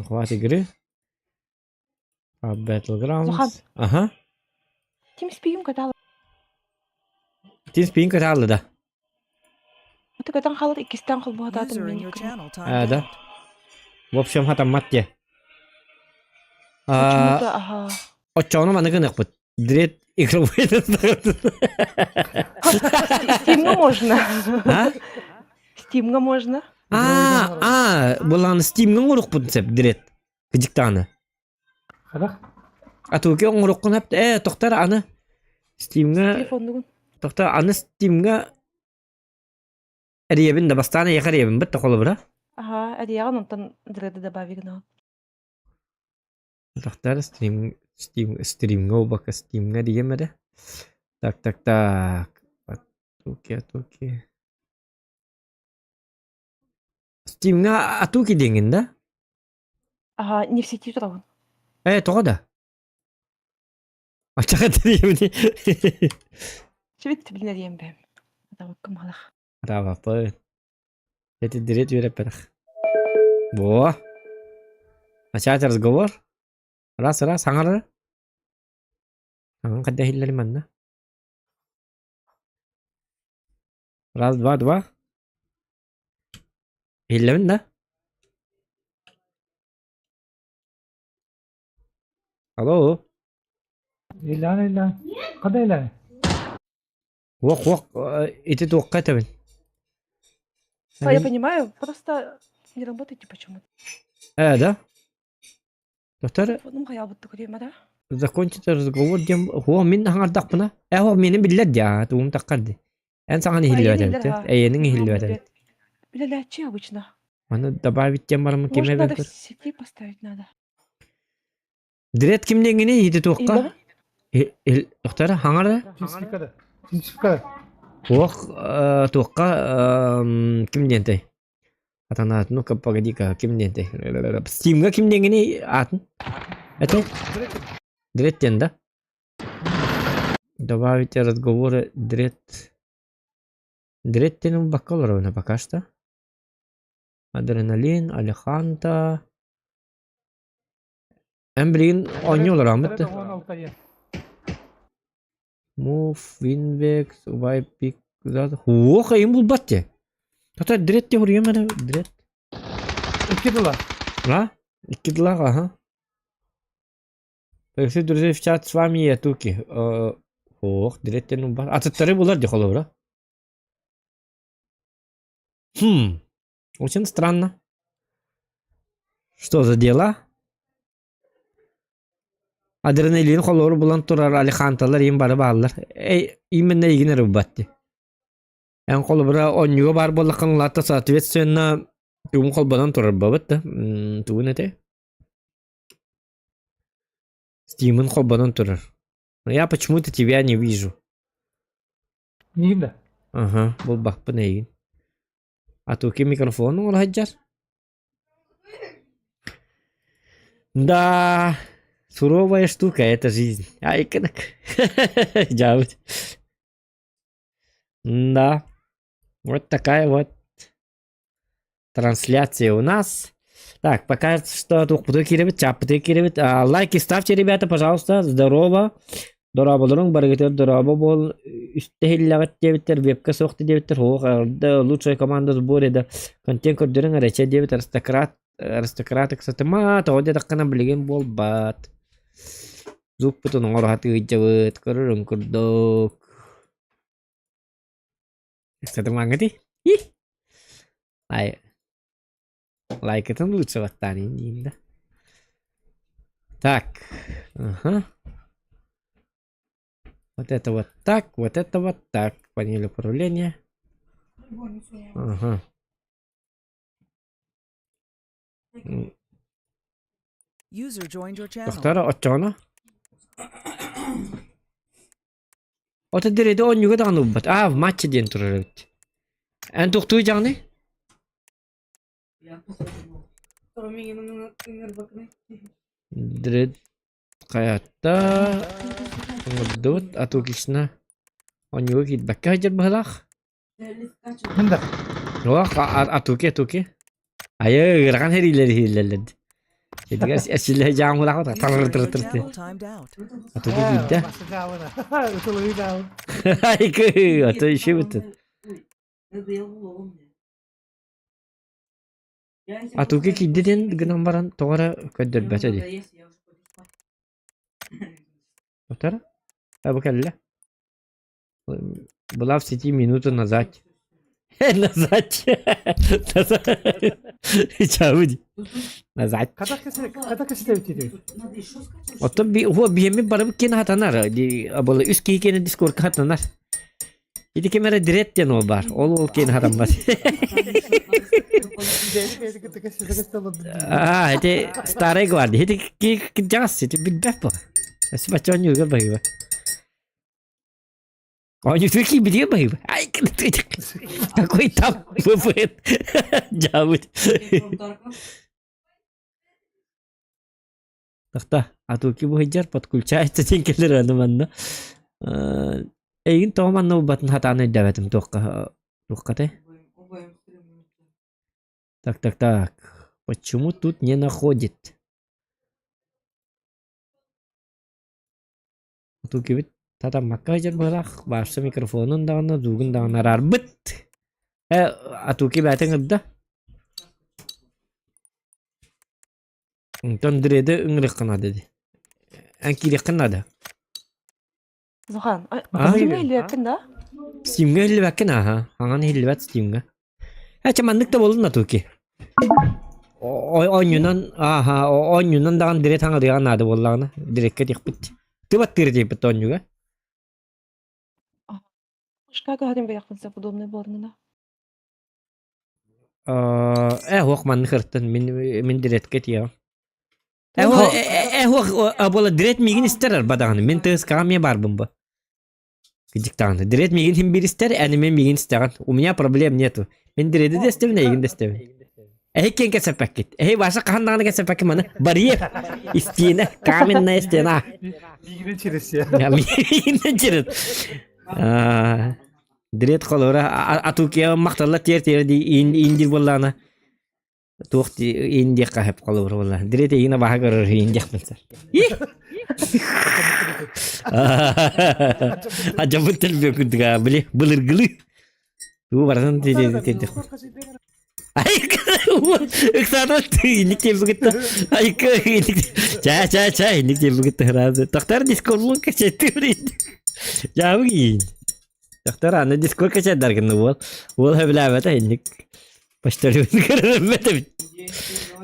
Хватит игры. А Battlegrounds. Зухан. Ага. TeamSpeak-им катаалы. TeamSpeak катаалы да. Аты катан хаалар иккистээн холбоһотаатым User in мин. your channel Э, timed да. out. В общем, хатаммат те. Почему-то, ага. Оччоҕуна маны гыныахпыт. Дред игровой Стимҥа можно. А? Стимҥа можно. А, а, булан Steam'ҥа оҥорукпут сеп дред. Кыдьыктааны. Хадах? А туки оҥоруккун хап э тохтар аны Steam'ҥа Телефоннугун. тохтар аны Steam'ҥа эрийэбин да бастаан эйиэхэ эрийэбин бытта холобура. Ага, эрийэҕин онтон дреды добавить гынаҕын. Тохтар стрим Steam стримҥа буолбакка Steamҥа диэм эрэ. Так так так. Туки туки. Steamҥа атуки диэҥин да? Ага, не в сети турабын. Э, тоҕо да? Ачаҕа тэрийэбин. Чебит билин эрийэн бэм. Атабаккым халах. Браво, Эти дирет үөрэппэтэх. Во. Начать разговор. Раз, раз, саҥарар. Аҥан хайда иһиллэрий манна? Раз, два, два. Иһиллэбин да? Алло. Иллээн иллээн. Хада иллээн. Уох уох ити туохха этэбин? А я понимаю, просто не работаете почему-то. Э, да? Доктор, Телефоным хайаабытты көрүөм да? закончить разговор диэн хуо мин хаҥардахпына э хуо миэнин биллэр дии тугум таххар дии эн саҥаны иһиллибэт эбит эйиэнин иһиллибэт эбит Үлэлээччи обычно. Аны добавить диэн бараммын ким Может, надо в эбит сети поставить надо. Дред ким диэҥҥиний иһити туохха? Доктор хаҥара? Тимсикада. Тимсикада. Туох туохха ким диэнтэй? Атанаат, ну-ка, погоди-ка, ким диэнтэй? Стимга ким диэҥҥиний аатын? Это? Дред диэн да? Добавить разговоры дред. Дред диэн ылбакка олоробуна пока что. Адреналин, Алеханта. Эн билигин оонньуу олорооммут да? Move, Winvex, Убай Пик, Уох, эйим булбат дии. Тата дрет те хуруйам эрэ, дрет. Икки тыла. А? Икки тылаах, аха. Пригласить друзей в чат с вами я туки. Ох, дреттен убар. Атыттары булар дии холобура. Хм, очень странно. Что за дела? Адреналин холору булан турар алиханталар им бары бааллар. Эй, именно игин эрэ бат Эн холобура онньуга баар буоллаххына лаата соответственно тугун холбонон турар бабыт да тугун этэй? Стимын холбонон турар. Но я почему-то тебя не вижу. Миигин да? Ага, булбаппын эйигин. А то ким микрофон оҥоро сылдьар? Да, суровая штука эта жизнь. Айкынак. Дьаабыт. Да. Вот такая вот трансляция у нас. Так, пока что туохпутугар киирэбит, чааппытыгар киирэбит. Лайки ставьте, ребята, пожалуйста. Здорово. Дорооболоруҥ барыгытыгар дорообо буол. Үстэ иһиллэҕит диэбиттэр, вебка суох диэбиттэр. Ох, лучшая команда сборе да контент көрдөрүҥ эрэ чэ диэбит аристократ аристократ ыксатыма тоҕо диэтэххинэ билигин буолбат. Зуппутун оҥоро сатыырдьабыт, көрөрүҥ курдук. Ыксатымаҥҥытый? Ih! Ай, лайкытын лучше баттаанын диин да. Так, ага. Вот это вот так, вот это вот так. Панель управления. Ага. User joined your channel. Тохтор оччоҕуна? Ото дириэди оонньууга даҕаны ылбат. Аа, в матче диэн турар эбит. Эн туохтуу дьаҕыный? Дред хайатта оҥордубут атуукична оонньууга киирбэккэ сылдьар быһыылаах. Мин да. Туох атуки атуки. Айы ыарахан сэриилэр иһиллэллэр. Этигэр эсилэ жаамылаах тыр тыр тыр тыр. Атугу киирдэ. Айкы, а то еще вот. Атугу киирдэ диэн гынан баран тоҕо эрэ көрдөрбөтө дии. Отар? А бу кэллэ. Была в сети минуту назад. Назад. Назад. Чабыди. Назад. Хата кэстэбит Оттон би уо биһиэми барыбыт киэн хатанар. Была үс киһи киэнэ дискордка хатанар. Ити ким эрэ дирет диэн ол бар. Ол ол киэн хатаммат. А, ити старый гвардия. Ити кырдьаҕас ити билбэт бу. Спачча оонньууга баһыыба. Оонньуутугар киирбитигэр баһыыба. Ай, какой там ВПН. Дьаабыт. Тахта, атуки бу сылдьар подключается диэн кэлэр аны манна. Эйигин тоҕо манна ылбатын хатаан өйдөөбөтүм туохха туоххатай? Так, так, так. Почему тут не находит? Тукибит татаммакка сылдьар быһыылаах, баарса микрофонун даҕаны, звугун даҕаны араарбыт. Э, Атуки бээтин ырда. Онтон дреды ыҥырыахха наада дии. Эн киириэххин наада. Зухан, А? Стимҥэ иһиллибэккин да? Стимҥэ иһиллибэккин ааһа. Хаҥан иһиллибэт Стимҥэ. Э, чэ маннык да буоллун Атуки. Оонньуунан, ааһа, оонньуунан даҕаны дирет хаҥырыаҕа наада буоллаҕына, диреккэ диэхпит. Тыбаттыыр диэбит оонньууга. Как говорим, бэйэхпин удобный буоллуна. Э, һуох маннык ыртын мин мин диреткэ тиэҕим. Э, э, һуох буола дирет миигин истэр арба даҕаны мин тыаскаҕа эмиэ баарбын бу. Кыдьык даҕаны дирет миигин син биир истэр, эн эмиэ миигин истэҕин. У меня проблем нету. Мин диреди да истэбин, эйигин да истэбин. Эһи киэн кэсэппэккит. Эһи Ваша хаһан даҕаны кэсэппэккин маны барьер, истиэнэ, каменная стена. Миигинэн через Миигинэн через. Дирет холобура атукия махталла тиэр тиэр ди индир буоллаана туох ди индия хаһып холобура буолла дирет игина баха көрөр индиях билсэр Ажабын тэлбиэ курдуга били былыргылы туу баратын ти Ыксаата инник диэбигитта айка чаа чаа чаа инник диэбигитта сразу тохтор дискордун качеттыр жаабы киин тохтор аны дискорд качетдаргын уол уол сөбүлээбэтэ инник почтальон көрөрөммөт эбит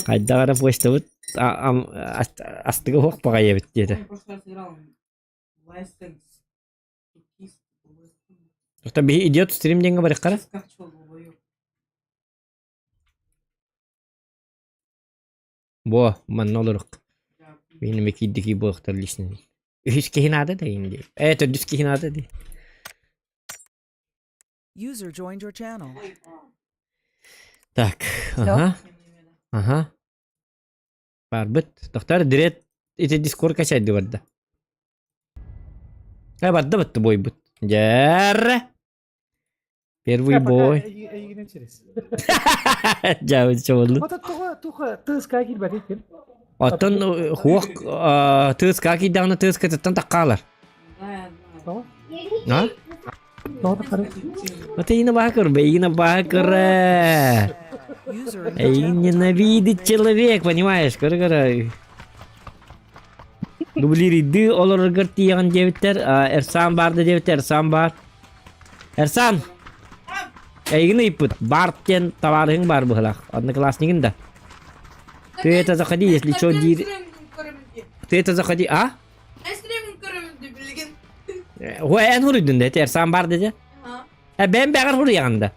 хайдах эрэ почтабыт астыга суох баҕайы эбит диэтэ Оттон биһи идиот стрим диэҥҥэ барыаххара? Буо, манна олорук. Мин эмэ киирдики буолуохтар личный. Үһүс киһи наада да инди. Э, төрдүс киһи наада дии. User joined your channel. Так, ага. Ага. Барбыт. Тохтор дирет ити дискорд качайды барда. Э, барда бытты бойбут. Дьэр. Первый бой. Эйигинен через. Дьэ, чоболу. Ото туха туха тыска киирбэт иккин. Оттон хуох тыска киирдэҕинэ тыскатыттан таххаалар. Тоҕо? А? Тоҕо таххары? Вот Эйина баакыр, Эйина баакыр. Эйин ненавидит человек, понимаешь, көрө-көрө. Дублириды олороргор тиийэҕин диэбиттэр, Эрсан баар да диэбиттэр, Эрсан баар. Эрсан! Эйигин ыйыппыт, Барт диэн табаарыһыҥ баар быһылаах, однокласснигын да. Ты это заходи, если что, диир. Ты это заходи, а? Ой, эн хуруйдун да, Эрсан бар деді. Э, бэйэм бэҕэр хуруйаҕын да.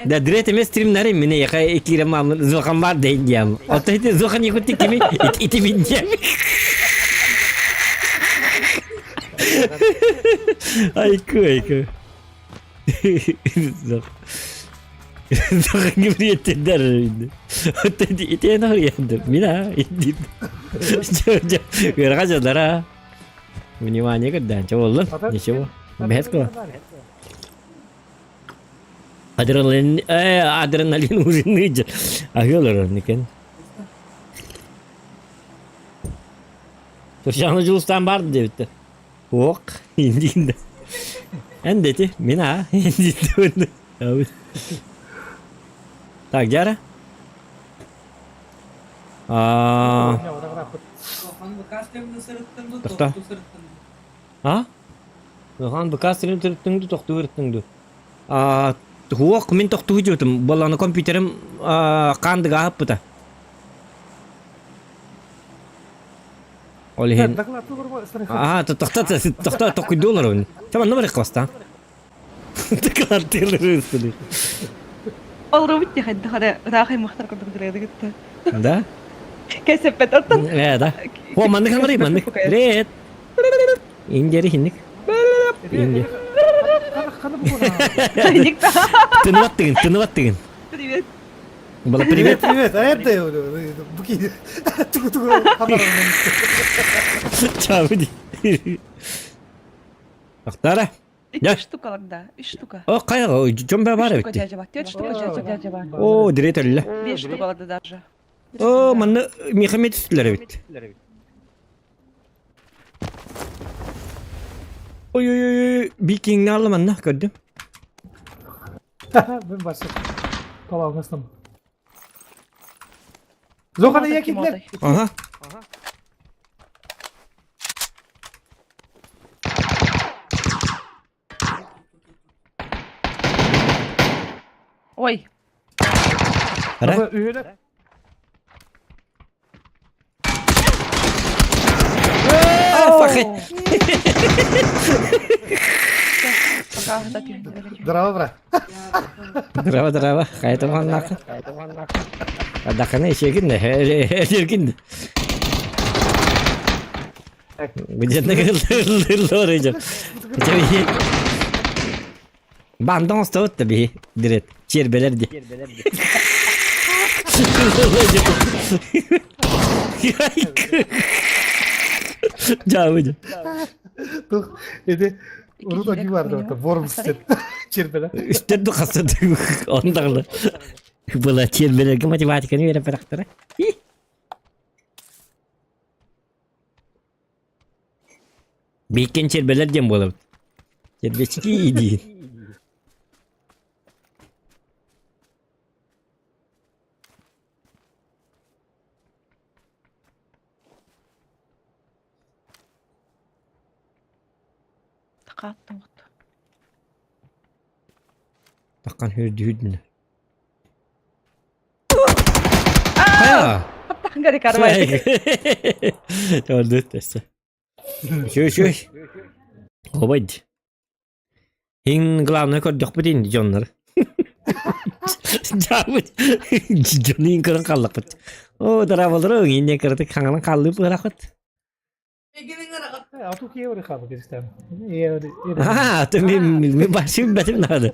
Да дрет эмес стримнары мине яка киирем зохан бар дейин диям. Отто ити зохан якутти кими ити мин диям. Айку айку. Внимание, когда? Чего? Ничего. Бэт ко. Адреналин, э, адреналин ужины Аһыалар никен. Турчаны Дьулустаан бар диэбиттэр. Ок, индиинде. Эн дети, мин а, индиинде. Так, Дяра? А, Тохто. А? Ыхан быкаас сирин төрүттүҥ ду тохтуу ырыттыҥ ду? А, Туох, мин тохтуу дьуутум. Болланы компьютерым хаандыга аһаппыта. Ол иһин... Аа, тохто, тохто, токуйду олоробун. Чэ, манна барыахха бастаан. Докладтыылар ыстылы. Олоробут дии хайдах эрэ ыраах аймахтар курдук дырыадыгытта. Да? Кэсэппэт оттон. Э, да. О, маннык хаңарый, маннык. Привет. Индери хинник. Инди. Тыныбат тыгын, тыныбат тыгын. Привет. Была привет. Привет, а это буки. Тугу-тугу. Чао, Ахтара. Икки штука да, үс штука. О, хайа, дьон баар эбит. Дядя бар, төрт штука дядя бар. О, дирет өллө. Бес штука барды даже. О, манна миэхэ түстүлэр эбит. Ой-ой-ой, бикиңни алла манна көрдүм. Мен барса. Талағыңыздан. Зохана якидлер. Ага. Ой. Ара? Здорово, брат. Здорово, здорово. Хайта Адаканы эшегин эргин. Где-то Бандан оставыт да биһи дирет чиэрбэлэр ди. Дьаабы Тух, эти урут оги бар да, ворм сет. Чиэрбэлэр. Үстер ду хасты ондагылы. Была чиэрбэлэргэ математиканы бере барахтара. Бииккен чиэрбэлэр диэн буолабыт. Чиэрбэчки диин. Такааттым Таккан хүрдү Хайа! Хаптахын карбай. Төрдү тэссе. Шөй шөй. Обайд. Иң главное көрдөхпүт инди дьоннор. Дьаабыт. Дьону иң көрөн қаллақпыт. О, дарабалары инне кырдык хаҥалан қаллып бырахыт. Ату киеври хабы кристен. Аа, то мен мен башы билбэтим наада.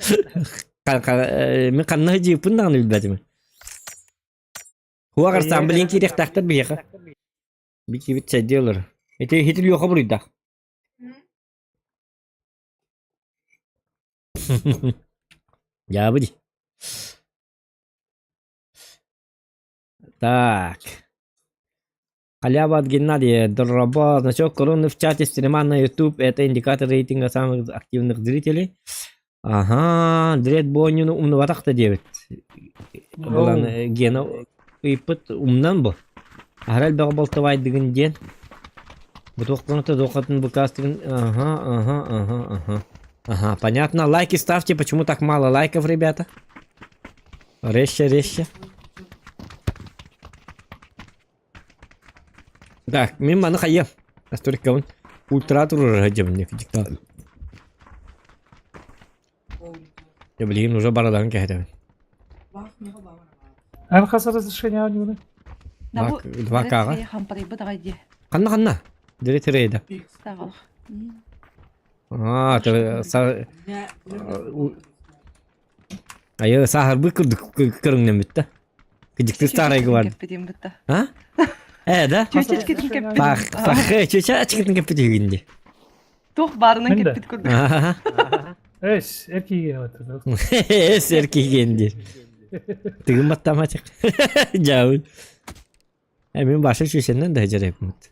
Мен ханна жыыппын даҕаны билбэтим. Хуагарстан билин киириэхтээхтэр биһиэхэ. Бикибит сайдыы олор. Ити хитил юоха буруйдах. Дьаабы дии. Так. Халява от Геннадия. Дорабо. Значок короны в чате стрима на YouTube. Это индикатор рейтинга самых активных зрителей. Ага, Дред Боннюну умнубатах-то диэбит. Булан Гена ыйпыт умнан бу. Аһара элбэҕи болтовайдыгын диэн. Бу туохтан дохатын букастыгын. Ага, ага, ага, ага. Ага, понятно. Лайки ставьте. Почему так мало лайков, ребята? Резче, резче. Так, мин маны хайа. Асториккабын. Ультра турар дьэбин диктат. Я блин, уже барадан кэһэтэбин. Эн хас разрешение оонньууну? Два каға. Ханна ханна. Дире тирейда. Аа, Айы сахарбы кырдык көрүҥнэн бүтті. Кыдьыкты старайгы бар. А? Э, да? Чүчечкитин кэппит. Пах, пах, чүчэ ачыкытын кэппит үгүнди. Туох баарынан Мин да. кэппит курдук. Аха. Эс, эр киһигин оттон. Эс эр киһигин диир. Тыгын баттааматык. Дьаабын. Мин баша сүүсэннэн да дьарыйбыт.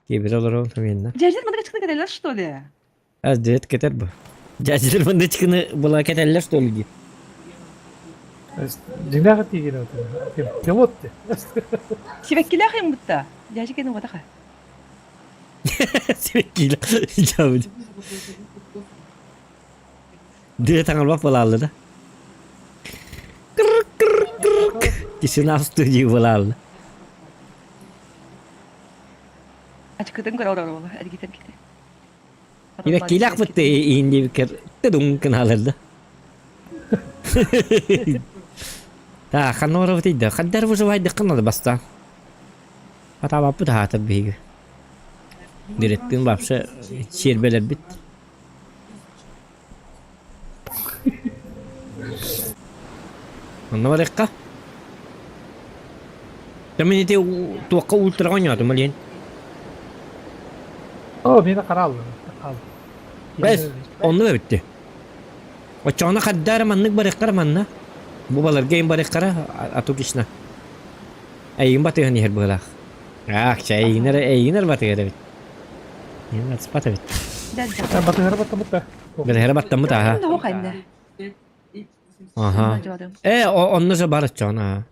Кибер олорон хамыйынна. Дьээдьилэр маннык ачыкыны кэтэллэр что ли? Аз дед кетер бу. Дьээдьилэр маннык ачыкыны була кэтэллэр что ли диир. Дьиҥнээх эр киһигин оттон. Пилот ти. Сибэккилээх юм бутта. Дьээдьи кэнэ уотаха. Сибэккилээх. Дьаабын. Дыа таҥарбат буолаалла да. Тишина в студии буолаалла. Ачыкытын көрө олорор буола эргитэр кити. Ибэккиилээх бытты иһин диэбиккэр тыдуҥ гынаалар да. Та ханна барабыт да хандар выживайдыккын надо баста. Хатаабаппыт аһаатар биһиги. Директин вообще сиэрбэлэрбит. Онно барыахха. Дьэ мин ити туохха ультраҕа оонньоотум илин. Оо, миэнэ хараалла. Хаал. Бэс, оннук эбитти. Оччоҕуна хадда эрэ маннык барыахтара манна. Бу баларга им барыахтара, а то кишна. Эйигин батыһан иһэр быһыылаах. Аах, чэ, эйигин эрэ, эйигин эрэ батыһар эбит. Эйигин батыспат эбит. Батыһара баттаммыт да. Батыһара баттаммыт аха. Аха. Э, онно же бар оччоҕун аа.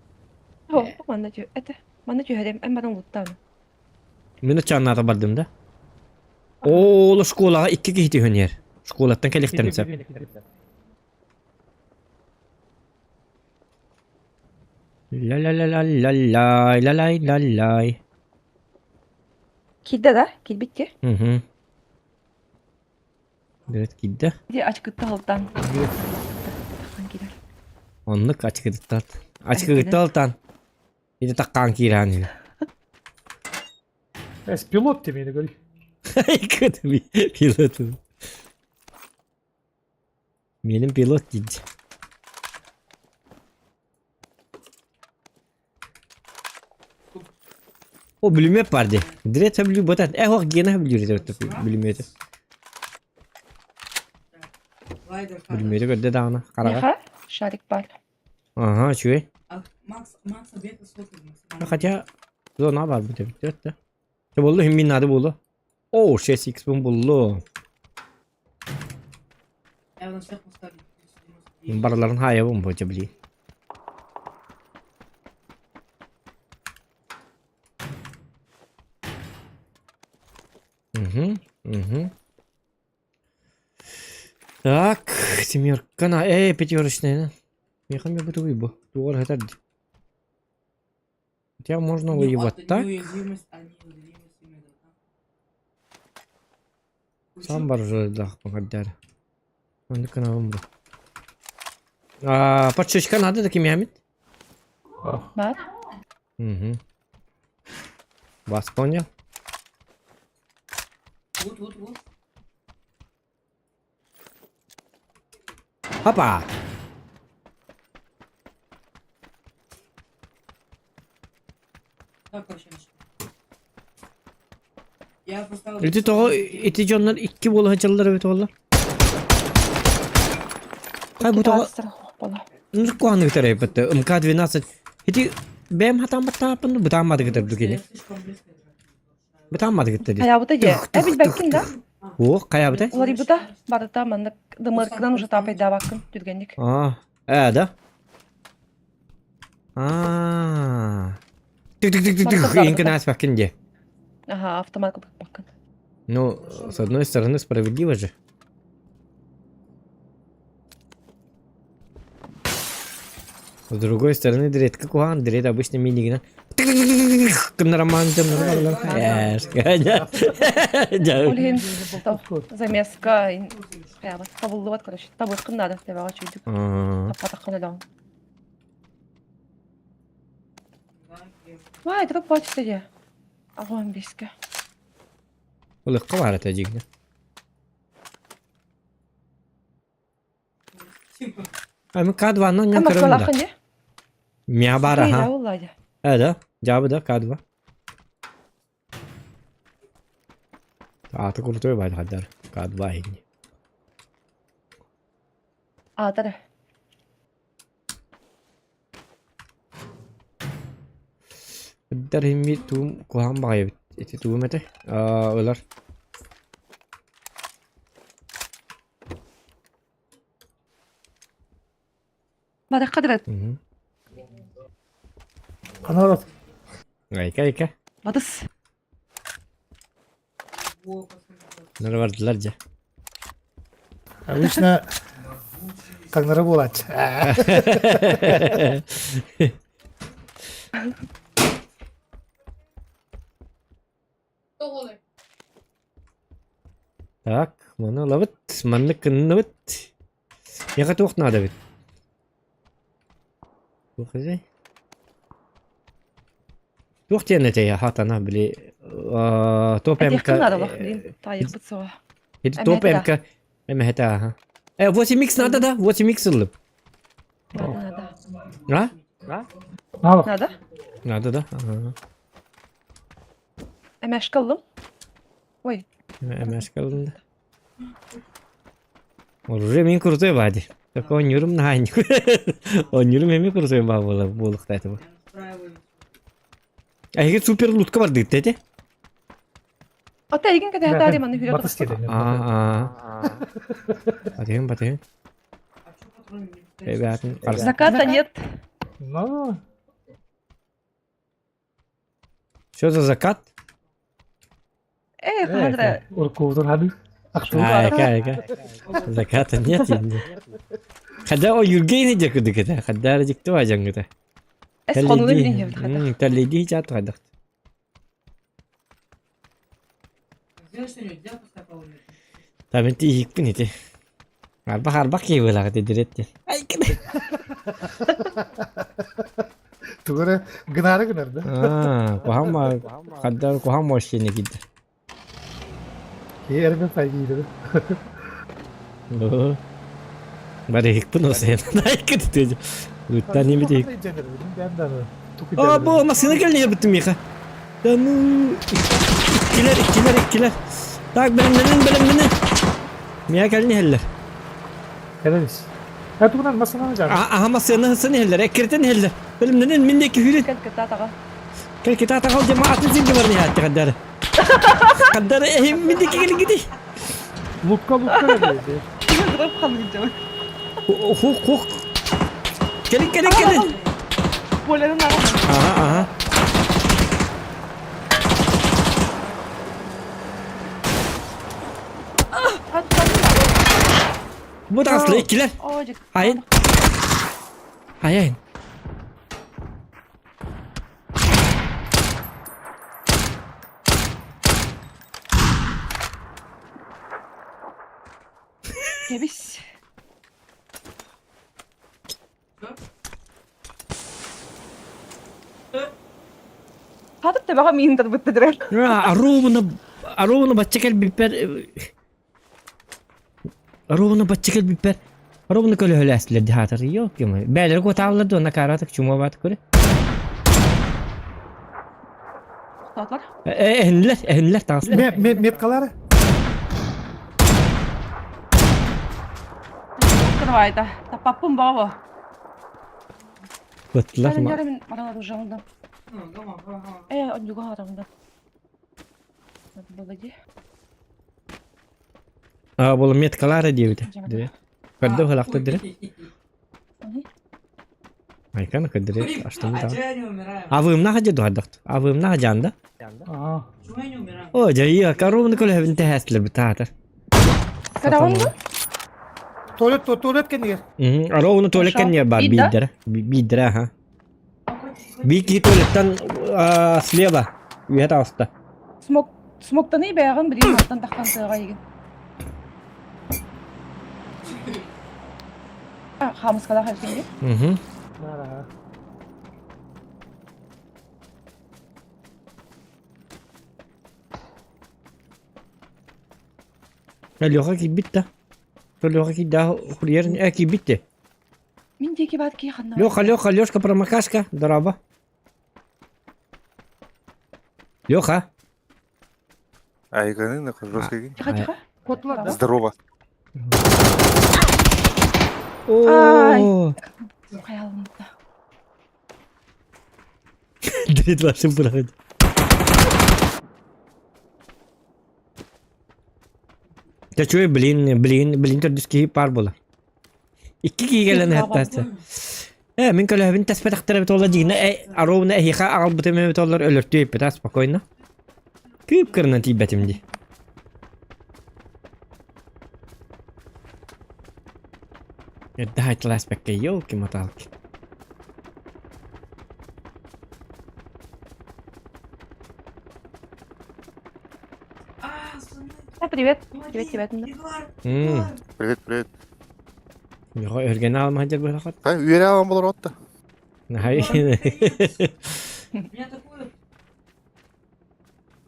Манна это манна түһэрим, эн баран улуттаан. Мин оччооннаата бардым да. Ол школаҕа икки киһи түһэн иһэр. Школаттан кэлиэхтэрин сөп. Ля-ля-ля-ля-ля-ляй, ля-ляй-ля-ляй. Киирдэ да? Киирбит ки? Угу. Дөрөт киирдэ. Ди ачкытта алтан. Таххан киирэр. Оннук ачкытыттан. Ачкытытта алтан. Ити таккаан киирэн үһү. Эс пилот ти мени көрүй. Кыт пилот. Менин пилот дейді. О, бүлүмөт бар ди. Дирет бүлүү ботат. Э, ох, гена бүлүүр бүлүмөтү. Бүлүмөтү көрдө даҕаны хараҕа. Миха шарик бар. Ага, үчүгэй. Хотя зона бар бу эбит да. Болду хим мин буолу. О, 6x буллу. Барыларын хаайабын бу блин. Угу, угу. Так, семерка на... Эй, пятерочная. Меха мне будет выебу. Тугар это... Хотя можно воевать так. Сам бар да, Оннук гынабын бу. А, подшечка надо таким ямит? Бар. Угу. Вас понял. Опа! Ити тоҕо ити дьоннор икки буола сылдьаллар эбит буолла. Хай бу тоҕо куһаҕаны кытары МК-12 ити бэйэм хатаан баттааппын бытаамматы кытары кини. Бытаамматы кытта дии. Хайаабыта дии. Э билбэккин да? О, хайаабыта? Уларыйбыта барыта маннык дымыркынан уже таапайдаабаккын түргэнник. А, э, да? А. Тык-тык-тык-тык, инкин ааспаккын дии. Ага, автомат кылбаккын. Ну, с одной стороны, справедливо же. С другой стороны, дредка куһаҕан, дред обычно минигина. Ол иһин замеска табыллыбат, короче, табыаххын наада, тэбэҕэ үчүгдүк. Таппатаххын өлөҕүн. Вай, дроп почта дии. Аҕуон биэскэ. Ылыкка баар этэ дьиҥнэ. Ами К2-нан Кам көрөмүн да. Москвалааххын дии? Миа баар аха. Буолла дии. Э да, дьаабы да К2. Аата крутой баар хаддар. К2 иһин. Аатара. Хаддар иһимми туум куһаҕан баҕайы эбит. Ити туум этэ. Аа, ылар. Барахха дырат. Мгм. Канарат. Айка, айка. Батыс. Нары бардылар дьэ. Обычно таҥнары буолааччы. Так, маны ылабыт, маннык гынныбыт. Миэхэ туох наада эбит? Туох этэй? Туох диэн этэй хатана били топ МК Этиэххин наада олох блин таайыахпыт суоҕа. Ити топ Эмэһэтэ МК эмэһэтэ аха. Э 8x надо да? 8x ыллым. Надо. А? Надо. Надо? Надо да? Ага. Эмэшкэ ыллым. Ой. Эмэшкэ ыллым да. Уже мин крутой бади. Только онньурум наһаа Онньурум эмиэ крутой баа буола буолуохтаата бу. Эһиги супер лутка бардыгыт этэ? Ата эйигин кэтэһэтээри манна хүрэ Батыс тахсыбыт. диэтэ. Аа. Батыһын батыһын. Ребятын Заката нет. Ну, Что за закат? Эх, ханра. Уркуутун ханы. Айка, айка. Заката нет. Хада о Юргейни декудукета. Хадара дикто ажангыта. Эс хонулы билин хебит хада. Таллиди чат хадах. Табын тиихикпин ити. Арбах арбах киһи быылаҕыт диретти. Тугу эрэ гынаары гынар да. Аа, куһаҕан хаддар куһаҕан мощины киирдэ. Киһи эрэ пайгиирэ. Барыһыкпын осыйан. Айкыт Луттан немете. А, бу машина келне бітті миха. Да ну, иккилер, иккилер, иккилер. Так, бэлэмнэнин, бэлэмнэнин. Миа кэлни хеллер. Кэлэбис. Ә тугунан масананы жар. Аха масына хысын хеллер, эккиртен хеллер. Бэлэмнэнин, мин деки хүрүт. Кэл кытаатаҕа. Кэл кытаатаҕал жама атын сирге барны хатты каддары. Каддары эхим мин деки келгити. Лупка лупка деді. Дроп халыйдым. Хух, хух. Келин, келин, келин. Боларын аҕа. Ага, ага. Бу таҕыстылар иккилэр. Айын. Айын. Кэбис. Хатып төбөҕө миин тарбыттыдырар. Аруубуна аруубуна бачча кэлбиппэр аруубуна бачча кэлбиппэр аруубуна көлөһөлөөстүлэр дии хаатар ёк ким бээлэри куотааллар дуо накааратык чумуобаат көрө Тоотолор. эһиннилэр эһиннилэр таҕыстылар Меткалары? Открывай-да. Таппаппын баҕа. Куоттулар Кэлин мин баран оружиялда. Э, онньуга харамда. Надо было А, була меткалара диэбитэ. Көрдө хылахта дире. Айкан көдүрэ аштым да. Авымна хаджа дуһадахт. Авымна хаджанда. Аа. О, жайы, коровны көлөһөбүн тэһэстилер бутаатар. Караон бу? Туалет, туалет кэннигэр. Аровны туалет кэннигэр бар Биир да? биирдэрэ. Биирдэрэ, аха. Биир киһи туалеттан слева үөһэ таҕыста. Смок смоктаны бэйэҕин билигин мантан тахсан тыаҕа игин. Хаамыскалаах эбитин Мгм. Леха киирбит да. Леха киирдээх хурьер э киирбит де. Мин диэки баат киһи ханна Леха, Леха, Лешка промокашка, здорово. Леха. Айганы нахожусь. Тихо, тихо. Куоттулар да? Здорово. О, Хайалымда. Дрит вашим бырахыт. Та чуй, блин, блин, блин, төрдүс киһи паар буола. Икки киһи кэлэн ыһаттааччы. Э, мин көлөһөбүн тэспэтэхтэрэ эбит буолла дьиҥнэ э, аруубуна эһиэхэ аҕалбытым эбит буоллар өлөртүү эппит, а, спокойно. Кыып-кырынан тиийбэтим дии. Эрдэ хайталааспакка, елки-моталки. А, привет. Привет, тебя. М, Привет, привет. Йоҕо өргөн аалма сылдьар быһахат. Ха, үөрэ аҕам болор отта. Наһай.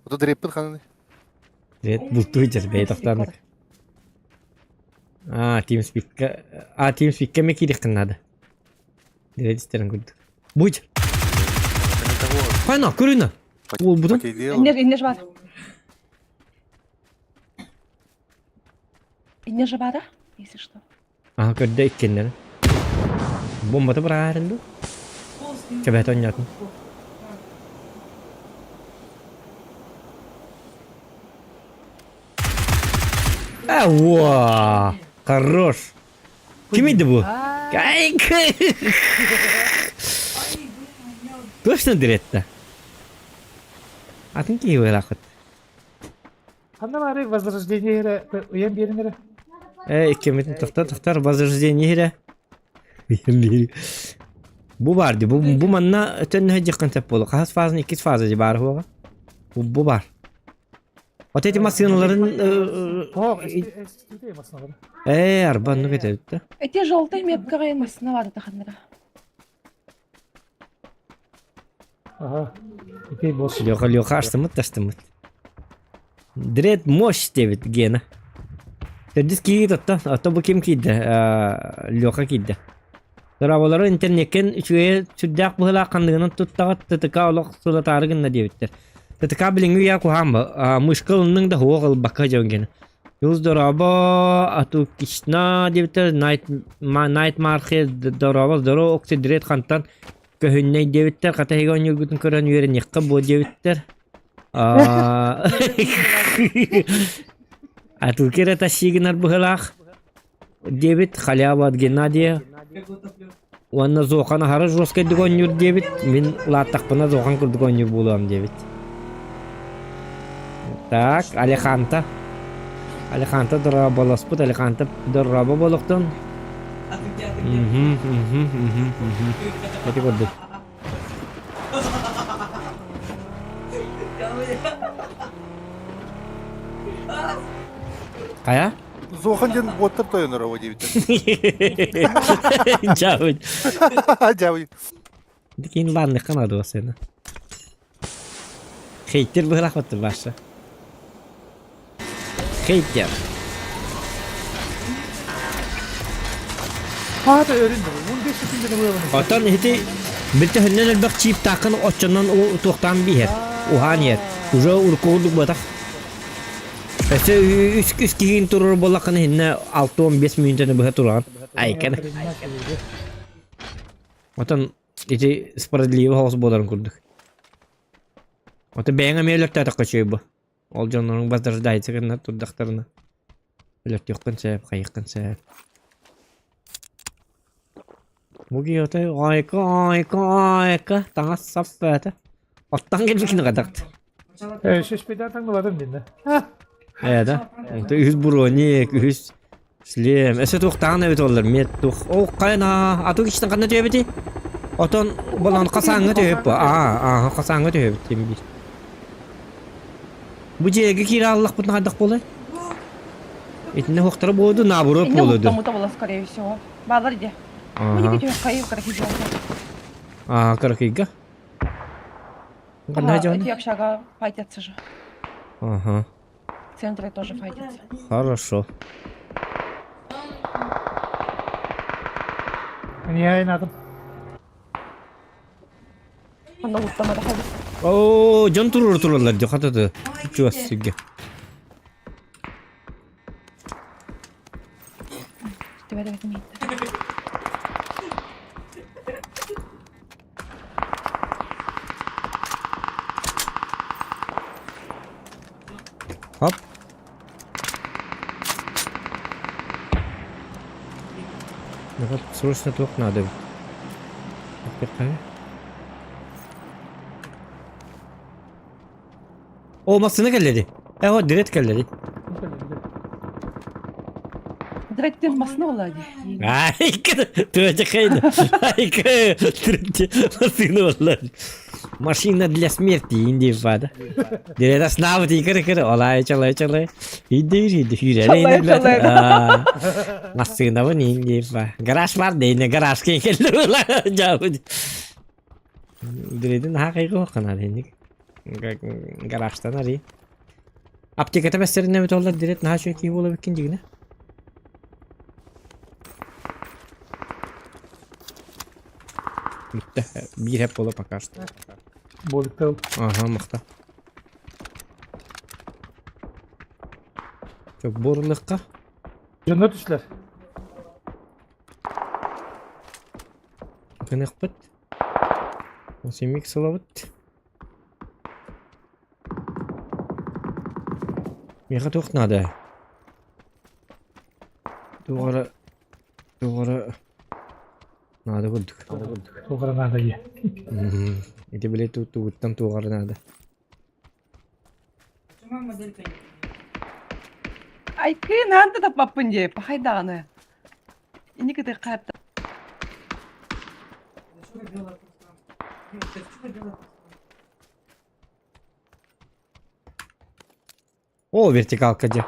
Ото дреппит хананы. Привет, бултуу сылдьар бэйэ тохтоонук. А, TeamSpeak-ка, а, TeamSpeak-ка эмэ киириэххин наада. Дирэ истэрин курдук. Будь! Хайна, көрүнэ! Уолбутун. Инне же бар. Инне же бар, если что. Аха, көрдө иккиэннэрин. Бомбата быраҕаарын дуу? Кэбэһэтэ оонньоотун. Ауа! Хорош! Ким edi bu? Ай, Точно диретте. Атын киһи быһалааххыт. Ханна баары возрождение эрэ ыйан биэрин эрэ. Э, иккимитин тохтор тохтор возрождение иһирэ. Ыйан биэри. Бу бар ди, бу, бу манна төннө дьиккин сөп буолу. Хас фазаны иккис фаза ди баар хуоҕа. Бу, бу бар. Вот эти массыыналарын Тоох, эстите массыыналары. Ээ, арба оннук этэ да. Эти желтый меткаҕа массыына баада таханнара. Ага. Ити босс. Леха, Леха астымыт тастымыт. Дред мощь диэбит Гена. Төрдүс киһи тотто, ото бу ким киирдэ? Леха киирдэ. Дорооболору интернеккин үчүгэйэ сүрдээх быһыылаах ханныгынан туттаҕыт ТТК олох сылатаары гынна диэбиттэр. ТТК билиҥҥи үйэ куһаан ба, мышка ылынныҥ да суох ылбакка дьон гена. Юз дорообо, Атукична диэбиттэр, Найт Найт Мархе дорообо, здорово, Оксидрет хантан көһүннэй диэбиттэр, хата эһиги оонньуургутун көрөн үөрэниэххэ буо диэбиттэр. Атуки эрэ тащигинар быһыылаах диэбит, халява от Геннадия. Уонна Зохан аһара жесткайдык оонньуур диэбит, мин улааттахпына Зохан курдук оонньуур буолуом диэбит. Так, Алеханта. Алеханта дорооболоспут, Алеханта дорообо буолуохтун. Мгм, мгм, мгм, мгм. Ити курдук. Хайа? Зохан диэн буоттар тойонор диэбиттэр. Дьабыт. Дьабый. Дикин ланныхха наада сена. Хейтер быһылаах баша. Хейтер. Хаата өрүн бу. 15 секунданы быабын. Оттон ити билтөһүннэн элбэх чип таакын оччонон туохтаан биһэр. Уһаан иһэр. Уже урукку курдук Өссө үс үс киһин турар буоллаххына иһиннэ 6-15 мүнүүтэни быһа тураҕын. Айканы. Отон ити справедливый соҕус буоларын курдук. Ото бэйэҥ эмиэ өлөртөөтөххө үчүгэй бу. Ол дьонноруҥ возрождается гына турдахтарына. Өлөртүөххүн сөп, хайыаххын сөп. Бу киһи отой айка айка айка таҥас сап бээтэ. Оттон кэлбиккин хатахт. Э, шешпеден таҥныбатым динне. Ээ да. Онто үһүс броник, үһүс шлем. Өссө туохтааҕын эбит оллар. Мет туох. О, хайна, ату кичтен ханна түһэбити? Отон болон хасааҥҥа түһэп бу. Аа, аа, хасааҥҥа түһэбит диэн биир. Бу дьиэгэ киирэ аллахпытына хайдах буолай? Итиннэ хуохтара буолуо наоборот Инне буолуо тому было, скорее всего. Баалар де. Ага. Аа, кыракыйга. Ханна Эти общага файтятся же. Ага. В центре тоже файтятся. Хорошо. Не надо. Онно уттамада Оо, дьон туруор тураллар дьэ хататы. Чугас сиргэ. Миитэ. Хоп. Ну срочно туох надо эбит. О, массыына кэллэри. Э, о, дирет кэллэри. Дреттен масна буолла дии. Айка, туоча хайда. Айка, массыына буолла. Машина для смерти, инди фада. Дирета снабыт икыры кыры, олай чалай чалай. Иди иди Чалай, чалай. Массыынабын инди фа. Гараж бар дейне, гараж кеңкелли була. Жабы. Диредин хакыйгы канал инник. Гаражтан ари. Аптеката бэстеринне бит оллар дирет наһаа үчүгэй киһи буола эбиккин дьигинэ. Бүттэ. Биир хэп буола пока что. Буолуктал. Ага, махта. Çok borulukka. Дьоннор түстүлэр. Гыныхпыт. Семик сылабыт. Миэхэ туох наада? Туох эрэ туох эрэ наада курдук. Туох эрэ наада дии. Ити били тугуттан туох эрэ наада. Айкыы наан да таппаппын дии, пахай даҕаны. Инник ытык хаапта. О, вертикалка дьэ.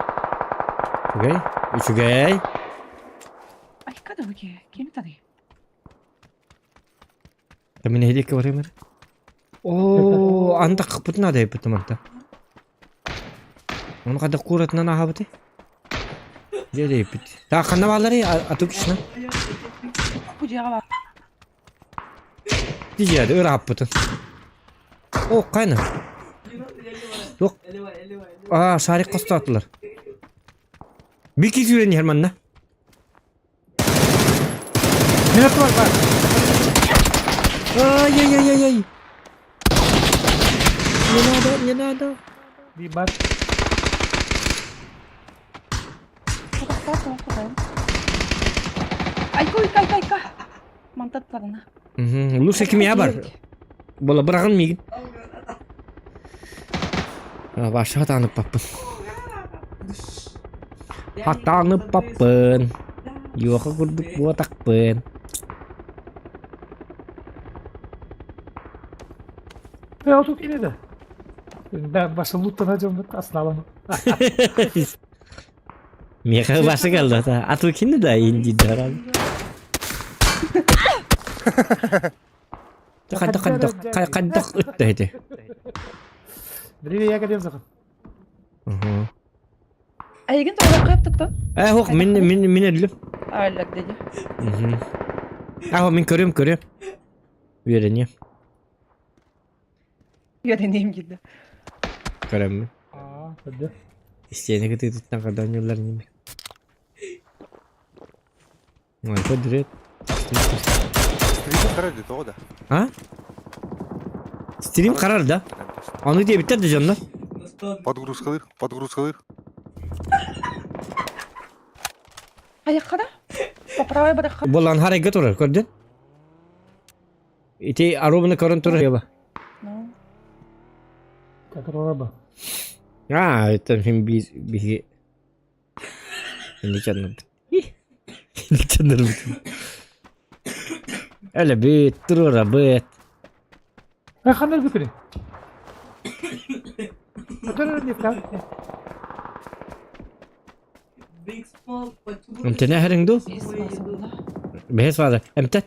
Үчүгэй, үчүгэй. Айка да бу ким тады? Да мин эһиэккэ барыам эрэ. Оо, аны таххыппытын наада эбиппит манта. Ону хайдах кууратынан ааһабытый? Дьэ эрэйбит. Так, ханна баалларый? Атык ишна. Бу дьиэҕэ баар. Тиийээди ырааппытын. О, хайна. Туох? Аа, шарик хостоотулар. Бики сүүрэн иһэр манна. Мин бар бар. Ай-яй-яй-яй-яй. Не надо, не надо. Би бар. Айка, айка, айка, айка. Мантаттарына. Лучше кимия бар. Бола быраҕын миигин. Баша хатаныппаппын. Хатаныппаппын. Юоха курдук буотахпын. Э, ол кини да. Да, башы луттана дьоммут асналам. Миэхэ башы кэллэ ату кини да инди даран. Хайдах хайдах хайдах ытта ити. Били я кэлиэм сахан. Айгын тоҕо кыаптыттан? Э, хох, мин мин мин өллүм. Айлар деди. Аho, мин көрүм көрүм. Үөрэниэм. Үөрэниэм киирдэ. Көрөммүн. Аа, көрдө. Истиэнэ кытыытыттан көрдөөн ньиме. Ой, көдүрүт. Стрим харар дии тоҕо да. А? Стрим харар да? Ону диэбиттэр да дьоннор. Подгрузкалыыр, подгрузкалыыр. Айаххара? Поправай барахха. Болан харайга турар, көрдүн? Ити аробаны көрөн турар еба. Ну. Как роба. А, это хим би биһи Инди чаннар. Инди чаннар бит. Эле бит, турура бит. Э, ханна бүтүрү. Көтөр не та. Эмтене хәриң ду? Бэс баада. Эмтет.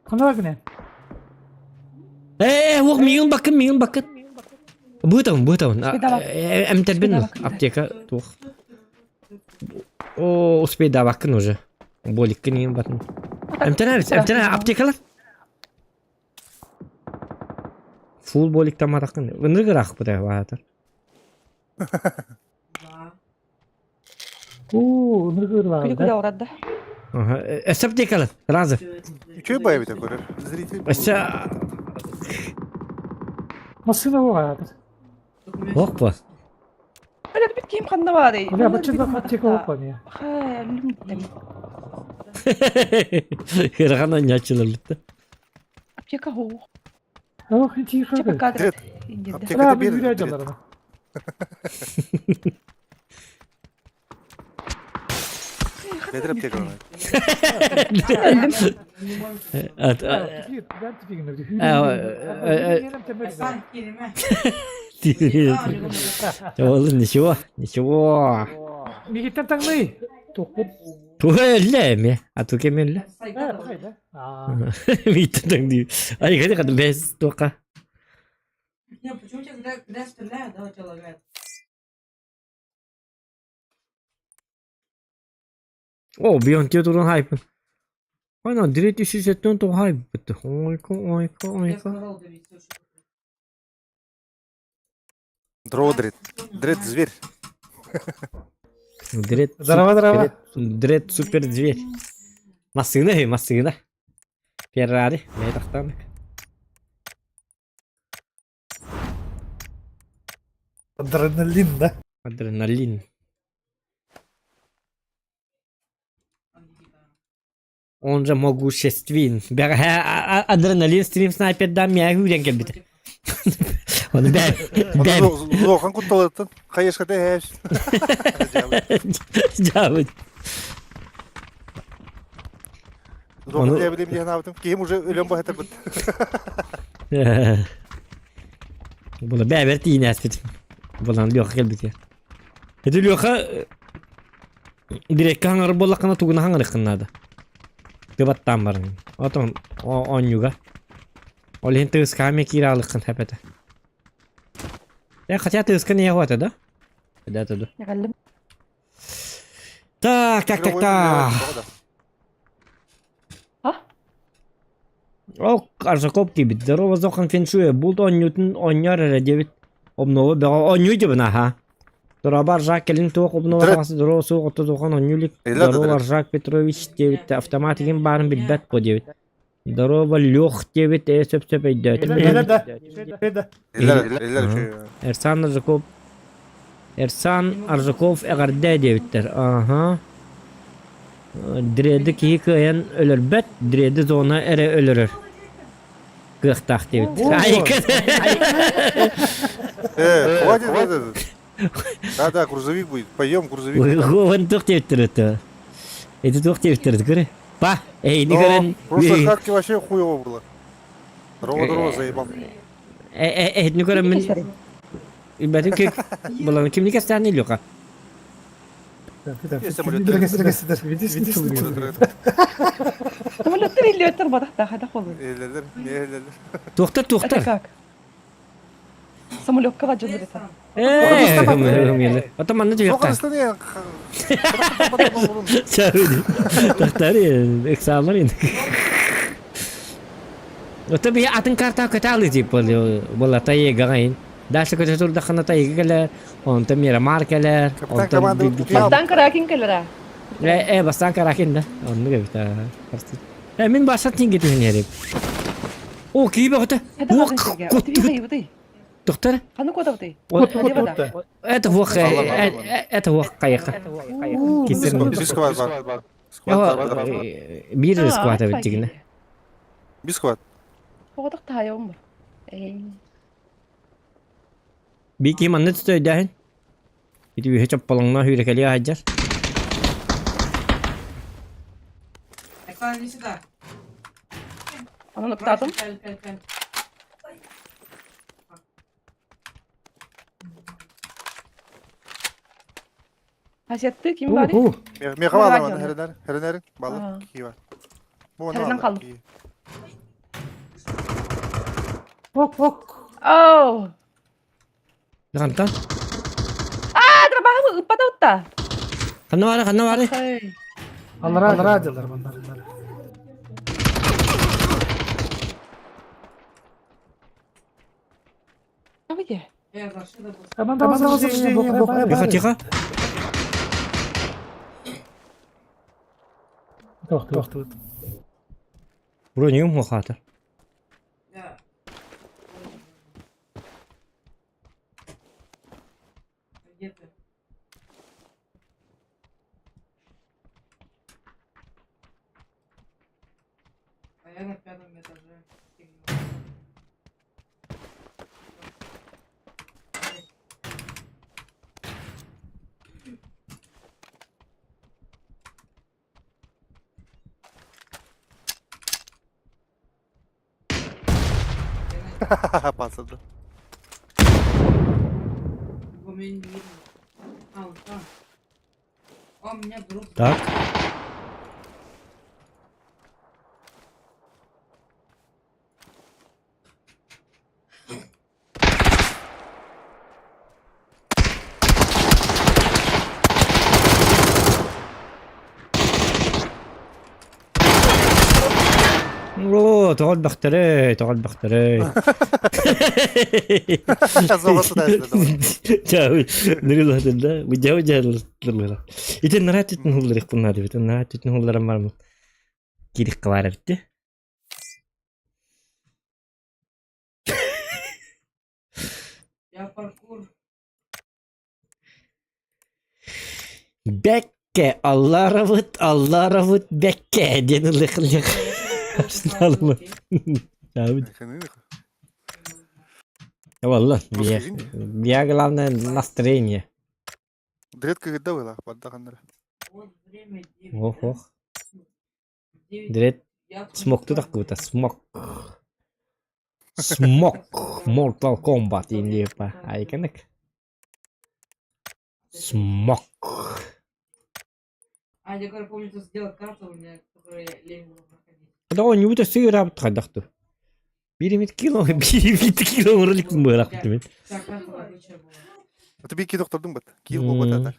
Ханна бар гинэ. Э, уох миигин бакын, миигин бакын. Быытабын, быытабын. Эмтербин аптека туох. О, успей даваккын уже. Боликкин иин батын. Эмтенер, эмтенер аптекалар. Фул боликтан матаккын. Ынырык ыраах быта баатар. Уу, ынырык Күлү ыраах күлэ урат да. Ага. Өссө аптекалы, сразу. Үчүгэй баайбыта көрөр. Зритель Өссө Массыына буолар. Ох по. Өлөрбүт киһим ханна баарый? Бля, бачча да аптека опа не. Ха, өлүм Ырахан оонньооччулар бүттэ. Аптека хоох. Ох, тихо. Чэ, пока Дред. Индирде. Аптека Бля, бер. бир дьалларына. Бедер аптека. Ол ничего, ничего. Мигиттен таҥный. Тохпут. Туга өллө эми, а ту кем өллө? Мигиттен таҥный. Ай, кайда кадым бэс тука. Не, почему тебя, когда, когда стреляют, да, у тебя лагает? О, Бионтио турун хайпын. Ана, дирет үсүсеттен тоҕо хайпыт. Ойко, ойко, Я ойко. сказал давить, слушай. Здорово, Дред. Дред, зверь. Дред, Здорово, здорово. Дред супер зверь. Массыына, эй, массыына. Феррари, мэй тахтанык. Адреналин, да? Адреналин. Он же могуществин. Бэҕэһээ адреналин стрим снайпердаан миэхэ үүрэн кэлбитэ. Ону бээ бээ Зохан кутталыттан хайышката эш. дьаабыт. Зохан диэбитим диэн аабытым. Киһим уже өлөн баһытарбыт. Була бэбэр тиинээспит. Булан Леха кэлбитэ. Ити Леха дирэккэ хаҥар буоллаххына тугуна хаҥарыххын наада. Тыбаттаан баран. Отон оонньууга. Ол иһин тыыскаҕа эмиэ киирэ аалыххын сөп этэ. Э, хотя тыыска не это, да? Да, это да. Кэллим. Так, так, так, так. А? О, Аржаков киирбит. Здорово, Зохан Феншуя. Булт оонньуутун оонньоор эрэ диэбит. Обнова бөҕө оонньуу дьыбын аха. Дороба Аржак кэлин туох обнова Дред. таҕасы здорово суох отто Зохан оонньуу илик. Элла да Здорово дред. Аржак Петрович диэбит. Автомат игин баарын билбэт по диэбит. Здорово Лех диэбит. Ээ сөп-сөп өйдөөтүм. Эле да. Эле да. Эллер, эллер үчүгэй. Эрсан Аржаков Эрсан Аржаков эҕэрдэ диэбиттэр. Аха. Дреди киһи кыайан өлөрбөт, дреди зона эрэ өлөрөр. Кыахтаах диэбиттэр. Айка! Э, хватит этот. Да, да, грузовик будет. Пойдем, грузовик. Вон туох диэбиттэр это. Эти туох диэбиттэр көрө. Па, эй, не Но көрөн. в прошлой катке вообще хуево было. Здорово, здорово, заебал. Э, э, э, не көрөн мин. Билбэтим ки булан кимни кэстээн Лёха. Самолеттар иллиөттөр батахта хайдах болуй. Эллер, не эллер. Туохтар Это туохтар. как? Самолетка ва дьон Э, Ото манна Сохан түһүөххэ. ыстаны. Тахтары, эксамар Ото би атын карта көтө тип була тайы гагайын. Дальше көтө турдахына тайы келер, онтон Мирамар келер, Капитан команды Бастан каракин келер. Э, э, бастан каракин да. Онну кебит. Э, мин башат тинге түһэн О, киибе көтө. Кот. Доктор? Ханы кодабыты? Это вох, это вох кайыка. Бискват бар. Скват бар. Биир сквата биттигине. Бискват. Оҕотох таайым бар. Бики манны түстөйдөһүн. Ити үһэ чопполоҥно хүүрэкэлиэ хаджар. Оксана, иди сюда. Онон ыктаатым. Каль, каль, каль. Хасетты ким бары? Меха балар мана херенер, херенер балар кива. Бу Херенен қалды. Ок, ок. Оу. Хантан? Аа, трабахы ыппата утта. Ханна бары, ханна бары. Аллара, аллара дилер bunlar. Абыге. Команда возрождения. Тихо, тихо. Тохтубут. Бронюм хохата. Да. Где ты? А я на пятом этаже. Пацан. Его меня не видно. А, он там. Он меня друг. Так. Оо, тоҕо элбэхтэрэй, тоҕо элбэхтэрэй. Нырылатында, бу дьэ Ити нара түтүн хулларык буннар бит, нара түтүн хулларам бармын. Кирик кылар эбитти. Я паркур. Бэккэ, алларавыт, алларавыт, бэккэ диэн ылыхлых. Арсеналымы. Валла, я главное настроение. Дредка кыгда была, бардаханнара. Вот время 9. Ох, ох. Дред смокту такута, смок. Смок. Mortal Kombat диэн Айканык. Смок. А, я говорю, помню, ты сделал карту у меня, которую я лень было проходить. Да он не будет сыграть хайдахту. Биримит кило, биримит кило ролик быrak бит. Вся карта рабочая была. Это би кидок бат. Кил бу бат.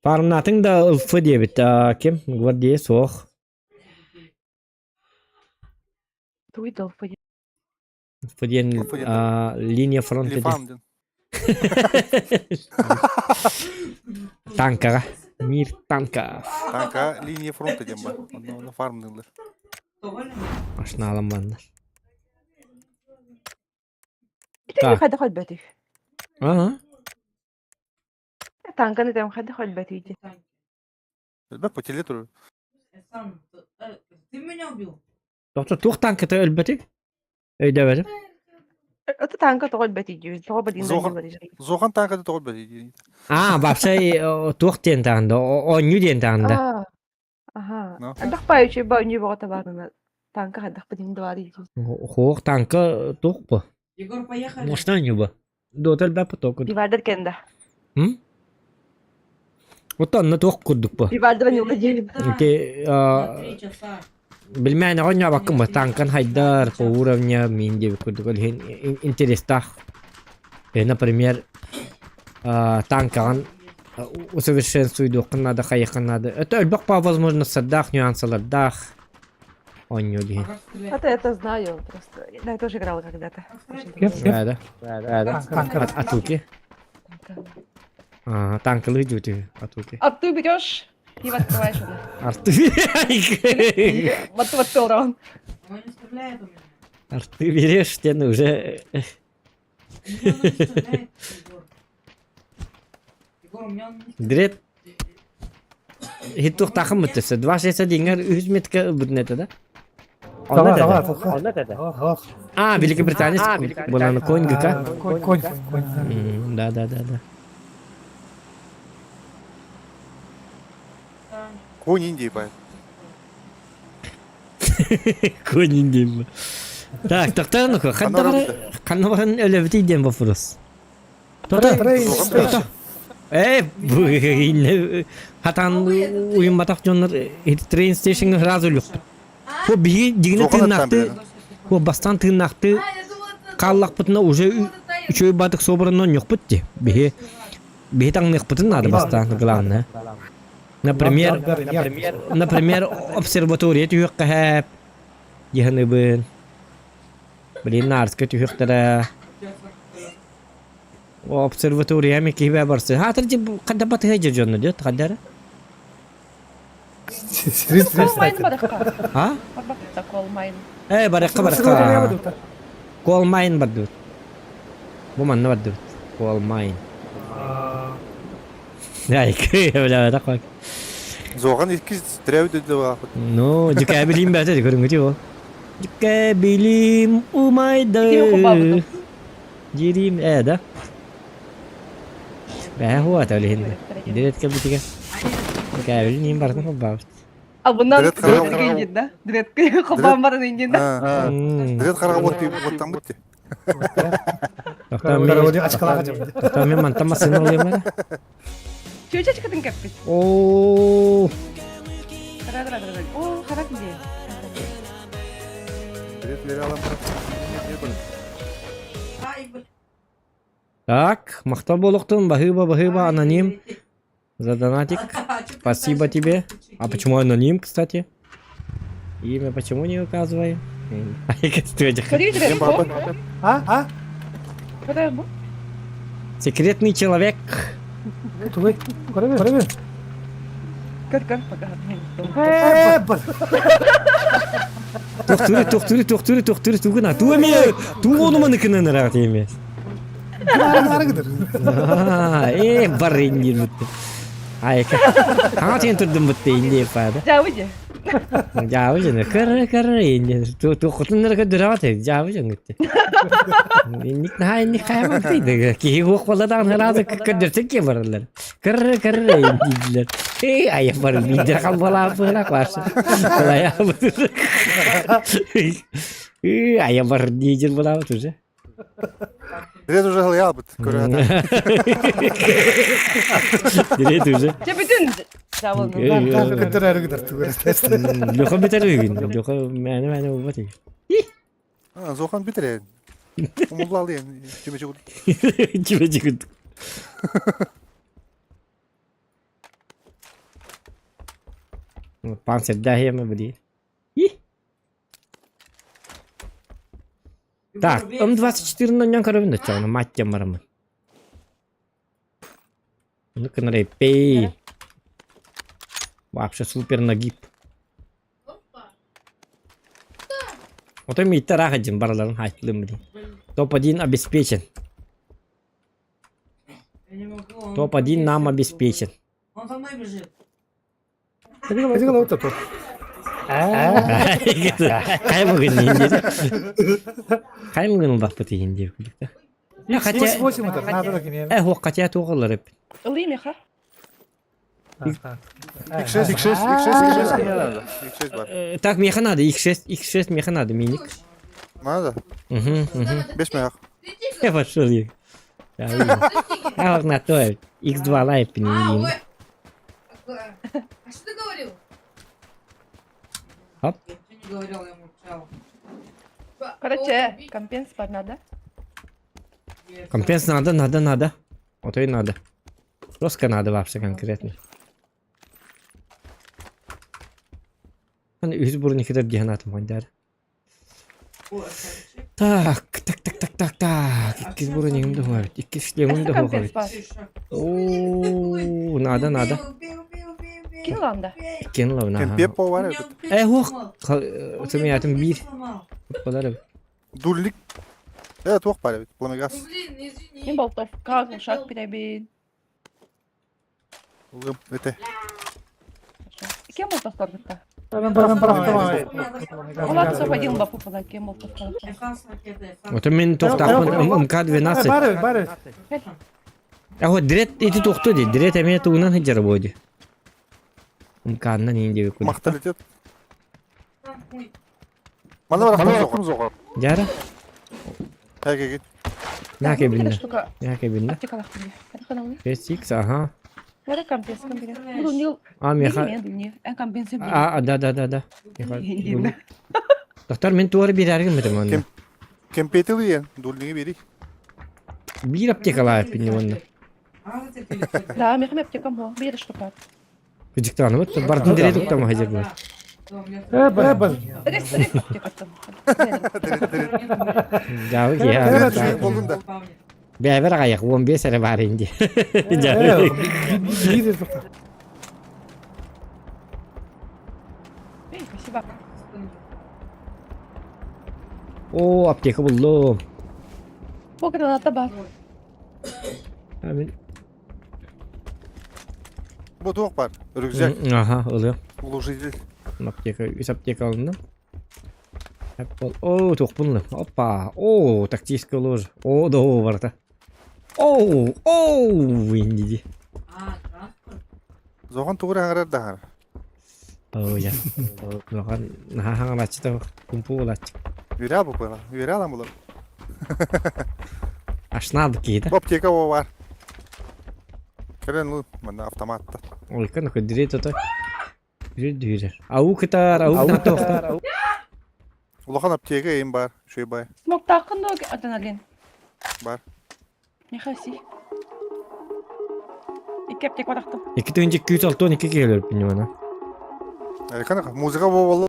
Фармнатын да ылфы диэбит. Ким? Гвардия суох. Туй долфы. Ылфы диэн линия фронта. Лифам Танкаға. Мир танка. Танка линия фронта диэн бар. Онно онно фармнылар. Машина аламаннар. Ити хайда холбөтүй. Ага. Танканы там хайда холбөтүй. Элбэх по телетру. Сам, ты меня убил? Доктор туох танката өлбөтүй? Өйдөбөтүм. Это танка тоҕо өлбөтүй. Тоҕо блин Зохан танката тоҕо өлбөтүй. А, вообще туох диэн таанда, оонньуу диэн таанда. Ага. Андах паючы ба үнү боҕото баарына танка хайдах блин двары. Хуох танка туох бу? Егор, поехали. Мощна оонньуу бу. Дотел баппа току. Дивардер кенда. М? Вот онно туох курдук бу. Дивардер не владеет. Ити На три часа. билмээн оонньообаккын бу танкан хайдар по уровня мин диэбит курдук ол иһин интерестаах. Например, танкаҕын усовершенствуйдуоххун наада, хайыаххын наада. Это элбэх по возможностардаах, нюансалардаах оонньуу диһин. А как стрелять? Это это знаю просто. Да, я тоже играла когда-то. Как стрелять? Да, да. Да. Танка. Атуки. А, танкалыы дьүтү атуки. А ты берешь и открываешь одну. Арты. Вот вот урон. Он не стреляет у меня. Арты берешь, тен уже У меня он не стреляет, Егор. Егор, у меня он не стреляет. Дрет хиттух тахым мөттөсө. 261 үс метка бүтнете да? Давай, давай, давай. А, Великобританец. Была на конь ГК. Конь, конь, конь. Да, да, да, да. Конь Индии бай. Конь Индии. Так, тоқтар ну-ка, ханна баран өлөбүтүй диэн вопрос. Тота. Тота. Э, хатан уйумматах дьоннор train station сразу люк. Бу биһи дигине тыыннаахты, бу бастан тыыннаахты хааллахпытына уже үчүгэй баатык собранан ньохпут дии. Биһи биһи таҥныахпытын наада бастаан главное. Например, например, обсерватория түһүөххэ хэп, дьаһаныбын. Блин, Нарска түһүөхтэрэ. Обсерватория ми киһибэ барсы. Хатыр дьи хадда батыһа дьонно дьэ, хаддара. Coal mine барахха. А? Барбакта coal mine. Э, барыахха барыахха. Coal mine бардыбыт. Бу манна бардыбыт. Coal mine. Айкы, бля, так Зоған икки трәү дөдө баахыт. Ну, дьүкээбилиим бээтэ көрүҥүтү ол. Дьүкээбилиим умайды. Кими кубаабытым? Дьириим ээ да. Бэһэ хуата олиһинде. Дирет кэлбитигэ. Дьүкээбилиим барытын холбаабыт. А bundan Дирет харага дредка индин да? Дредка хобаан баран индин да? Дирет харага вот бутти. Тоқтаа мен мантан массыына ылыам эрэ. Чүөчэчкэтин кэппит. Оо. Кара кара кара. Оо, харак дии. Так, махтал буолуохтун, баһыыба, баһыыба, аноним. За донатик. Спасибо тебе. А почему аноним, кстати? Имя почему не указываем? А? А? Секретный человек. Тугай, көрөбүн. Көр-көр, пока. Тохтури, тохтури, тохтури, тохтури, тугуна. Ту эме, ту ону маныкынан ыраах эмес. Э, бар индир бутты. Айка. Хаҥа тиэн турдум бутты инди пада. Жабы же. Жабы же, кыр кыр инди. Ту ту хотуннар көдүрәт, жабы же гитти. Инник наһаа инник хайаман Киһи уох буолла даҕаны көрдөрсөк киэ бараллар. Кыр кыр дииллэр. Эй, айа бар биидер халбалааппыһына класса. Эй, айа бар диижер булаабыт уже. Дирет уже ылыябыт көрө Дирет уже. Дьэ бүтүн Леха бүтэр үгүн. Леха мээнэ мээнэ буолбат үгүн. Зохан бүтэр Умуллаалыйан түмэчи курдук. Түмэчи курдук. Панцирдааһыйама били. Так, М24 нонньон көрөбүн да чоҕуна мать диэн бараммын. Ну пей. Вообще супер нагиб. Ото миитте ыраах дьин барыларын хаайтылым били. Топ-1 обеспечен. Топ-1 нам обеспечен. Он за мной бежит. Хайа бүгүн Хайа бүгүн ылбаппыт иһин диир курдук да. Хотя э хотя туох ылар эппит. Ылыы меха. X6, X6, X6, X6. X6 бар. Так, меха надо, X6, X6 меха надо, миник. Надо? Угу, угу. Бес мех. Я пошел я. А, на то, X2 лайп не А что ты говорил? Хоп. Я ничего не говорил, я молчал. Короче, компенс бар надо. Компенс надо, надо, надо. Вот и надо. Жестко надо вообще конкретно. Үс бурун икитер диэн атым хондар. Так, так, так, так, так, так. Иккис бурун иһим да хуабит. Иккис шлемим да хуабит. Оо, надо, надо. Кин ыланда. Кин ылабын, аха. Кемпе по бар эбит. Э, хуох. Сымыятым биир. Болар эбит. Дуллик. Э, туох бар эбит. Пламегас. Мин болтовка, глушак бирэбин. Это. Кем болтовторбутта? Баран Олар совпадил бапу пола кем болтовтор. Ото мин тохтаахпын МК-12. Бары, бары. Аһо, дирет ити тохту ди. Дирет эмиэ тугунан сылдьара буо ди. МК-нан иин диэбит курдук. Махталитет. Мана барахтым зоҕор. Дьара? Әгегит. Наа кэбиннэ. Штука. Наа кэбиннэ. Аптекалах били. 6X, ага. Бары компенс компенс. Бу не А, меха. Эн компенс А, да, да, да, да. Доктор, мин туары биэрэргин битим онно. Кемпетилиен, дуллиҥи биэрий. Биир аптекалаах эппин онно. Да, мехам аптекам бу. Биир штука. Кыдьыктааныбыт, бардын дире туктама хадьыр Э, бар. Дьаабы киһи Болдун да. Бэбэр аҕайах 15 эрэ баар инди. Биир тоқта. бар. О, аптека буллум. Бу граната бар. Мин Бу туох бар? Рюкзак, Аха, ылыам. глушитель. Аптека, үс аптека алынным. О, туохпун ылым. Опа. О, тактическая ложа. О, да, барта. О, о, инди. А, транспорт. Зохан тугур хаҥарар даһар. О, я. Зохан, наһаа хаҥалааччы да кумпу буолааччы. Үөрэ бу була. Үөрэ алан булар. Ашнаабыт киһи да. Бу аптека о бар. Кэлэн ыл, манна автоматта. Ойкан көдүрэ тото. Дүрэр. Ау кытар, ау кытар. Улахан аптека эйим бар, үчүгэй бай. Смоктааххын дуо адреналин? Бар. Нихаси. Икки аптека барахтым. 2262 киһи өлөрбүн ньымана. Айкана музыка буолла.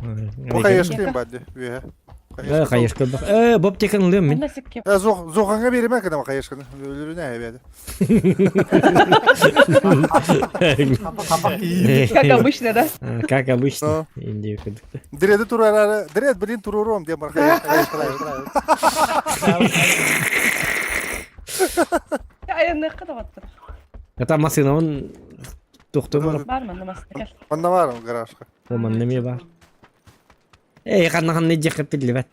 Бу хайышкын бар ди. Үөһэ. Э, хайышка бах. Э, бу аптеканы ылыам мин. Онно сикки. Э, зох зоханга береме кына хайышканы. Өлөрүнэ эбэди. Как обычно, да? Как обычно. Индия кыдыкты. Дреди турарары, дред блин турурум диэн бар Айанныахха да баттар. Это массыынабын тохтуу барып. Бар манна массыына кэл. Манна бар гаражка. Ол манна эмиэ баар. Эй, ханна ханна дьиэххэ биллибэт.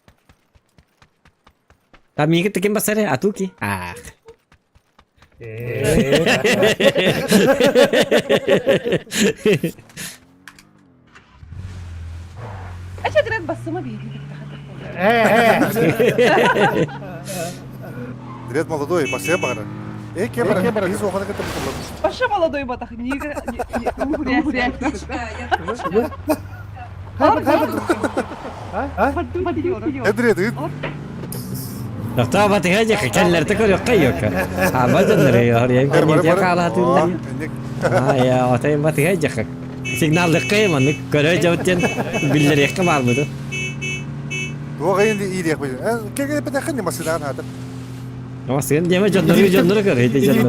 Там миигин таким басары, атуки. Ах. Ача град бассыма биһиги Дред молодой, басыя баҕара. Э, кем бара? Из оҕана кытта бутуллар. Паша молодой батах, не Э, дред, ыт. Тохтоо батыга дьэ кэллэртэ көрүөххэ йокка. Аба дьоннор йор кэнниэтэ хаалаатыыллар. Аа отой батыга дьэ сигналлыкка маннык көрө дьабыттен биллэриэххэ баарбыты. Туох ыйын иириэх бит. Кэгэ пэтэх массынаан хаатар. Массыын диэмэ дьоннору дьоннору көр ити дьоннору.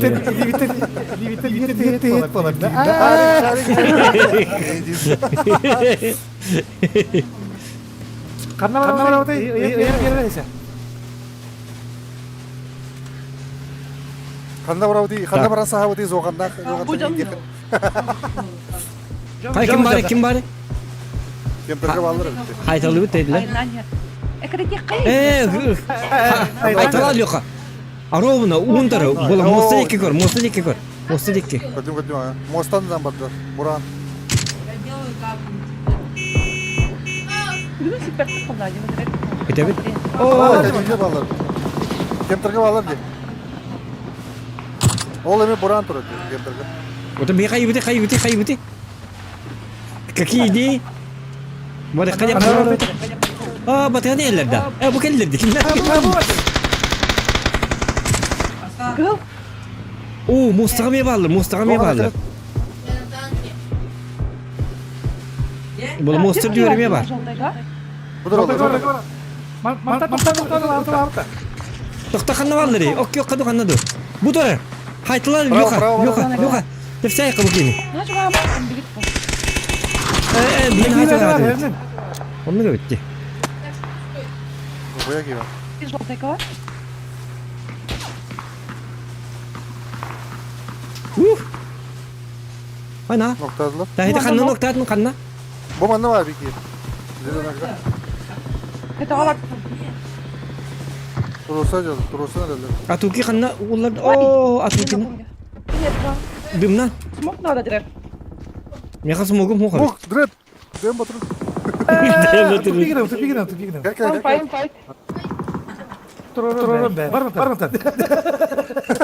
Ханна барабытай ыйан Ханна барабытай, ханна баран сахабытай зоғаннах. Хай ким бары ким бары? Кемперге баллар. Хайталыбыт dediler. Э, айтала Леха. А ровно унтары була моста дикки көр, моста дикки көр. Моста дикки. Көтүм көтүм. Мостан зам барды. Буран. Күтәбит. О, Кемперге Кемперге баллар ди. Ол эми буран турат кемперге. Вот ми хайбыты хайбыты хайбыты. Какие идеи? Вот кадя А, батыган эллер да. Э, бу келлер ди. Кыл. О, мостага ме баалар, мостага ме баалар. Бул мостер дүйөр ме бар. Тохта ханна баалар, ок yok каду ханна ду. Бу тура. Хайтылар Леха, Леха, Леха. Тефсай кабукини. Э, э, мен хайтылар. Онны көбүттү. Ух! Ана. Ноктадылар. Тахита ханна ноктадын ханна. Бу манна бар бики. Туруса жал, туруса деді. Атуки ханна улар. О, атуки. Дымна. Смок надо директ. Меха смогум хоха. Мух, дред. Дэм батыр. Тупигнем, тупигнем, тупигнем. Файт, файт.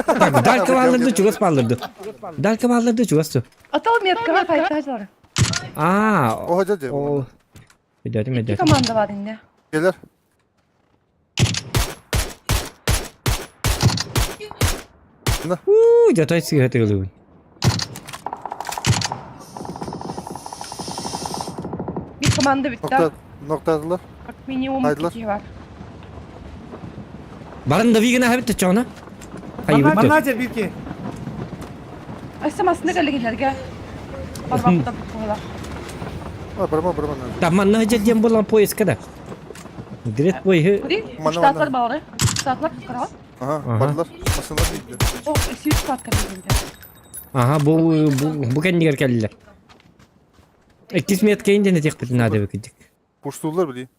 Так, далька бааларды чугас бааларды. Далька бааларды чугас. Атал метка файт Аа. О, жа жа. О. Өйдөтүм, өйдөтүм. Команда бар инде. Келер. Уу, жатай сыйга тыгылыбын. Бир команда битте. Ноктадылар. Как минимум iki бар. Барын да вигена хабит чона. Хайбыт. Манна бирки. Айса масына кэлигилерге. Барбакта була. А, барма, барма. Там манна сылдьар диэн буолан поездка да. Директ поезды. Кури? Манна, Штатлар манна. баҕары. Штатлар кыраҕа. Ага, бардылар. Масыналар дииллэр. О, сүүс штат кэллилэр. Ага, бу бу бу кэннигэр кэллилэр. Иккис метка инден этиэхпитин наада эбит. Пуштууллар били.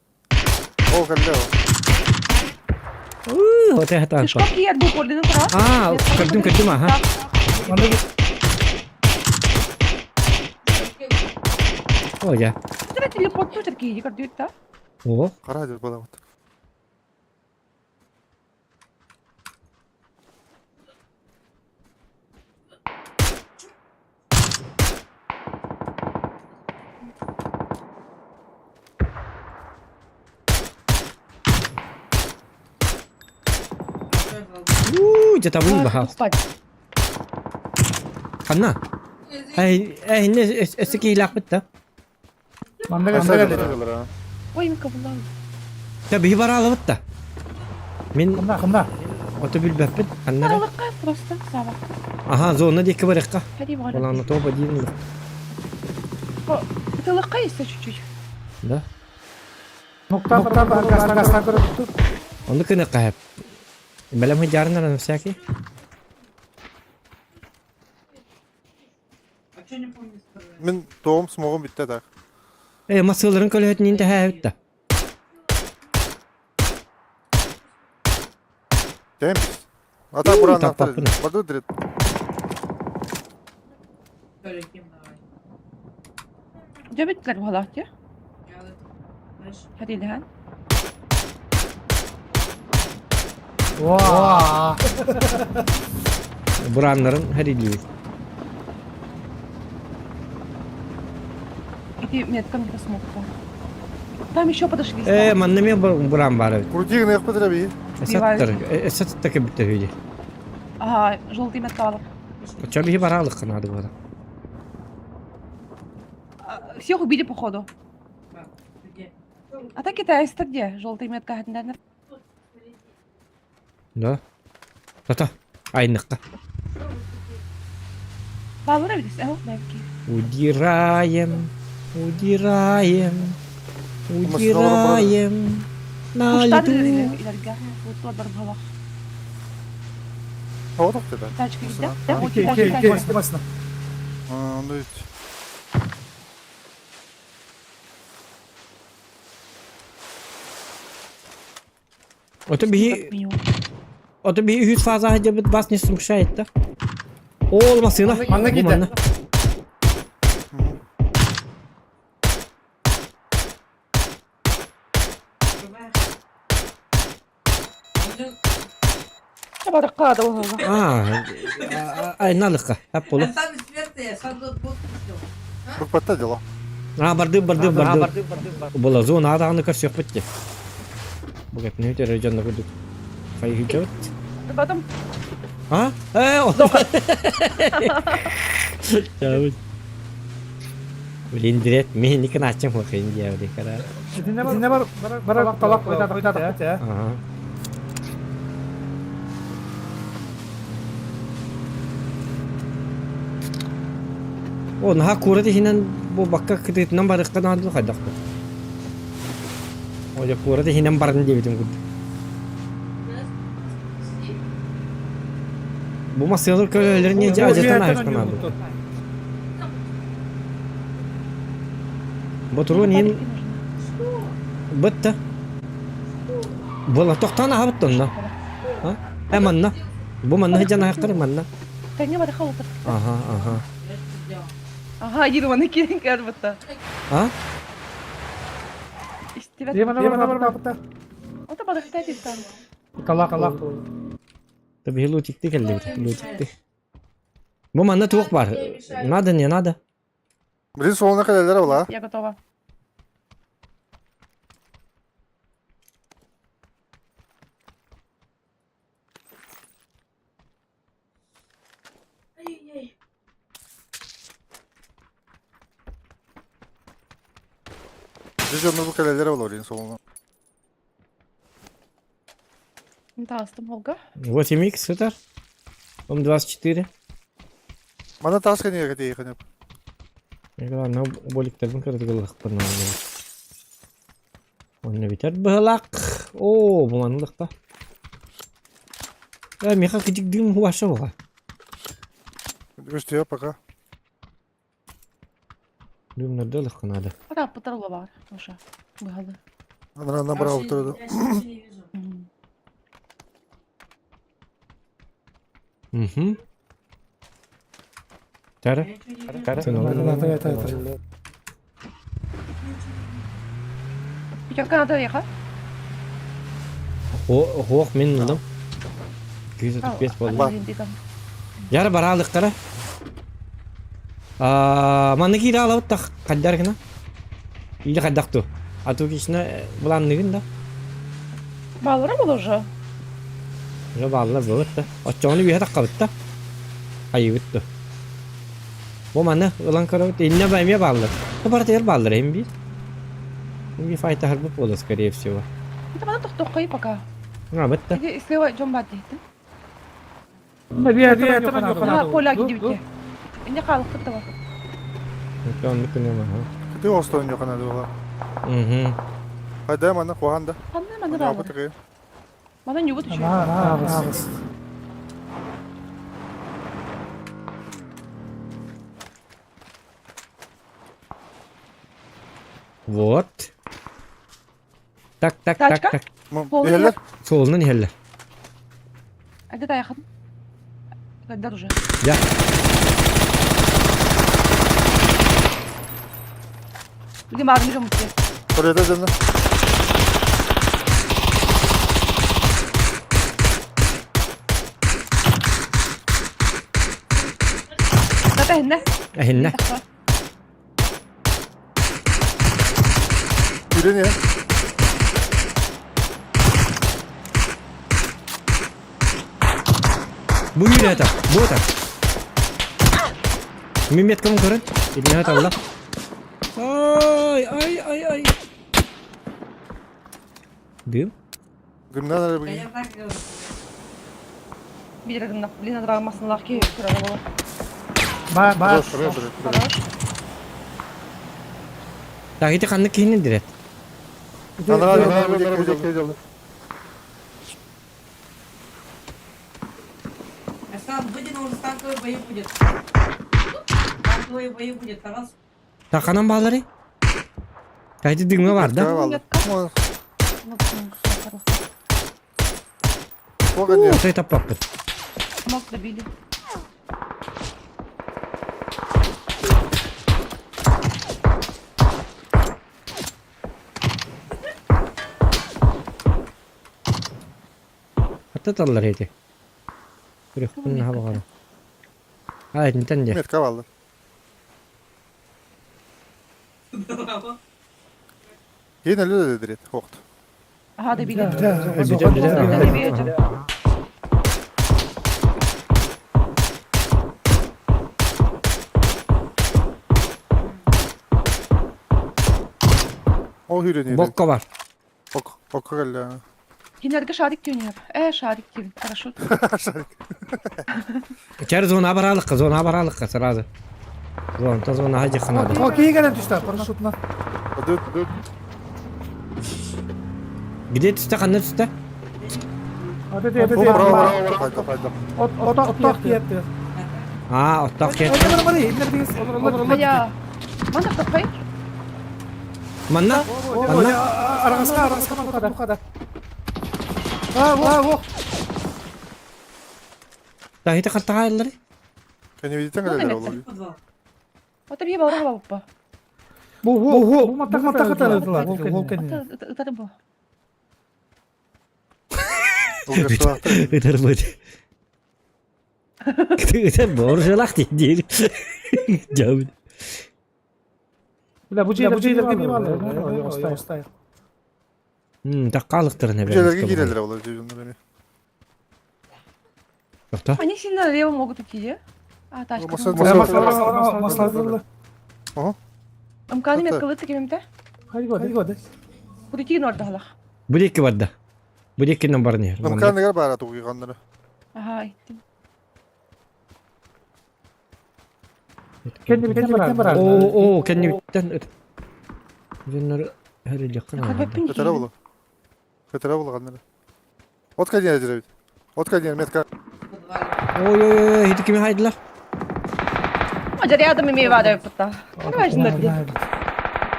О, кэллэ. Вот это Пешком киэр бу ордены кыраҕа. А, көрдүм, көрдүм, аха. О, я. Тебе телепорт тутер киһи көрдүүт да. О, Хара дьэр буолабыт. У, где-то вы баха. Спать. Ханна. Эй, эй, не, өссө киһилээхпит да. Манна кэллилэр. Ой, мен кабыллаан. Та биһи бараалабыт да. Мин Ханна, ханна. ото билбэппин. Ханна эрэ? Аралыкка просто саба. Аха, зона диэки барыахха. Ходи баҕар. Олаана тоба диин. Тылыкка есть чуть-чуть. Да. Нуктан бар, гастан гастан көрөттүк. Ону кыны каһап. Бэлэм хыдьаарынар на всякий. Мин тоҕум смогум бүттэ так. Э, масыларын көлөһөтүнин тэһээбит да. Кэм. Ата буран таппаппын. Барды дирет. Дьэбиттилэр буолаах дии. Хатилэһэн. Ваа. Бураннарын хэрилиир. Иди меткам не смогу. Там еще подошли. Э, манна мен буран бар эбит. Крутигин яқпы би. Эсаттар, эсаттар кебиттер үйде. Ага, желтый металл. Ча биһи бараалык надо было. Всех убили походу. А так китайцы где? Желтый метка. Да. Тата. Айныкка. Баллар эбит, э, бәлки. Удираем, удираем, удираем на Куштар лету. иләргә. Вот бар балах. Тоғытық деді. Тачка китә. Да, вот Икки, икки, икки, масына. Онда үт. Ото биһи, ото биһи үһүс фаза хадьабыт бас не смущает, да? Ол масына. Манна Бу киирдэ. манна. Баракка да ол. А, айналыкка. Хап болу. Букпатта дело. А, барды, барды, барды. Була зона адағны көрсөк бітті. Бұл кәп не өтер жанна көрдік. Қай хиджабыт? Потом А? Э, о. Жабыт. Блин, дирет, мен екі начым қойын диябри, кара. Итинне бар, итинне бар, бар талак койдак, э. Ага. О, наха кура дихинен бу бакка кытытынан барыкка наду хайдак бу. О, кура дихинен барын дебитим куд. Бу масылыр көлөлөр не ажатан айышкан наду. Бу туру нин бытта. Була токтан аха быттонна. А? Э манна. Бу манна жана хаккар манна. Тәңе баракка утыр. Ага, ага. Ага, Ерманы кирен кәр бутта. А? Истебет. Емана бар, бар, бар. Ота баракта дип там. Талак, талак. Tabi лутикти келди. Лутикти. Бу манна туох бар. Надо, не надо. Блин, солона кәләләр була. Я готова. Biz onu bu кәләләр була, блин, солона. Тастым Олга. 8х сытар. Ом 24. Мана таска не кәтей ханып. Главное, боликтарбын кыратык ылыахпын наада. Онно бүтэр быһылаах. Оо, бу маннык Э, миэхэ кыдьык дыым ваша була. Үстүө пока. Дыымнарда ылыахха наада. Пытар баар, уже. Быһалы. Она набрал Я сейчас не вижу. Угу. Тара. Тара. Пятерка надо ехать. Ох, мин ылдым. 235 буолла. Яра бараалыктара. Манна киирэ алабыт да хайдар гына. Или хайдах ту. А то кичне буланныгын да. Баалара был уже. Уже бааллар болот да. Оччоҕуну үөһэ таххабыт да. Айыбыт да. Бу маны ылан көрөбүт. Иннэ ба эмиэ бааллар. Бу барытыгар бааллар эм биир. Эм биир файтаһарбыт буолар скорее всего. Это мана тохтоххой пока. Ҥабыт да. Иди слева дьон баар диэхтин. Поля гидибитте. Инне хаалыкпыт да бар. Оннук күнүм аха. Ты остон жокана дула. Угу. Хайда мана куһанда. Ханна мана баалар. Мана ньубут үчүгэй. Вот. Так, так, так, Тачка? так. Иһэллэр? Суолунан иһэллэр. Айда тайахын. Гаддар уже. Я. Били маарын жомутте. Koruyada dönme. Тата иһиннэ. Эһиннэ. Yürü niye? Бу үүрэ это. Бу это. Мин меткамын көрөн. Илине талла. Ай, ай, ай, ай. Дым. Дымнан эрэ бүгүн. Я так говорю. Биир гынна. Блин, адраамасынлаах киһи көрөр буолар. Ба, ба. Хорош. Так, ити ханнык киһини дирет. Арслан, выйди на улицу, танковые бои будет. Танковые бои будет, Тарас. Так, ханан баалары? Так, ити дымҥа бар да? Отой таппаппыт. Мог добили. Хатта таллар эти. Күрүхпүн наха баҕара. А, итинтэн дьэ. Метка балды. Браво. Yine öyle dedi. Hokt. Ага, добили. Бүтэн бүтэн. Ол үйренеді. Бокко бар. Ок, ок кэллэ. Кинилэргэ шарик түйүнүөр. Э, шарик тиэбит. Хорошо. Шарик. Чэр зона баралыкка, зона баралыкка сразу. Зона, та зона хажы надо. О, киһи түстэ, парашютна. Дөт, дөт. Где түстэ, ханна түстэ? Браво, браво, хайда, хайда. От, от, от, киэтти. А, отток кет. Хайа. Манна тоххой. Манна? Манна? Арагаска, арагаска, мукада, мукада. А, во, во. Так, ити хаттаҕа Кені видите кэллэ ол. Подвал. Вот бии баара баппа. Бу, бу, бу, маттаха ол кэнни. Ытары бу. Ытар быт. Ытар боржалах дейdi. Жабыт. Бля, бу жейлер, бу жейлер кини баллар. Таккалыктырын Бу жерлерге кирелер ол жерлерге. Тохто. Они сильно лево могут уйти, А, тачка. Маслазырлы. Ымканы меткалыты кемемте. Хайди годы. Курити нордалах. Бу дикки барда. Бу диккинен барны. Ымканыгар бара тугуйганнары. Ага, иттим. Кэннибиттэн барар. Оо, оо, кэннибиттэн ыт. Дьоннор хөрүлүөххэ наада. Көтөрө булу. Көтөрө булганнар. От кадиер диребит. От кадиер метка. Ой, ой, ой, ити кими хайдылар? Ажа рядом имею вада пута.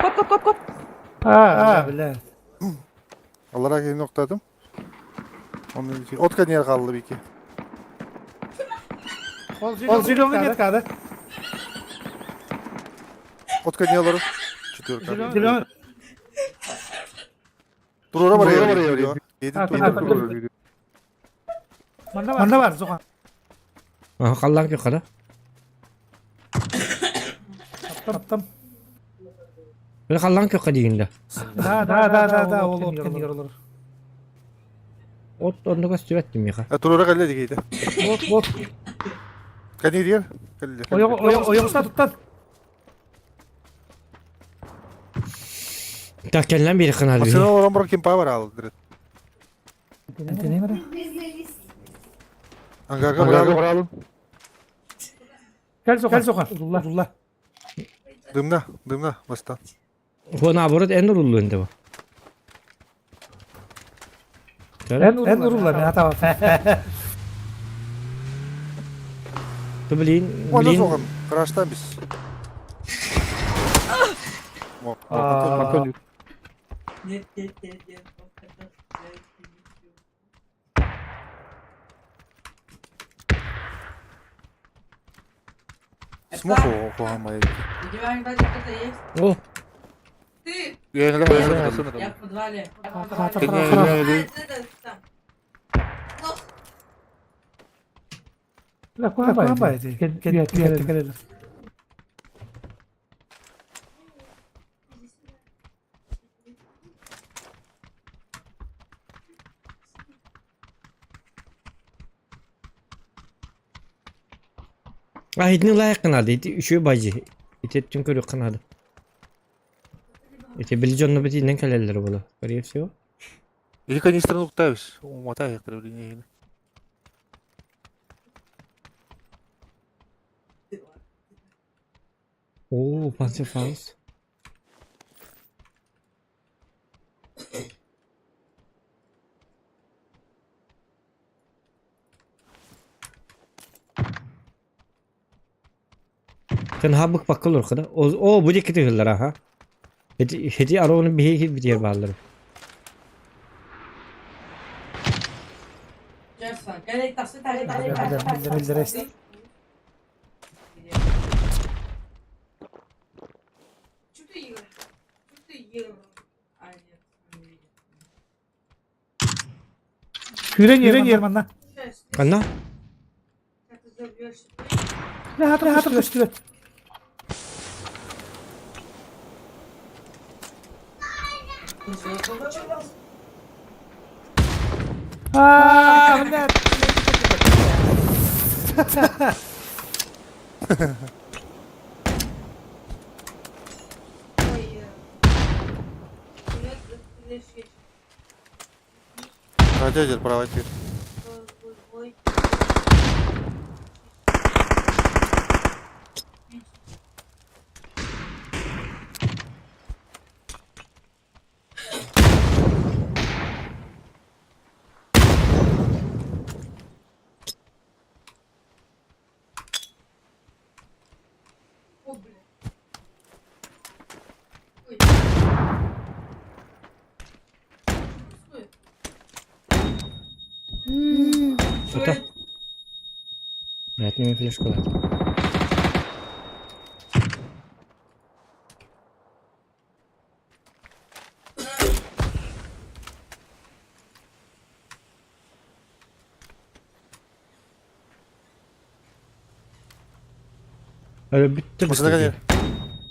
Кот, кот, кот, кот. А, бля. Аллара келин октадым. Onun için ot кадиер kaldı bir iki. Ол зеленый метка, да? От кадиер alırım. Четверка. Зеленый. Durura var ya. Yedi Ha, durura tamam. var. Манна бар, зохан. Аха, халлаан көххө да. Таптам. Били халлаан көххө диигин да. Да, да, да, да, да, ол от кэннигэр олорор. От оннук көстүбэт миэхэ. Турura келdi дигейdi. Вот, вот. Кадиер дигер. Келди. Ойоҕуста туттан. Так, кэллэн биэриэххэ наада Машина биһи. олорон баран ким бар алды. Антеней бара. Ангарга баралым. Кэл сохан. Кэл сохан. Улла. Улла. Дымна, дымна баста. Бу наоборот эн уруллуон да бу. Эн урулла, мен атабам. Ту блин, Оны блин. соған, краштан біз. А. Нет, нет, нет, нет. Смок оған У тебя ебать кто-то есть? О, Ты! Байы. Я в подвале. Хата, хата. Там. Бля, куа бай. Кэл кэл кэл. а итини лайык гынады. Ити үшөө бажы. Ити түн көрүк гынады. Ити били дьонно битинен кэлэллэр була. Скорее всего. Или канистраны уктабыз. Умата яктыр билин. Оо, Panzerfaust. Sen habık bakılır kadar. O, o bu dikkat ediyorlar ha. Hedi hedi arabanın bir hedi bir diğer bağları. Что ты ел? Что ты ел? А, нет, он не видит. Күрен ер манна. Сейчас, Anna. как ты забьешься? Бля, хата, хата көстүбэт. А, бля. Ой, нет, нет, Радио жер права тир. ой. О, бля. Ой. Что это? Что Это? это? Evet, ne flash kolay. Öyle bitti Машина bitti. кадиер.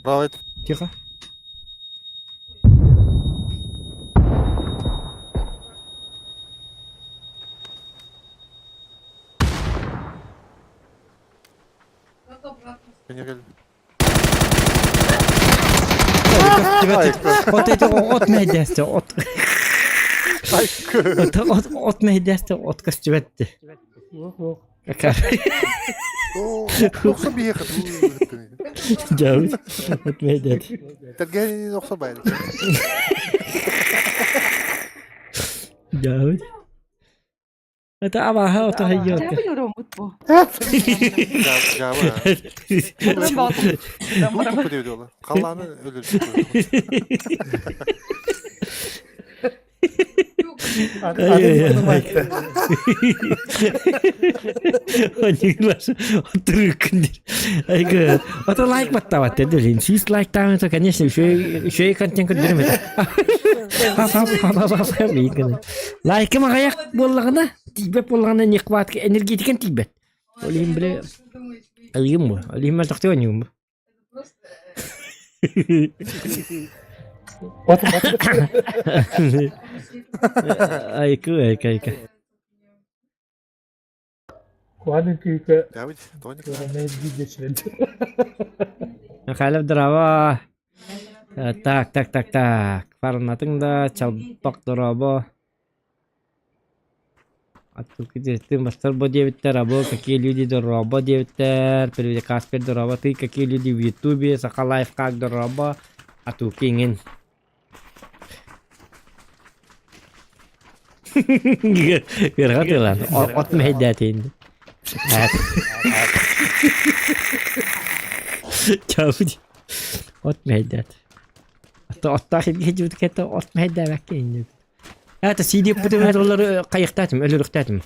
Права Тихо. Как обратно? Кадиер. От эти от мейдесте от. От от от мейдесте от көстүбэтти. Ох, ох. Токсон бие хат. Дьабыт. Отмейдет. Тергени охсор байыр. Дьабыт. Это абаха ото хаййока. Дьаабы yorumмут бу. Жабы. Тупу деп ола. Қаланы өлөрдү. Ото лайк баттабат деді. Сис лайк там это, конечно, еще и контент көрдөрүм это. Лайкым ағаяқ боллағына, тибет боллағына не қуат энергетикан тибет. Олим біле, алим бу, алим малтақты ойнайым бу. Айкы, айкы, айкы. Куанын күйкө Давид, тоник. Михайлов здорово. Так, так, так, так. Фарнатың да, чалбак дорово. Ты мастер бо диэбиттэр, або какие люди дорово диэбиттэр, переведи Каспер дорово, ты какие люди в Ютубе, Саха Лайф как дорово, а ту кинген. Гыргатылар, от мэйдәтин. Чабыт. От мэйдәт. Оттах илгежүт кете от мэйдәбәкке инде. Это CD путем олар кайыктатым, өлөрүктатым.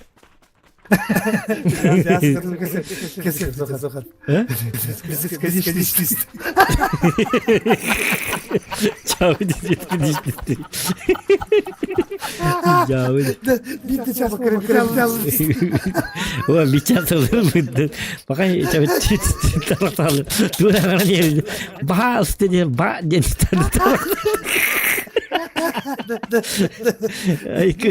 Чабыт дишти. Чабыт. О, бича сылыр Пока чабыт таракталы. Тура гана Ба стеде ба ден тарак. Айкы.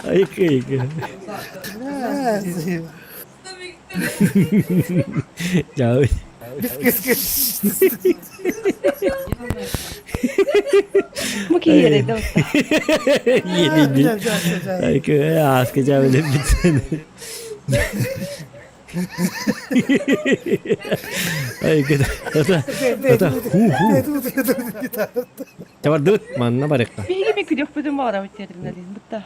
Айкы, айкы. Чабыт. Бу киһи да Yenildi. Айкы, аска чабыт битсен. Айкы, это это ху ху. Табардыт манна барыкка. Биһиги мен күдүөх бүтүн баҕара бүттерин бутта.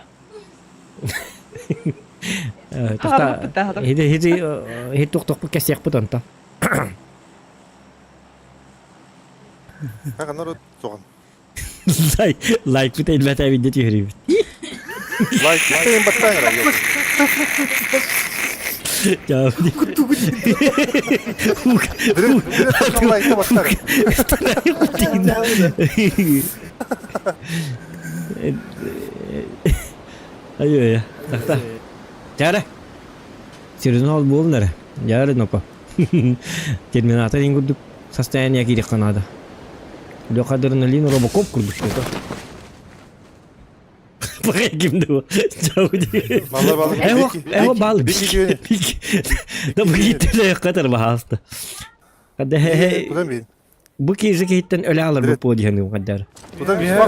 Тоқта хиди хиди хит тоқтоқ кесек бут онта. Хаганар соған. Лайк лайк бит элбет әбинде түйрибит. Лайк баттайын баттайын. Лайк баттайын. Ай-ай. Тақта. Жары. Серьезно ол болнары. Жары ноко. Терминатор ең күрдік состояние керек қанады. Лёха адреналин робокоп күрдік. Бақай кімді бұл? Бала бала. Эво, эво бал. Да бу киттеле катар бахасты. Када хе Туда бин. бу кизи киттен өле алыр бу подиһаны кадар. Туда бин. О,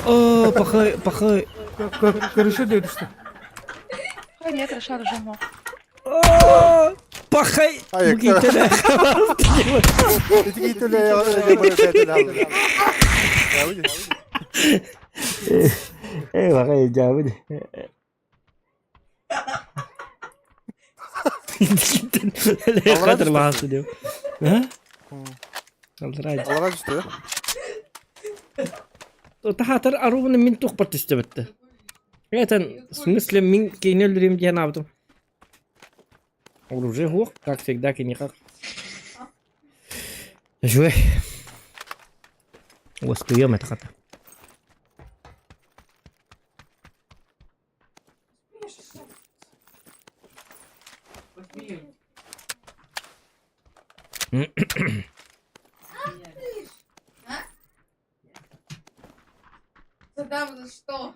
о, пахай, пахай. Көрүшү дөдүштү. Хай метр шар жамок. О, пахай. Ай, Бу киттеле. Ити киттеле Эй, пахай, жабы. Өле катар бахасты деп. А? Алдырай. Алға түсті. Тахатар арубаны мин тух бітті. Это, в смысле, мин кейнел рим диэн абытым. Оружие хук, как всегда, никак. Жуэ. Уоскуем это хата. Садам, за что?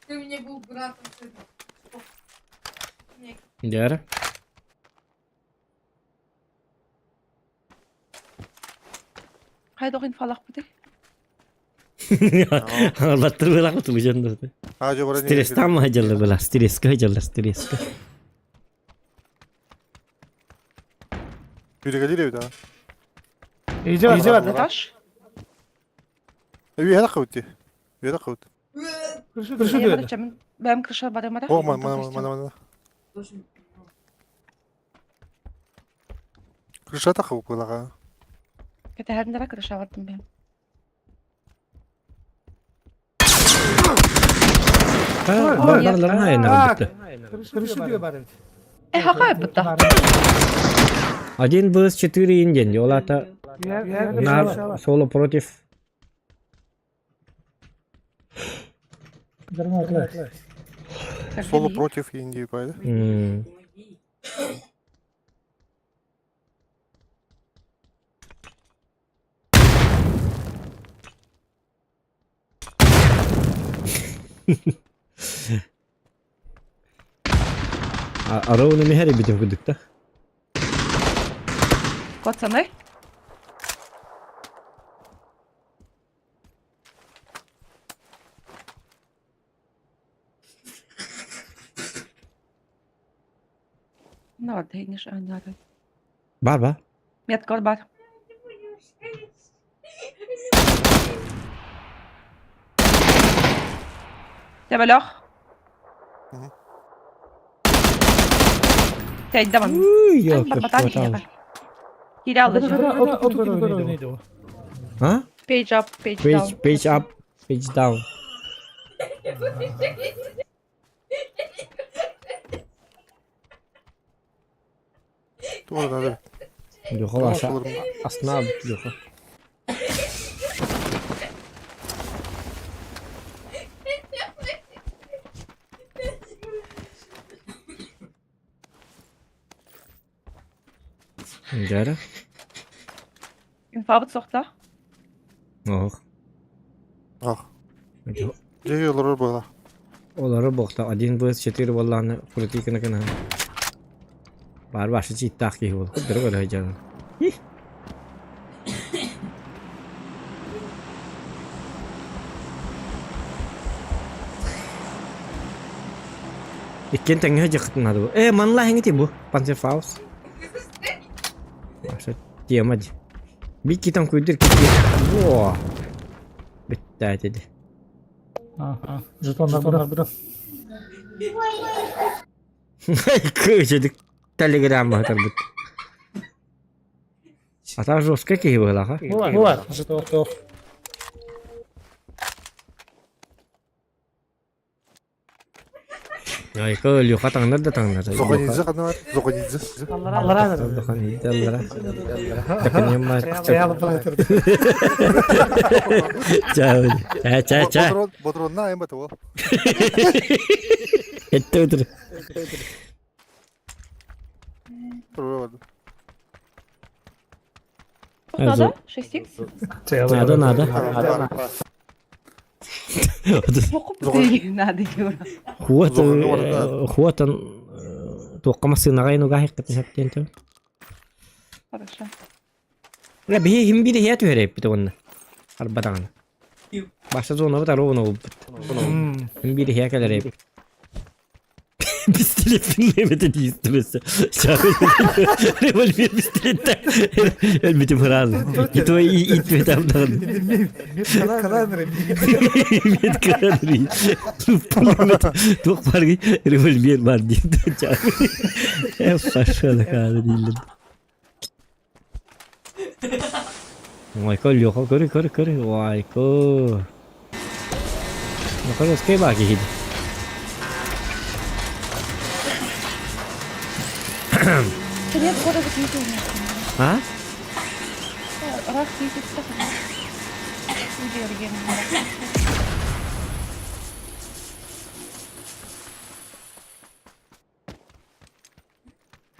Ты мне был братом. Что? Мне Дяра. Хай доҕин фалах бутый. Баттыр была куту жандырды. А, жо бара. Стресстан ма жалла была, стресска жалла, стресска. Сүүрэкэлиир эбит аа. Иже бар, иже бар. Этаж? Үөһэ таххыбыт дии. Үөһэ таххыбыт. Крыша Я дүөдэ. короче, мин бэйэм крыша барым эрэ. О, мана, мана, мана, мана. Крыша таххыбыт буолаҕа. Кэтэһэрин эрэ крыша бардым бэйэм. Барларын айаннарбытты. Крыша дүө бар эбит. Э, хахай бытта. Один vs 4 инден. Ол ата нар соло против. Соло против Индии пайда. Арауны мехер битим кудук да. Пацаны. Надо, не надо. Бар ба. Меткор бар. Төбөлөх. Тэйдэ ман. Барбатан киһиэхэ. Киирэ алла А? Page up, page down. Page, page up, page down. Туох надо. Дьохол аша асна дьохол. Дьара. Инфабыт сохта. Ох. Ох. Дьэ олорор буола. Олорор буолта 1 vs 4 буоллаҕына крутиканы гына. Баар башы чииттаах киһи буол. Курдары көрө сылдьабын. Иккиэн тэҥҥэ сылдьыаххытын наада бу. Ээ, манла эҥити бу. Панцерфаус. Баша тема дии. Биир китан күйдүр кити. Во. Бүттэ деді. Жетоннар быдан. Кыычыдык телеграмма хатарбыт. Ата жестко киһи быһылаха. Булар. Жетон. Айка Леха таҥнар да таҥнар. Зоҕанидзе ханна бар? Зоҕанидзе. Аллара. Зоҕанидзе аллара. Таканьямма. Ча ча ча. Ботронна айым бата ол. Этте өтөр. Надо? 6х? Надо, надо. Надо, Юра. Хуотан хуотан туохха массыынаҕа инугаһ иһэптиэн тө. Хорошо. Бля, биһи иһин биир иһэ түһэрэппит уонна. Арбатаҕына. Баша зонабыт аруона булбут. Иһин биир иһэ кэлэрэппит. Пистолет действуется. Револьвер пистолет. Өлбүтүм сразу. И то и и там Туох баргы револьвер бар диэн. Пошел хаада дииллэр. Майкл Леха көрү көрү көрү Майкл. Макаровскай баа киһи. Привет, скоро закиньте. А? Рах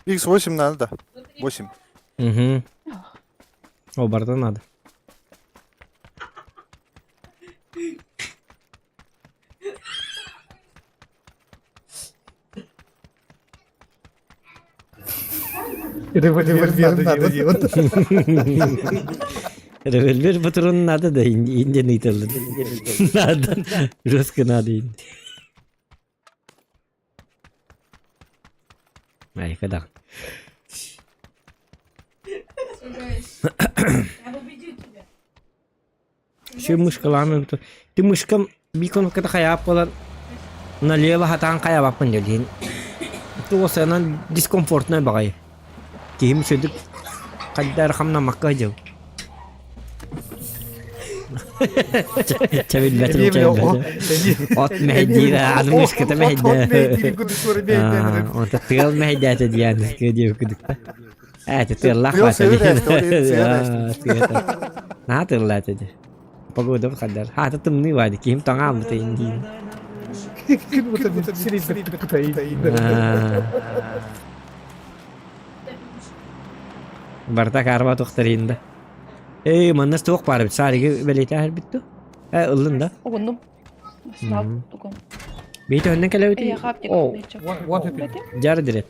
Где X8 надо, да. 8. Угу. О, барда надо. Револьвер надо делать. Револьвер патрон надо, да, индиян ыйталлар. Надо. Жестко надо. Ай, когда? Үчүгэй мышкалаан Ты мышкам биир кнопката хайаап буолан налево хатаан хайаабаппын диэн. Туосанан дискомфортнай баҕайы. Киһим үчүгэйдик хайда эрэ хамнаммакка сылдьабын. Чэбиллэтим чэбиллэтим. От мэһэйдиир аны мышката мэһэйдээ. Онто тыал мэһэйдээтэ диэн диэбит кудукта. Ээ тыаллаах баата диэн. Наһаа тыаллаата дии. Погода хайдар. Хаата тымныы баады киһим таҥааммыта индиин. Барыта карма тухтарин да. Эй, манна туох баар эбит? Сааригы бэлиэтээ эрбит ту? Э, ыллын да? Угуннум. Снаал тугум. Бейте өннен келебит. Эй, хап О, жар дирет.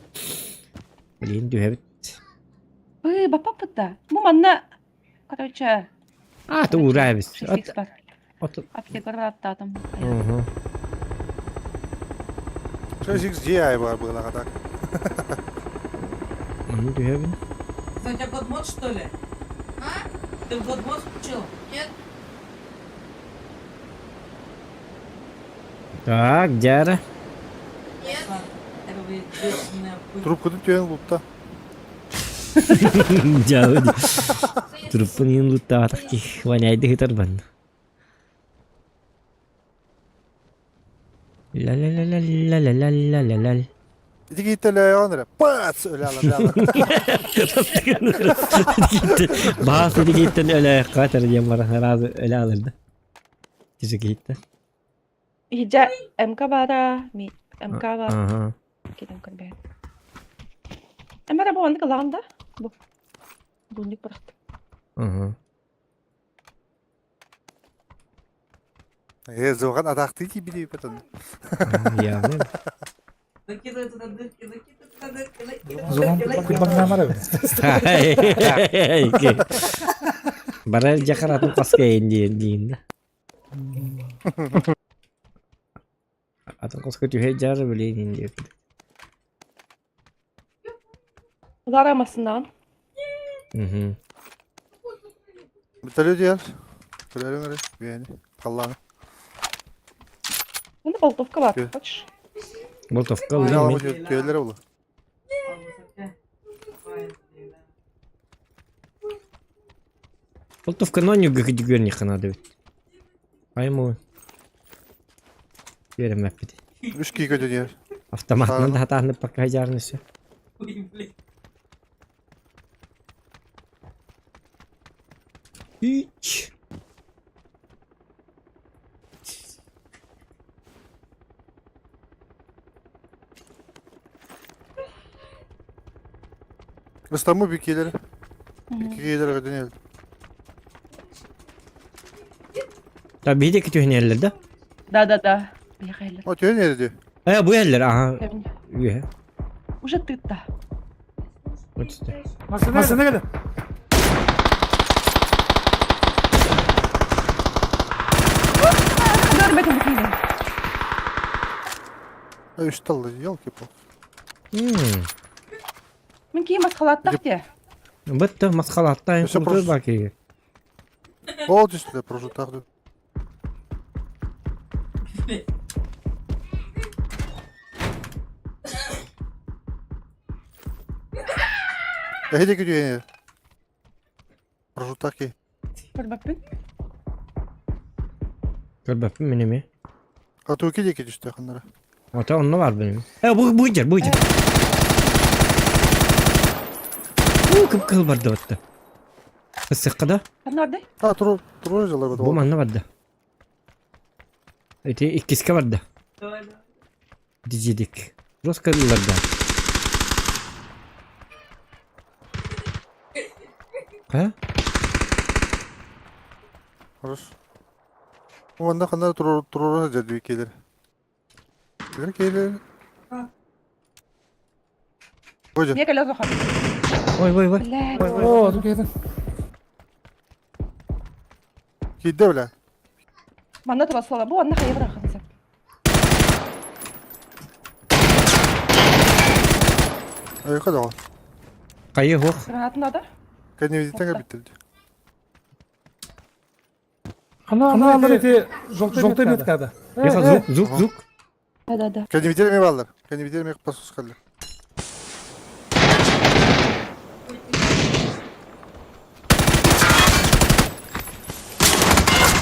Блин, түһэбит. Ый, баппаппыт да. Бу манна, короче, А, ты ура эбит. 6 бар. От. Аптекалар аттаатым. Угу. 6 GI бар быһыылаах так. Аны түһэбин. Что, у тебя godmode, что ли? А? Ты в godmode включил? Нет. Так, дьара. Нет. Это будет бешеная хуйня. Трубкатын түһэн лутта. Дьаабы. Труппун иин луттаатах ки. Ваняйды хытар бан. Ла-ла-ла-ла-ла-ла-ла-ла-ла. Ити кииттэлээҕин эрэ. Пац! Өлө алар. Баас ити кииттэн өлөөххө этэр диэн баран сразу өлө алырда. Киси кииттэн. Иһдьэ МК баара, ми МК бар. Ага. Киден көрбөт. Эмара бу оннук ылаҕын да? Бу. Буннук бырахтым. Ага. Э, зоған атақты тибили потом. Явно. Закидывай туда дырки, закидывай туда дырки, закидывай Зоған дырки, закидывай. куйбаҥнаамар эбит. Барар жакар атын қосқа диэн диин да. Атын қосқа түһэ жары билейин диэн. Улар амасынан. Мгм. Бүтөлү диэн. Көрөрүҥ эрэ. Биэни. Халлааны. Ну, болтовка бар, Кö. хочешь? Болтовка Өлө ыллым аламы мен. түөллэрэ була. Болтовка нонюга күдүгүөн надо бит. Айму. Беремеппит. Үш кии көтө диэн. Автоматынан да хатааны пока жарнысы. Ой, блин. Ич. Ыстамы би киилэр. Икки киилэр көтөн ел. Та биде күтүһүнэллэр да? Да-да-да. Бихайлер. О, түөн ери Э, бу эллер, аха. Үе. Уже ты-то. Вот сюда. Массыына кэлэ. Көрбөтүм бихайлер. Үш талды, елки-палки. М. Мен кийин масхалаттах те. Бытты масқалатта Өсө курдур баки. Ол түстүлэ прожутах. Эһиди күтүөн Прожутах ки. Көрбөппүн. Көрбөппүн мен эме. Атуки диэки түстэ ханнара. Ата онно бар беним. Э, бу бу жер, бу жер. Бу кып кыл барды батты. Ысыкка да. Канарды? А, туру туру жалар Бу манна барды. Эти иккиске барды. Давай, давай. Дижедик. Рос кырыларда. Ка? Хорош. Уонна ханнара туру туру жадви келер. Келер келер. Боже. Мне колесо хат. Ой, ой, ой. Блядь. Оо, тут киһитин. Кидде бля. Манна тура Бу анна хайы бырахынса. Айка да. Кайы хох. Гранатын ада? Кәне видите биттер. Хана эти желтый меткада. Леха, звук, звук, звук. Да-да-да. Кэннибитигэр эмиэ бааллар. Кэннибитигэр эмиэ пасускаллар.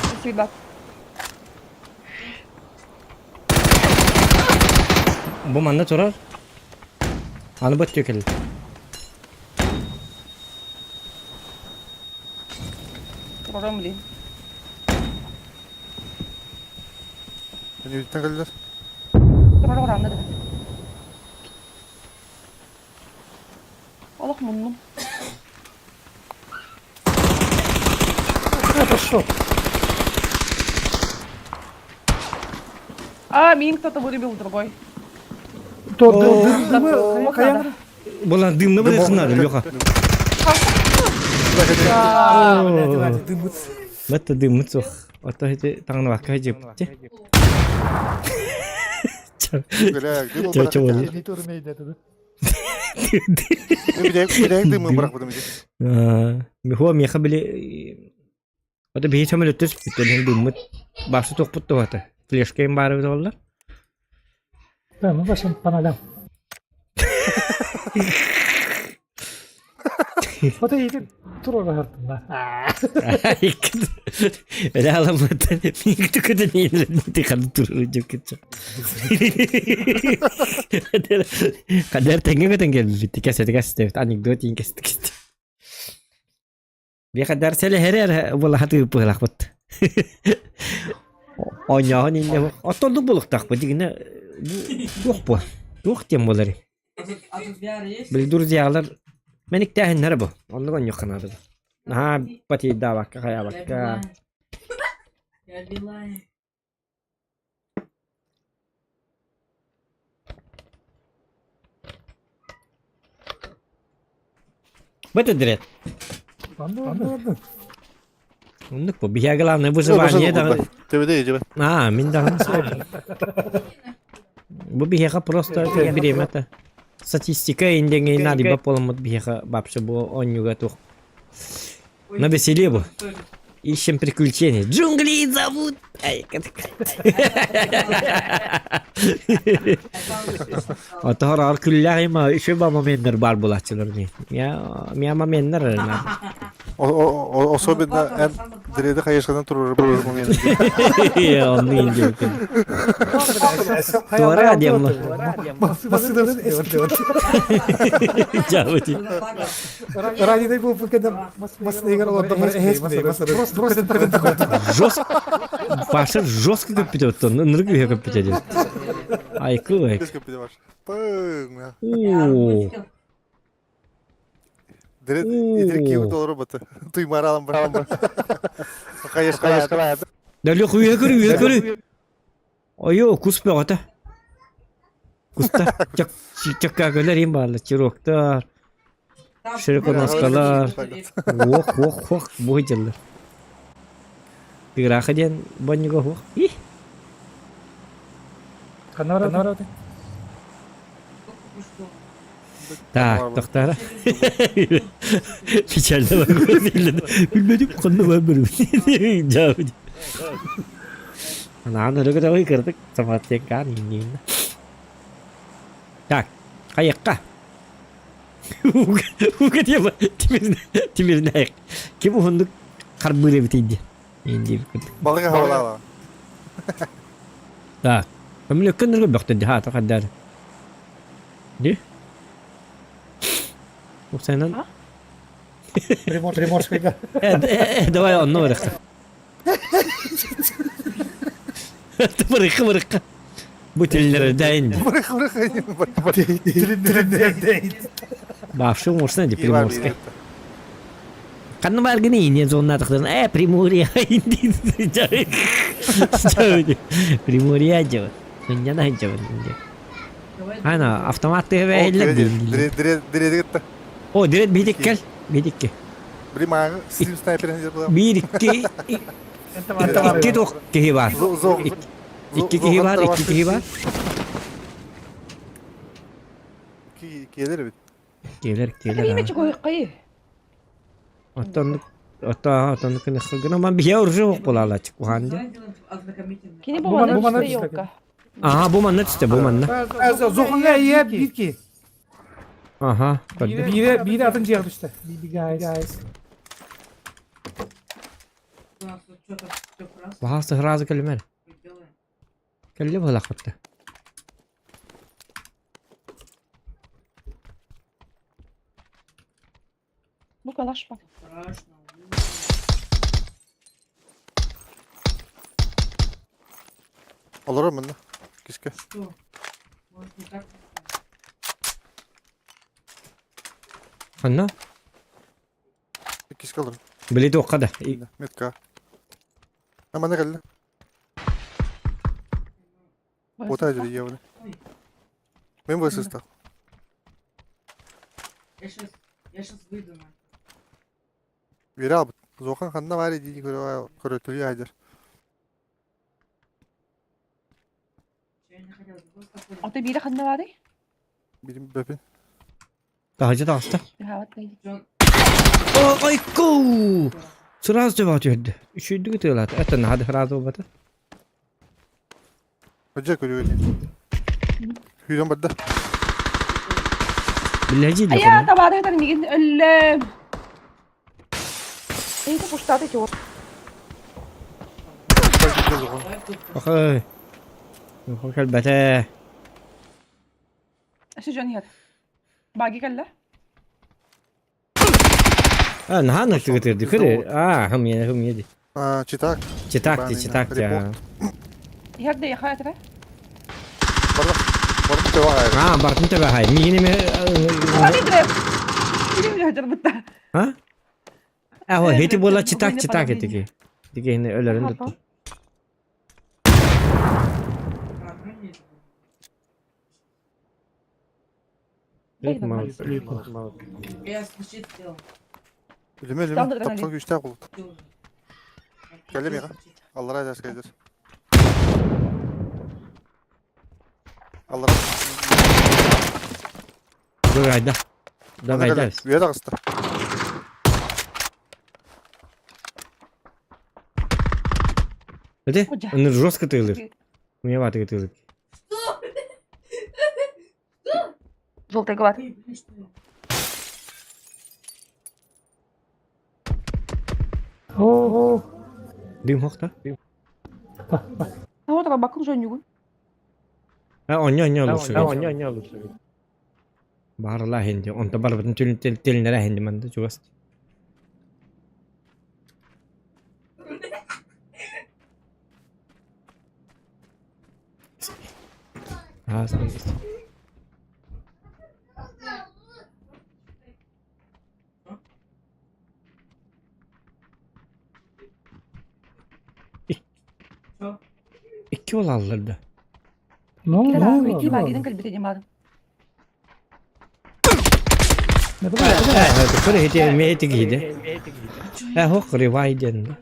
Спасибо. Бу манна турар. Аны бөттүө кэлли. Турарым блин. Кэннибититтэн кэллилэр. Турар оранна да. Олох муннум. Это что? А, мин кто-то вырубил другой. То дымы хайа. Була дымны бырыхнар, Леха. Дымы. Бэтэ дымы суох. Ото ити таҥныбакка дьиэппит. Чэ, чэ, буолла. Дымы бырахпытым ити. Михуа миэхэ били Ото биһи сөмөлөттөр сүппүттэр дыммыт. Башы туохпут туһата. Флешка им баары буоллар. Да, ну вашим паналям. Вот и турар да. Эле аламмыттан миигин көтөн иилэрин ханы турар дьэккитчэ. Кадер тэҥҥэ көтөн кэлбит кэсэти кэстэбит анекдот иин кэсти кэсти. Биэхэ сэлэһэрэ буола хатыыр быһылахпыт. Оонньооһун иннэ оттоллук буолуохтаахпыт дигинэ туох буо туох диэн буоларый Били друзьялар мэниктээһиннэрэ бу. Оннук онньуохха наада. Наһаа батыйдаабакка хайаабакка. Бытыдырет. Оннук бу. Биһиэхэ главное выживание да. Төбөдө ежебе. А, мин даҕаны Бу биһиэхэ просто бириэмэтэ. Статистика индеңей наадыйбат буоламмыт биһиэхэ вообще бу оонньууга туох На веселе бу. Ищем приключения. Джунгли зовут! Ай, Отор ар күллээх има еще ба моменттар бар булачылар не. Я я моменттар. Особенно эн дреди хайышкадан турар бу момент. Я он не идет. Туара демла. Жабыти. Раненый был когда масныгар Жестко. Паша жестко көппүтэ оттон ынырык үһэ көппүтэ диэн. Айкы айк. Оо. Дөлө үһэ көрү үһэ көрү. Ойоо кус бөҕөтө. Кустар чак чаккаагылар им бааллар чироктар. Широконоскалар. Уох уох уох бу дьыллар. Тыгыраха диэн бонньуга уох. Ih. Так, тохтара. Печально Билбедим ханна бар бир. Анаан өрө кырдык саматеккаан иҥниин. Так, хайыкка. Уга тема тимирнайык. Ким уһундук харбыыр эбит инди. Инди Балыга хабалаала. Так. Көмүлөккөн ныргы бөхтөн ди хаата хаддар. Ди? Уксайнан. Приморскайга. Давай онно барыхха. Барыхха барыхха. Бу теллердейин. Баавшы оҥорсун ди Приморскай. Ханна бааргын иинниэн зоннаатахтарын ээ Приморье Приморье дьабыт. Сынньана сылдьабын диэн. Ана автомат тыһа Дредигитта. О, дирет биһитиккэл. Биһитикки. Били мааҕы стрим снайпер Биир икки икки туох киһи баар. Икки киһи баар, икки киһи баар. Киэлер эбит. Киэлер, киэлер. Имече койкайы. Оттон оннук Ото отон гына биһиэ оружие суох буолаалааччы куһаан дии. Кини бу Бу манна бу манна түстэ түстэ. елка. Аха бу манна түстэ бу манна. Зохунга ийэ биир ки. Аха көрдүм. Биирэ биирэ атын дьиэҕэ түстэ. Guys. Баһаалыста сразу кэлимэр. Кэллэ быһалаахпытта. Бу калаш ба. Олорор манна. Киске. Ханна? Киске олорор. Били туохха да. Метка. А манна кэллэ. Ота дьиэбин. Мен высыста. Я сейчас, я сейчас выйду на. Бире албыт. Зохан ханна баар дии көрөтүлүү айдыр. Я не хотела, просто такой. Ото биирэ ханна баарый? Бирим бөпүн. Таһырдьа таҕыста. Ыһаабат бэйди. О, айку! Сразу жабаҕа түһэрдэ. Үчүйдүк ытыалаата. Это наһаа да сразу буолбата. Өдьө көрүгүн. Хүйрэн барда. Биллэһдьи Айа, диэххэ. табаарыһытар мигин өллөм. Эйти пуштааты чугу. Охой. Охой кэлбэтэ. Өссө дьон иһэр. Баги кэллэ. А, наһаа ыныртыгытырды. Көрө. А, хым хым А, читак. Читак ти, читак ти. Иһэр да яха этэрэ. Барда. Барда төбө хайыр. А, бартын төбө хай. Мигин эме... Али дреп. Билим жардырбытта. А? А, о, хети буола читак, читак этики. Тики өлөрүн тутту. Я случит сделал. Үлүмэ үлүмэ. Таптал күүстээх буолбут. Кэллим яха. Аллара дьас кэлдир. Аллара. Догайда. Догайда. Үйэ таҕыста. Эти? Он жестко тылыр. Мне ваты тылыр. Желтый говорит. О, Дым хохта. А вот рабакын жонюгун. А, оньо оньо лучше. Оньо оньо лучше. Барла хенди. Онто барбытын түлін телинere хенди манды чугас. А, Икки ол да. Ну, ну, Икки багиден кэлбит дим Көрө хити мети киде. Э хок ревай ден.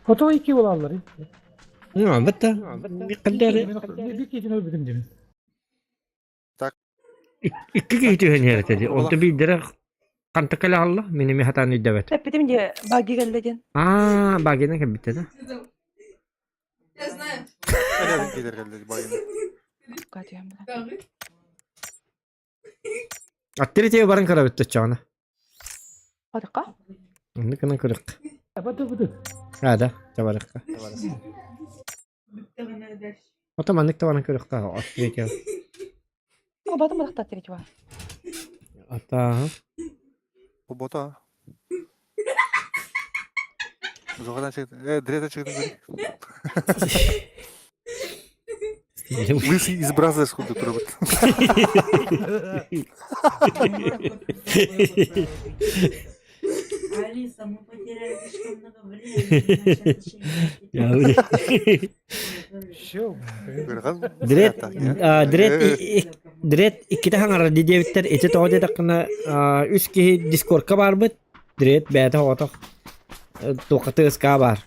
Фото икки буолаллар. Ну, битта. Биккалдер Бир киһитин өлбүтүм дим. икки киһи түһэн Онто биддere канта кэлэ алла мини ми хатаан үйдэбэт. Тэппитим де баги кэллэ диэн. Аа, багина кэлбитте да. Я знаю. Кэлэр кэлэр кэлэр байын. Катя. Да. Аттери тебе баран карабытта чаана. Адыка? Онны кына көрөк. Быты быты. А, да, табарыкка. Ото маннык табанан көрөк ка. Аттери тебе. Батым бадахта тирич бар. Ата. Бу бота. Зохадан чыгытын. Э, дрета чыгытын. Лысый из Бразерс курдук турабыт. Алиса, мы потеряли слишком много времени. Наши Все. Дрет, дрет дрет икките хаңара дидебиттер ити тоҕо диэтэххинэ үс киһи дискордка баарбыт дрет бэйэтэ оҕотох туохха тыаска баар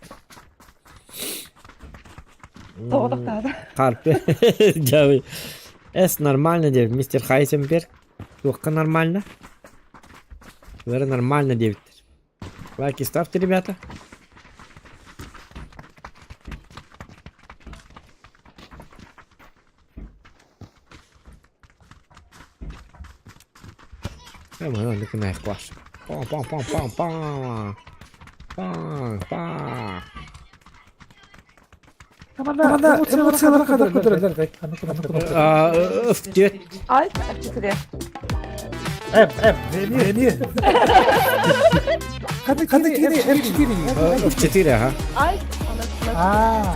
Тоҕотохтаата. Харпе дьабы эс нормально диэбит мистер Хайсенберг туохха нормально Бары нормально диэбиттэр. Лайки ставьте, ребята. Пам пам пам пам пам. Пам пам. Команда, эмоциялар кадar көтөрөлөр. Öf Альт F4. М, М, не, не. Ханна кири F4. F4, ага. Альт. Аа.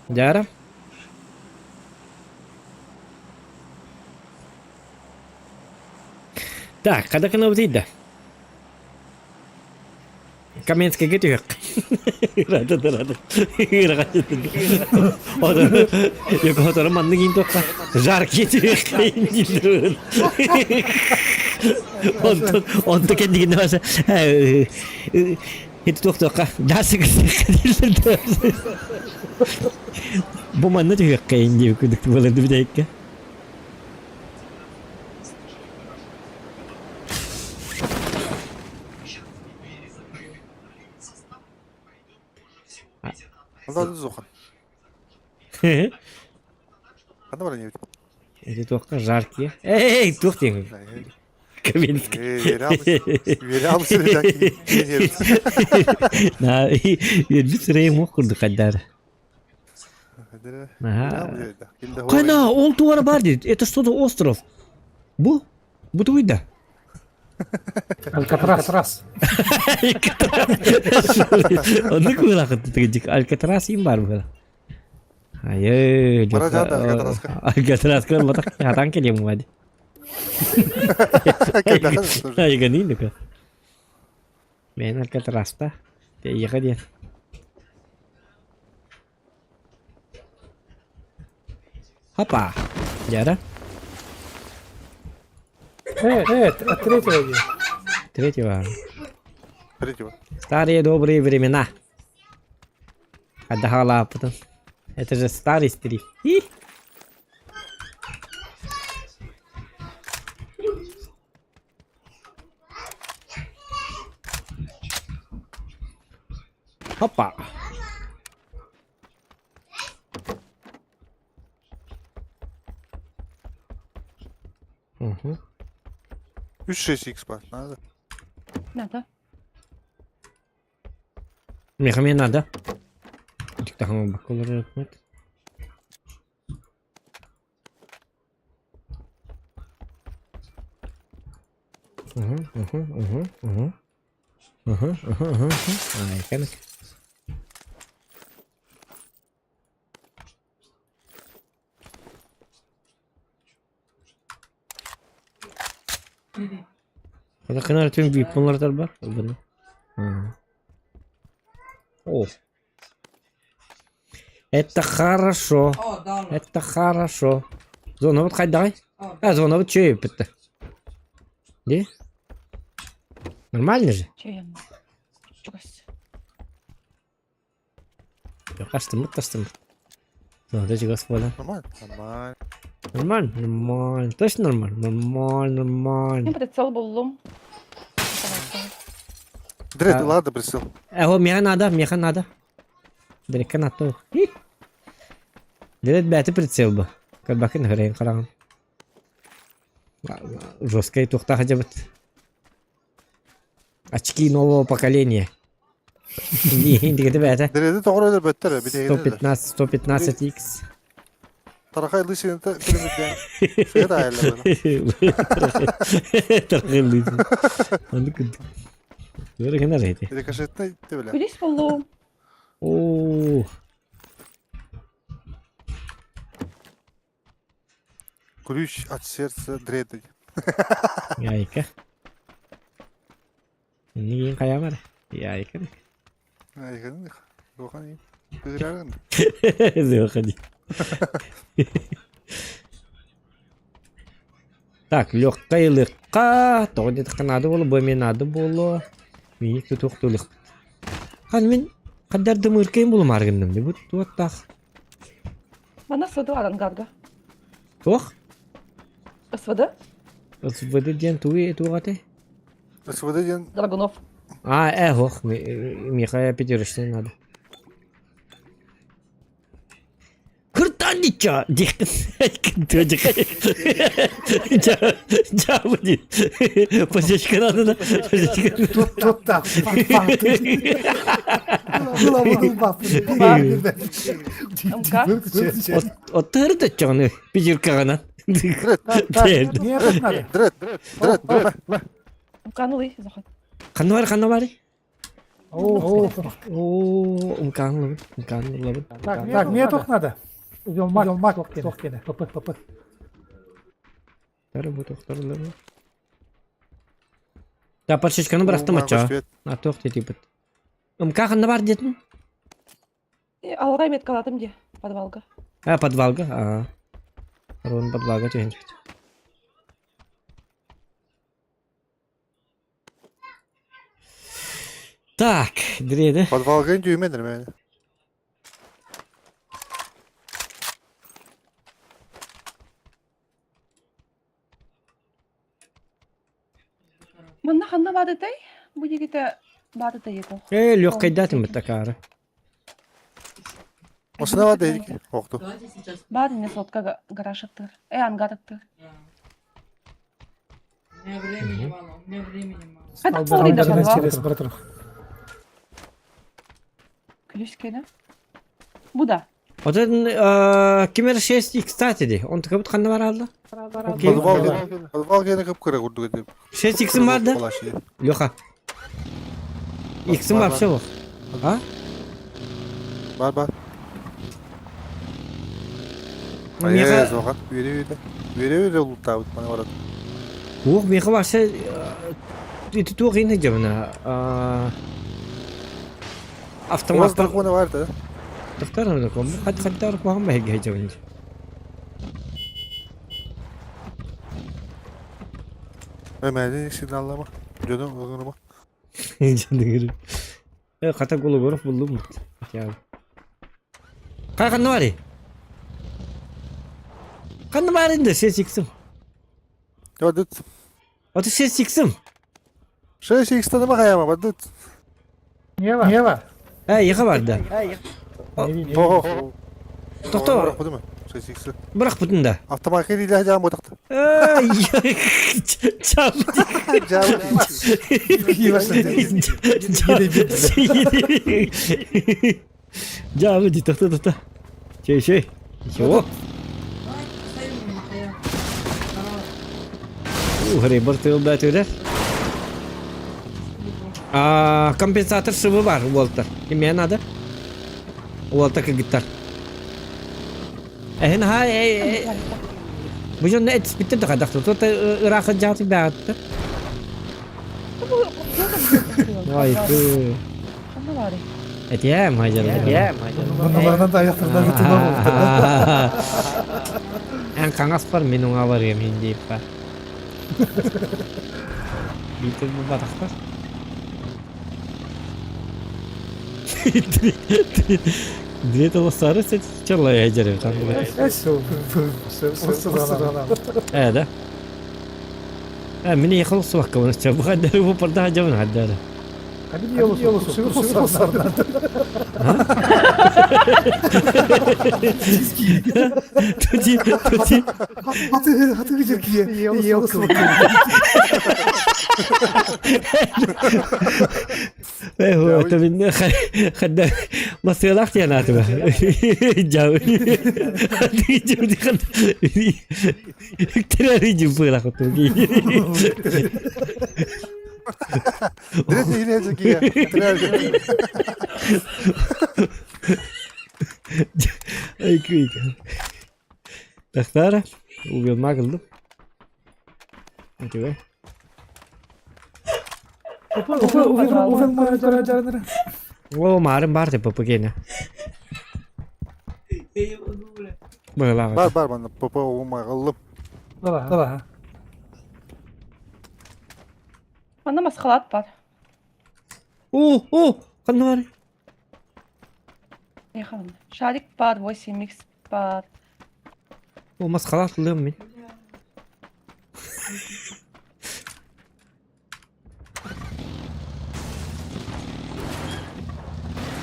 Дяра. Так, когда канал да? Каменскийгэ түһүөх. Рада да рада. Йокотору маннык иин туохха жаркий түһүөх дииллэр. Онтон онто кэннигинэ баса ити туохтуохха даасы дииллэр. Бу манна түһүөххэ диир курдук буолар бүтэйиккэ. Зухан. Ханна баран ийэбит? Эти туохха жаркие. Эй, туох диэҥ. Каменский. На, үөрбүт сирэйим уох курдук хайдаар. Ага. Кана, ол туара бар дейт. Это что за остров? Бу? Бу тугуйда? Алькатрас. Алькатрас. Оннук быылаахыт тыгыдьык. Алькатрас им бар быыла. Айы, Бара жаата Алькатраска. Алькатраска барбатах хатан кэлиэм угади. Айганин дука. Мен Алькатраста. Тэйиэхэ диэн. Хопа! Дяра. От третьего дня. Третьего. Третьего. Старые добрые времена. Отдыхала потом. Это же старый стрим. И. Хопа. Угу. 3-6x бар. Надо. Надо. Миэхэ эмиэ наада. Тиктахан ылбакка олорор Угу, угу, угу, угу. Угу, угу, угу. Айканык. Хата түн вип бар. Бұны. О. Это хорошо. Это хорошо. Зона вот хайдай. А, зона вот че это? Где? Нормально же? Чейем. Чугас. Кастымыт тастымыт. Ну, эти господа. Нормально. Нормально. Нормально? Нормально. Точно нормально? Нормально, нормально. Мен прицел буллум. Дред, ладно, прицел. Эго, меха надо, меха надо. Дрека на то. Дред бәті прицел бы. Калбакын хөрейін қараған. Жесткий тухта хотя бы. Очки нового поколения. Индигети бәті. Дреди тоҕор өлөр бөттөр, 115, 115 x. Тарахай лысинта күлүмүдэн. Свет айылла. Тарахай лысин. Аны күндүк. Көрө рети. Рикошетный ты бля. Күлүс буллум. О. Ключ от сердца дреды. Яйка. Ниин каямар. Яйка. Айгын. Гохан. Кырагын. Заходи. Так, легкая легка. Тоҕо диэтэххэ наада буолуо, бу эмиэ наада буолуо. Миик тутуохтуулух. Хан мин хаддардым ыркайын булумаар гынным. Бу туоттаах. Манна СВД арангарга. Туох? СВД? СВД диэн тугуй туох этэй? СВД диэн Драгунов. А, ох, Михаил Петеровичтан надо. Кыртаннича! Позичка надо. Тут тут так. Оттырды чоны пижиркагана. Дред, дред, дред, дред. Мканулый заход. Ханна бар, ханна бар. О, О, умкан умкан лабын. Так, так, мне только надо. Увел мак, увел мак, тохкене. ПП, ПП. Тары бу тохтар лабын. Та подшечканы бырахтым ача. А тох типа. Умка ханна бар дедин? Алға меткаладым де, подвалга. А, подвалга. А. Рон подвалга түйен. Так, дреди. Подвалга дүймедір мен. Манна ханна бады тай? Бу дегете бады тай еко. Э, легкой датым такара. Осына бар дейдік. Оқты. Давайте сейчас. Бады не сотка гараж аттыр. Э, ангар аттыр. Да. У меня времени мало, у меня времени мало. Қайда болдың да подвал? Күліскені. Бу да. Вот это Кемер 6 и кстати де. Он такой ханна бар алды. Окей. Подвал гені кып кыра курду деп. 6 иксим бар да? Леха. Иксим бар все. А? Бар бар. Меха Э, Вере вере. Вере вере лутабыт мана барат. Ух, меха вообще это туох ины жабына. Автомат. Оз дракона бар да. Тохтар на ком. Хат хаттар ком бәйге жабын. Өмәден сигналлама. Жөнүм ылгыныма. Жандыгыр. Э, хата гологоров булдум. Я. Кай канны бар? Канны бар инде сес иксим. Бадыт. Аты сес иксим. 6 икс тадыма каяма бадыт. Нева. Нева. Э, яха бар да. Охо. Тохто. 6 икс. Бирок бутун да. Автомат иле жаам ботакты. Ай, чап. Жаам. Жабы ди тохто тохто. Чей чей. Чего? Давайте поставим Михаил. Здорово. Угрей бартыл да тюдер. А, компенсатор шыбы бар, Уолтер. Киме надо? Уолтер кыгыттар. Эхин ха, бу жон эт спитте да кадакты. Тут ырахы жаты баатты. Ай, ты. Ханна бары. Этем, хайжар. Этем, Мыналарынан да аяқтардан өтіп болды. Эн қаңас бар, мен оңа бар мен дейіп ба. Битер bu батақтар. Две толосары сет чарлай хайжар. Э, да? Э, мені يخلص وقت ونسى بغدر هو بردها جبن عدالة. Тути, тути. ايه هو تبي خد ما صيرختي انا تبى جاوب جاوب خد كتير يجيب صيرخ Дред иле жакия. Ай күйік. Тахтара, убил магылды. Өтебе. О, марын бар деп ППГ-не. Была. Бар бар мана ПП умагылып. Манна масхалат бар. О, о, қандай бар? Ехалым. Шарик бар, 8x бар. О, масхалаат ылыам мин.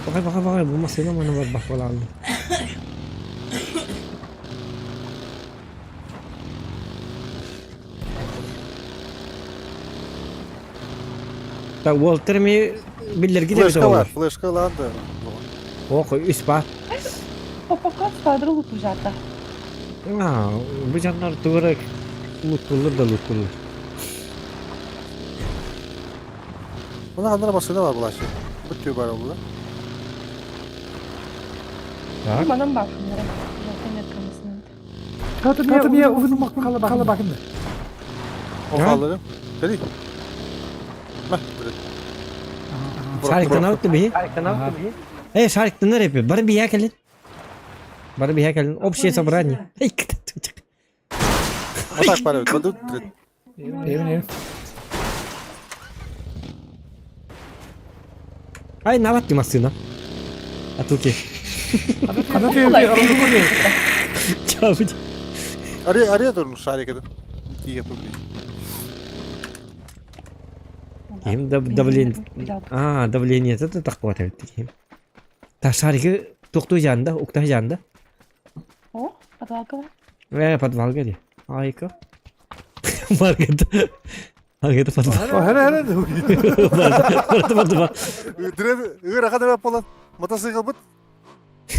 Баҕай, баҕай, баҕай, бу массыына маны барбах буолаҕын. Так, Уолтер эмиэ биллэргит эбит Флешка оҕолор. бар, флешка ылаан да. Ох, үс баар. Попокот спадры лутужата. А, бу дьоннор тугу эрэ луттуллар да луттуллар. Мына ханна массыына бар булааччы. Бу түө бар була. Так. Манан бар шуннары. Жолтан меткамысынан. Катым я увын кала бакын. О халлары. Кели. Мә, бир. Шариктан алып биһи. Эй, шариктан рэпи. Бары биһэ кэлин. Бары биһэ кэлин. Общее собрание. Эй, Атак бар. Баду. Эвин эвин. Ай, нават массыына. А тут Ана ты Чабыт. Аре, аре турун шарик Тиге публик. Им давление. А, давление это так вот это. Та шарики тохту жанында, укта жанында. О, подвалга бар. Э, подвалга ди. Айка. Маркет. Маркет подвал. Хара хара. Барды, барды, барды. Дре, ыраха да болан. Мотоцикл бут.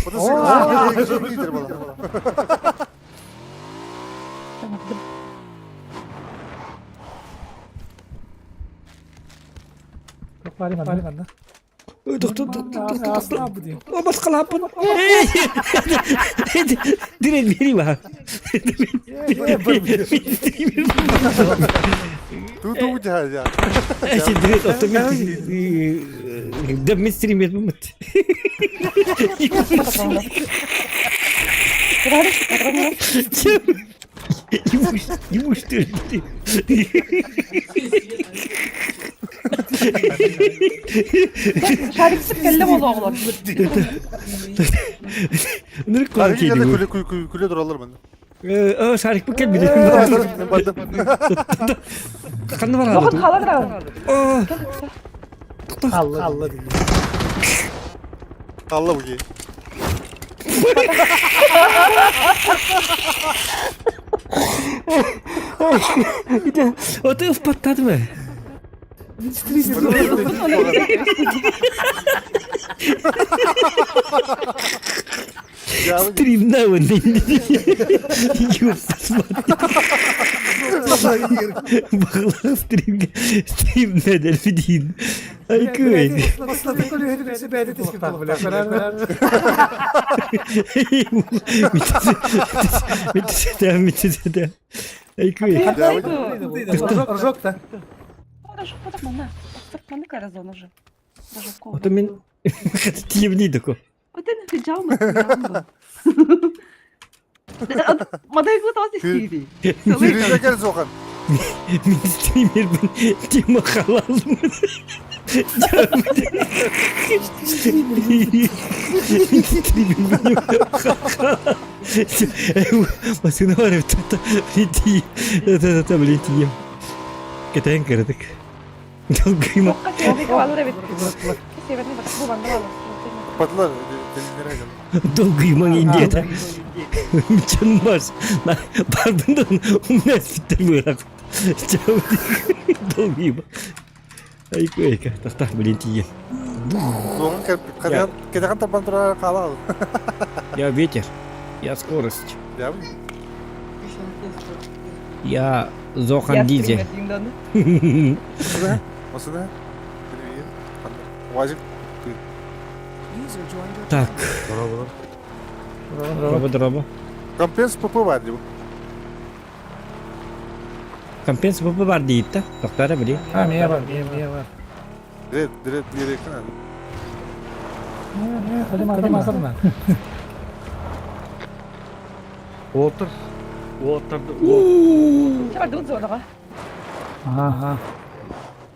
Мотоцикл. болан. Бары бары манна. Ой, Тоқту, тоқту, тоқту, тоқту. Асна бу ди. О, басқалаппын. Эй! Дирен бери ба. Ту ту жа. Дирен Дем стример бумт. Ему что ли? Шарик кэллэ болоҕлор. Нырк Аре кулак жерде кийди. күле күле күле туралар мен. Э, шарик бу кел биле. Канны бар Лохот алды. халар да. О, Алла алла ди. Алла буги. Оты ыппаттады ма? Стримна Бағлақ стримге стримна дәлфидин. Ай көй. Митседе, Ай көй. Рожок та. Ото мен тиемни дако. Жүрүзө кел зохан. Мен стримермін, тема халалмын. Мен стримермін. Машина бар, та блин, та та блин, тием. Кетен кірдік. Долгыма. Патлар делинере кел. Долгыма индия. Чын бас. Бардын умнас биттер бырақ. Долгыма. Ай көйка, тахта блин тием. Зохан кел кадаган кадаган тапан тура кала. Я ветер, я скорость. Я. Я Зохан Дизель. Осына. Вазик. User joined your Так, channel. дроба, дроба. Компенс ПП бар деп. Компенс ПП бар дейді да. Тоқтары біле. А, меня бар, меня меня бар. Дре дре дре кана. Hadi hadi masarna. Уолтер. Уолтерді Ага.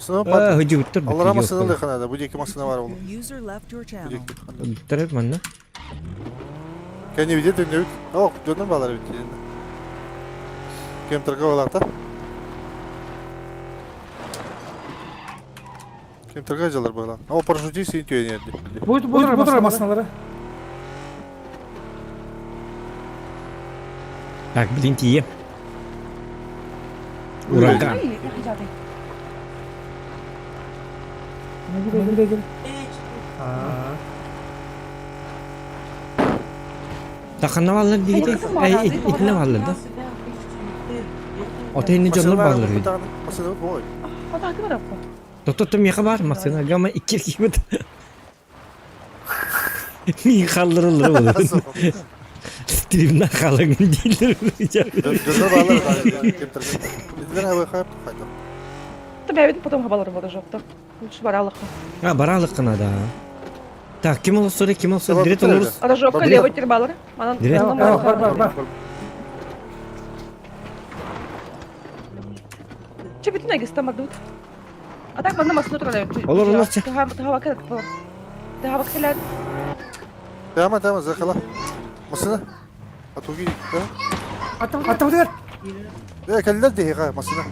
Сына пат. Хүжі үттір. Аллара масына лехана да. Бу жеке масына бар ол. User left your Бу channel. жеке. Үттір манна. Кәне виде дүнөт. Ок, дөнөр балар бит. Кемтерге балакта. Кемтерге жалар была. О, парашютист син түйен ерді. Будет будет будет масыналары. Так, блин, тие. Ураган. Таханна баллар диги. Эй, итне баллар да. Ото инне дьоннор бааллар үһү. Масына бой. Тото миэхэ баар массыына гама икки киһибит. Миин халларыллар буолар. Стримна халыҥ дииллэр. Дьоннор бааллар кемтерге. Итилер хабы хап хайта. Бэйбит потом хабалар буолар жоқтор. Лучше баралыққа. А, баралыққа надо. Так, ким олоссор, ким олоссор, дирет олорус. Рожовка левый тербалар. Манан Дирет. Бар бар бар. Че бүтүн агыстан бардыбыт. А так манна масына турар. Олор, олор, че. Тахаба кэлэн. Тама, тама, закала. Масына. Атуги. Аттым аттым дер. Э, кэллэр диһига масына.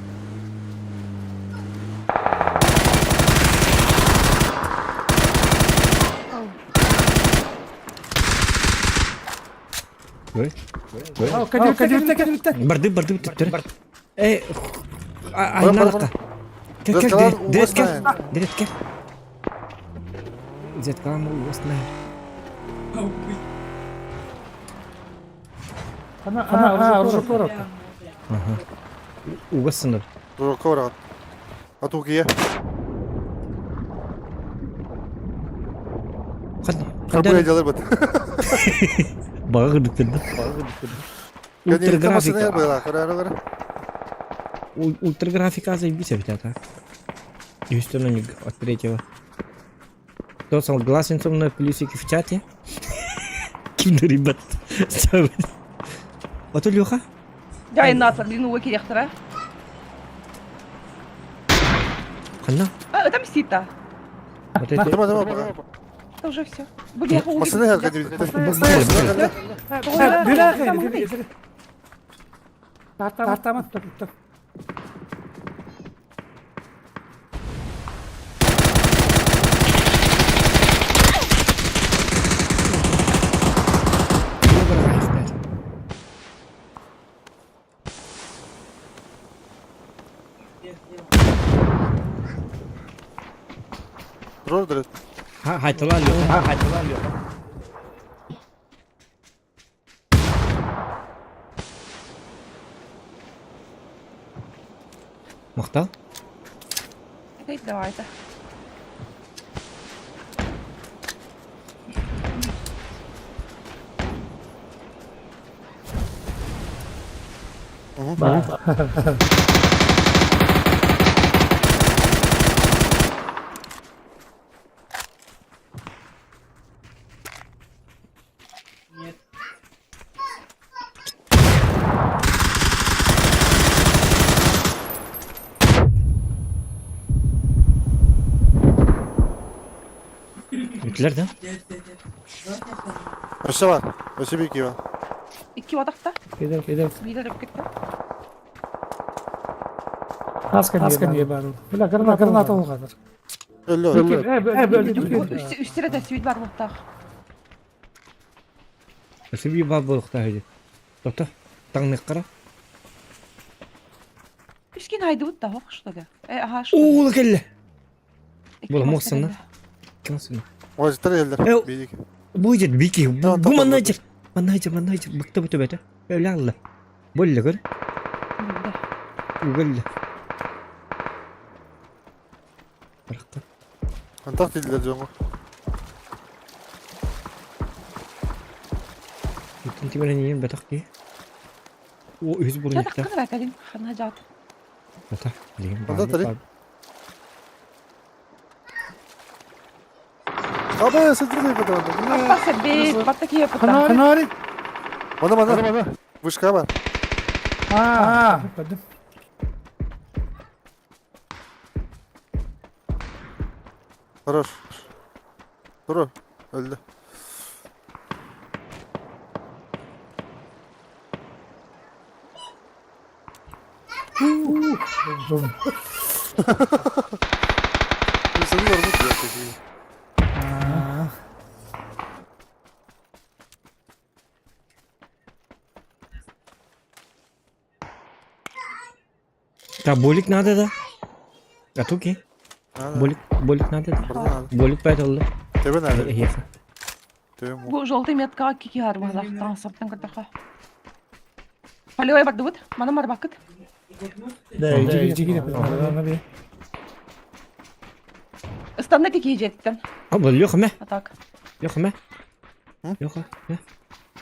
Ой. Кадибитте кадибитте. Барды, барды, түттөр. Э, айналыққа. Кел, кел, дирет кел. Дирет кел. Зеткалам уосна. Ана ана оружие Ага. Угасыныр. Рокора. Атугия. Қандай? Карбуя жалар бат. Баға кырдыктырды. Ультраграфика. Ультраграфика заебись опять, а? Юстина от третьего. Кто согласен со мной, плюсики в чате? Ким ребят? А то Леха? Дьай натлар, блин, уа кирехтара. Ханна? А, там сита. Вот это... Тама, тама, Это уже все. Масына кадибитте. Тартаман. Рор дирет. Хайтала Леха, хайтала Леха. Махтал? Давай это. Бүттүлэр да? Өссө бар. Өссө бики бар. Икки батақта. Кедер кедер. Билер өп кетті. Аска не бар. Бля граната граната олғадыр. Өллө. Үстері де сүйт бар бұқтақ. Өсүбүй бар болуқта хөйді. Тоқта, таңнық қара. Үскен айды бұтта, хоқ что ли? Э, ага, что Ола келле. Була моқсына. Кім сына? Ожтар эллер. Бик. Бу жер бики. Бу манна жер. Манна жер, манна жер. Быкты бөтө бөтө. Өлө алла. Болла көр. Үгөллө. Барақта. Антак дилдер жоңго. Бүтүн тимерен иен батақ ки. О, өз бұрын Жатақ қына бәкәлін, қана жат. Батақ, білген Анда бар. тарих. Аба, сыдырды бата. Аппаса бет, батта кие бұта. Ханари. Мана, мана. Вышка бар. А, Хорош. Тур. Өлдү. Крысаны көрбүт диэн. Так, болик надо да? А тут ки? Болик, болик надо да? Болик пайталды. Тебе надо. Эһиэхэ. Тебе Бу желтый меткаҕа кики арбалаах таҥасаптан көрдөххө. Полевой бардыбыт, маны марбаккыт. Да, иди, иди, иди. Ыстанна тики дьиэттэн. А, бұл Леха мә? А так. Леха мә? Леха, мә?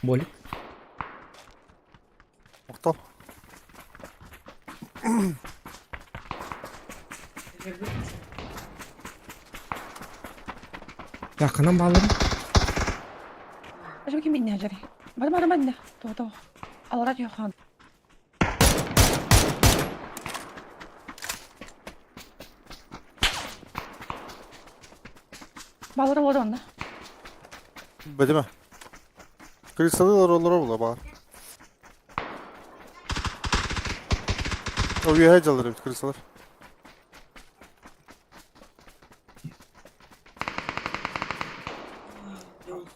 Болик. Мактал. Так, ханан бааларын. Ажа ким инне ажари. Бар бар манна. То то. Алара жохан. Балара олар онна. Бәдеме. Крысалар олар була бар. О, үөһэ дьаллар эбит крысалар.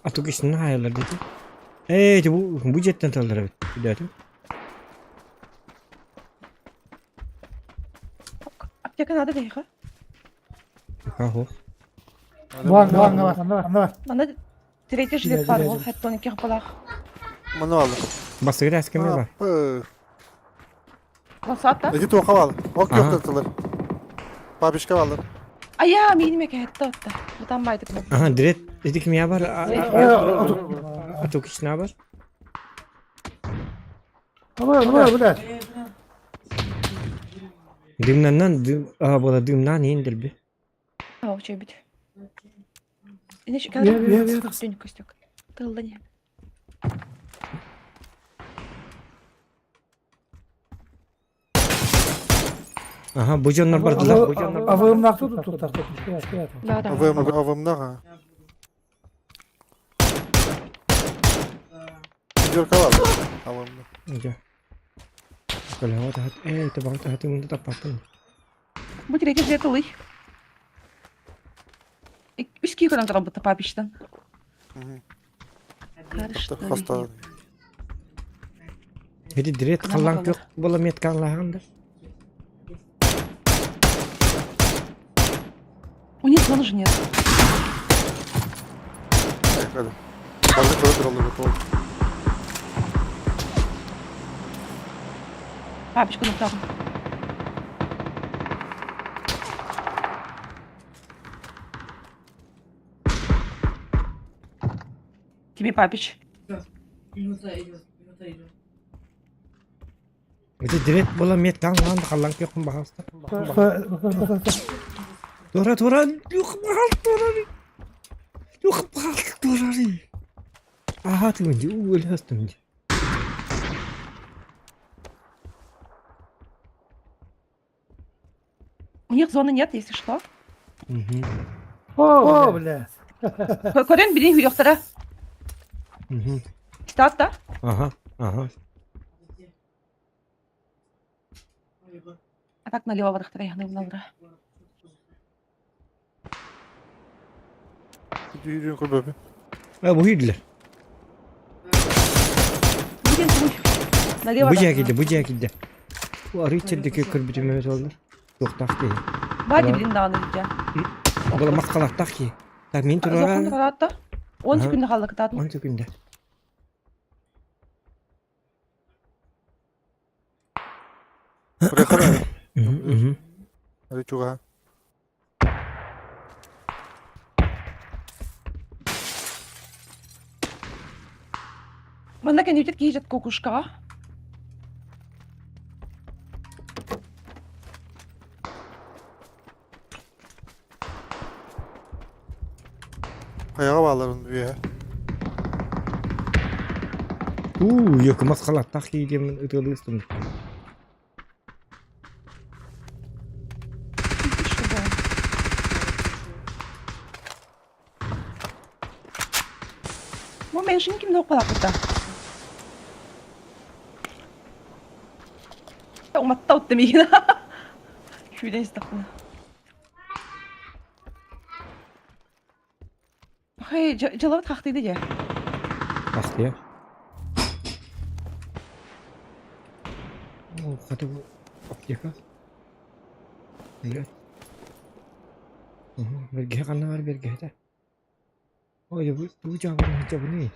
А тук исин хайалар дети. Эй, бу бу жеттен талдар эбит. Билетим. Аптека надо дейха. Ахо. Бар, бар, бар, бар, бар. Мана третий жилет бар ол хәтта он ике хапалах. Маны алды. Басыгыр әскеме бар. Лосата. Эти туха алды. Ок Ага. yoktırdılar. Бабишка алды. Ая, минем эке хәтта отта. Бутан байдык. Аха, дирет эти кимия бар? А тук исин бар. Бар, бар, бар. Дымнаннан дым, а, була дымнан индир би. Ау, чөй бит. Инеш Я, я, я. Дөнь костюк. Тылда не. Аха, бу жоннор бардылар. Авымнак тут тут тут. Да, да. Авым авымнага. Пятерка алды. Авымна. Ага. Коля, вот хат, эй, ты багат хат мында таппаппын. Бу третий жилет ылый. Үс кий көрөн туран бутта папиштан. Карышты. Хаста. Эти дирет халлан көк була метка аллаганда. У них зоны же нет. Hadi. Барды көрө туралар бу. Папичка нуктагын. Тебе папич. Минута идет, минута идет. Эти дирет була метка аллаганда халлан көк бахаста. Тура тура, юк бахал тура. Юк бахал тура. Аха, ты мынди, угол хастым мынди. У них зоны нет, если что. Мгм. О, бля. Көрен билин хүрөктара. Мгм. Стат да? Ага, ага. А так налево барахтара яхны булалра. Yürüyün көрбөпү. А, бу хидлер. Билин туй. Налево. Бу да. жакиде, бу жакиде. Бу арыйчердеки көрбүтүм эмес олар. Токтак ди. Бади билин дааны дия. Була маскалаттак ки. Так мен Зохан тура. туратта. 10 Ага. секунд қалды кытатын. 10 секунда. Прехара. Мгм. Hadi чуга. Мында кенептер кейжет кокушкаға. Аяга бааларын үйе. Уу, yok маскалаттак ки демен ытылыстым. Бу мен шин кимде оқпалап бұта. Уматта ұтты мейін. Күүдэн истэхпинэ. Хей, дьылабыт хахтыйда дьэ. Хахтыйа. О, хата бу аптека. Блядь. Бэргэһэ ханна бар бэргэһэтэ? Ой, бу бу дьаабыны дьабыны.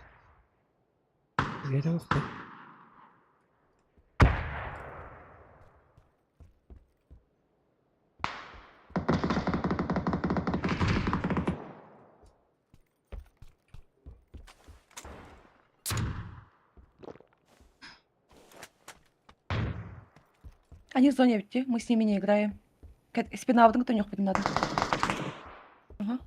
Бэргэһэтэ охто. Они в зоне ведь, мы с ними не играем. Спина кто не надо. Ага.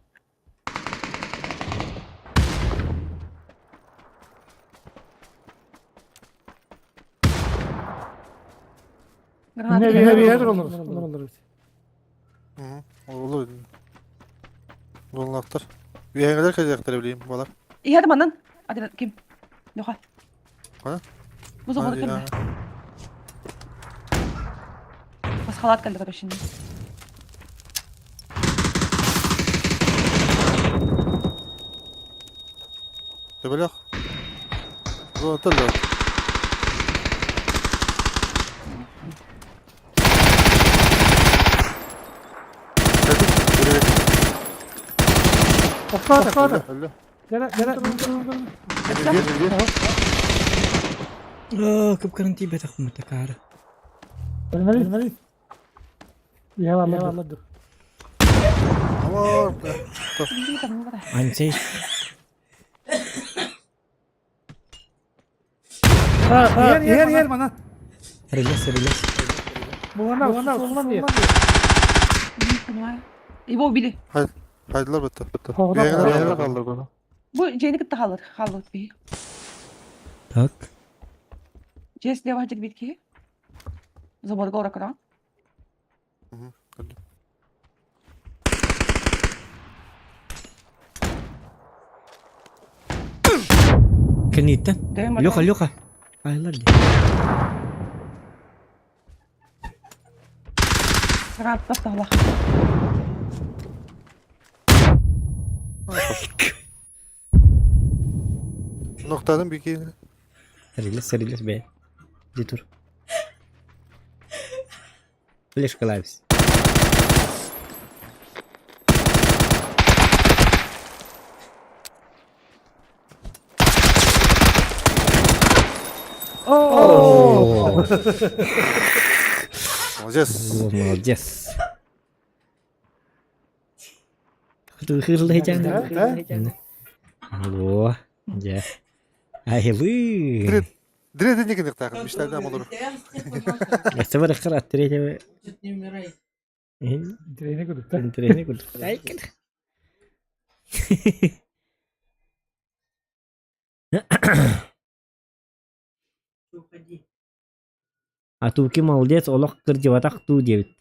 Граната. Ne bir yer olur. Olur olur. Olur. Доллахтар. Үһэҥэлэр кэлиэхтэрэ билиим буолар. Иһэр манан. Адыр ким? Леха. А? Бу забор кэллэ. Бас халат кэллэ короче. Төбөлөх. Зонаттан да. Охтоото. Gel gel. Кып-кырын тиийбэтэх такаары. Ölmeli. Eyvallah. Ансей. Yer yer yer bana. Релес, релес. Бугана бугана diye. Понимаю. Его убили. Хайдылар бытты. Бу Джейни кытта халыр, халыр би. Так. Джесс лева хадыр битки. Забор гора кара. Кэнниттэн. Леха, Леха. Айлар дии. Гранат тахла. Ноктадын бики. Релес, релес, бе. Иди тур. Флешка лайвс. О! Молодец. Молодец. Алло. Дьэ. Айылы. Дреденик ныктаахын миштардан болор. Эстебар ахкар аттире Не умирай. Трeni kurduk. Трени курдук. Уходи. А туки молодец, олох кырдьыбатах туу диэбит.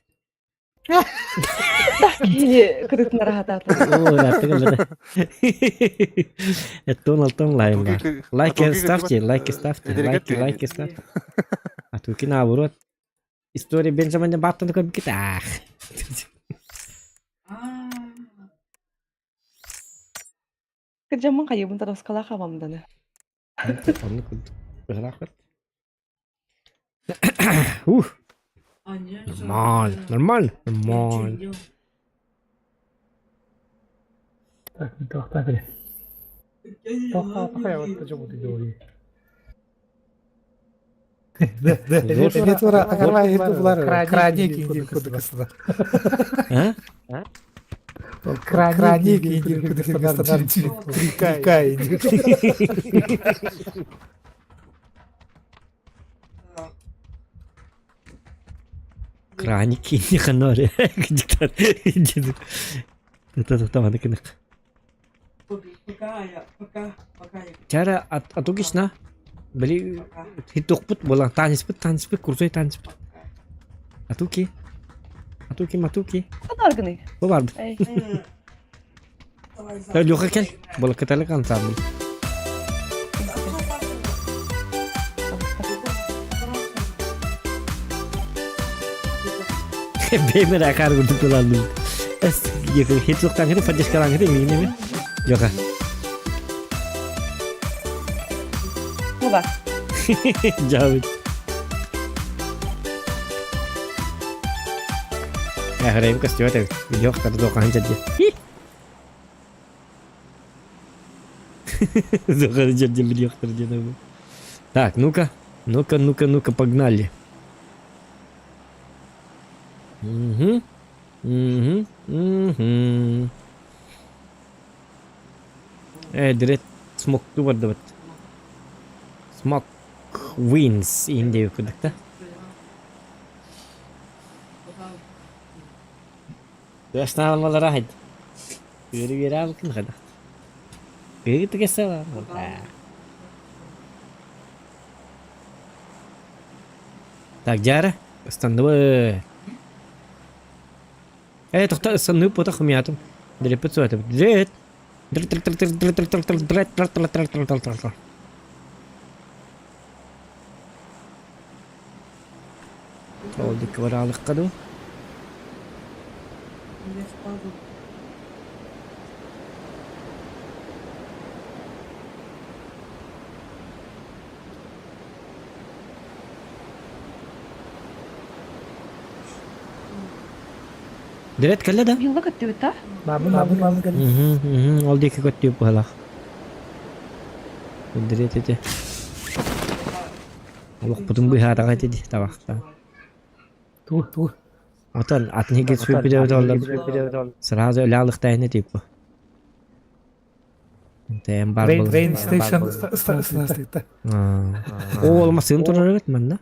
Кини кырытын рахатаата. О, раттык Эттон алтан лайм бар. Лайки ставьте, лайки ставьте, лайки, лайки ставьте. А туки наоборот. История Бенджамина Баттона көрбүккүт ах. Кырдьаммын хайыбын тараскала хабамданы. Онну курдук. Быһалаах Ух, нормально, нормально, нормально. Так, тоқта Тоқта, тоқта, вот почему ты говоришь. А? Краник Краники не ханоре. Диктат. Это там аны. Пока я, пока, пока я. Чара атугишна. Били хитокпут буолан таныспыт таныспыт курсой таныспыт. Атуки. Атуки матуки. Ханаргыны. Бу бар. Эй. Леха кел. Була каталык ансамбль. Бэймэр акаар курдук тылаллым. Эс, хит суохтаан поддержкалаан хит миинеме. Жоха. Була. Жабыт. Ахарайым костюм эбит. Видео хтар дохан жадди. Дохан жадди видео хтар жадди. Так, ну-ка. Ну-ка, ну-ка, ну-ка, погнали. Угу. Угу. Угу. Э, дирет смокту бардыбыт. Смок wins инде курдук да. Яснаалалара хайд. Үөрү үөрэ алкын хадах. Кыгы тыгесала. Так, Жара, ыстанныбы. Э, тохта ыстанныы потах хумятым. Дрепет суатып. Дрет. Ол дикки бараалыкка дуу. Дирет кэллэ да? Вилла көттүбүт да? Бабын бабын бабын кэлин. Мгм, ол диэки көттүбүт быһалаах. Дирет ити. Олохпутун быһаараҕа ити дии табахтаан. Ту ту. Отон атын иһигэр сүрбүтэ оллар. Сразу өлө алыхтайын типа. Тэм бар Train был. train station ыстастыкта. О, ол масын турар эбит манна.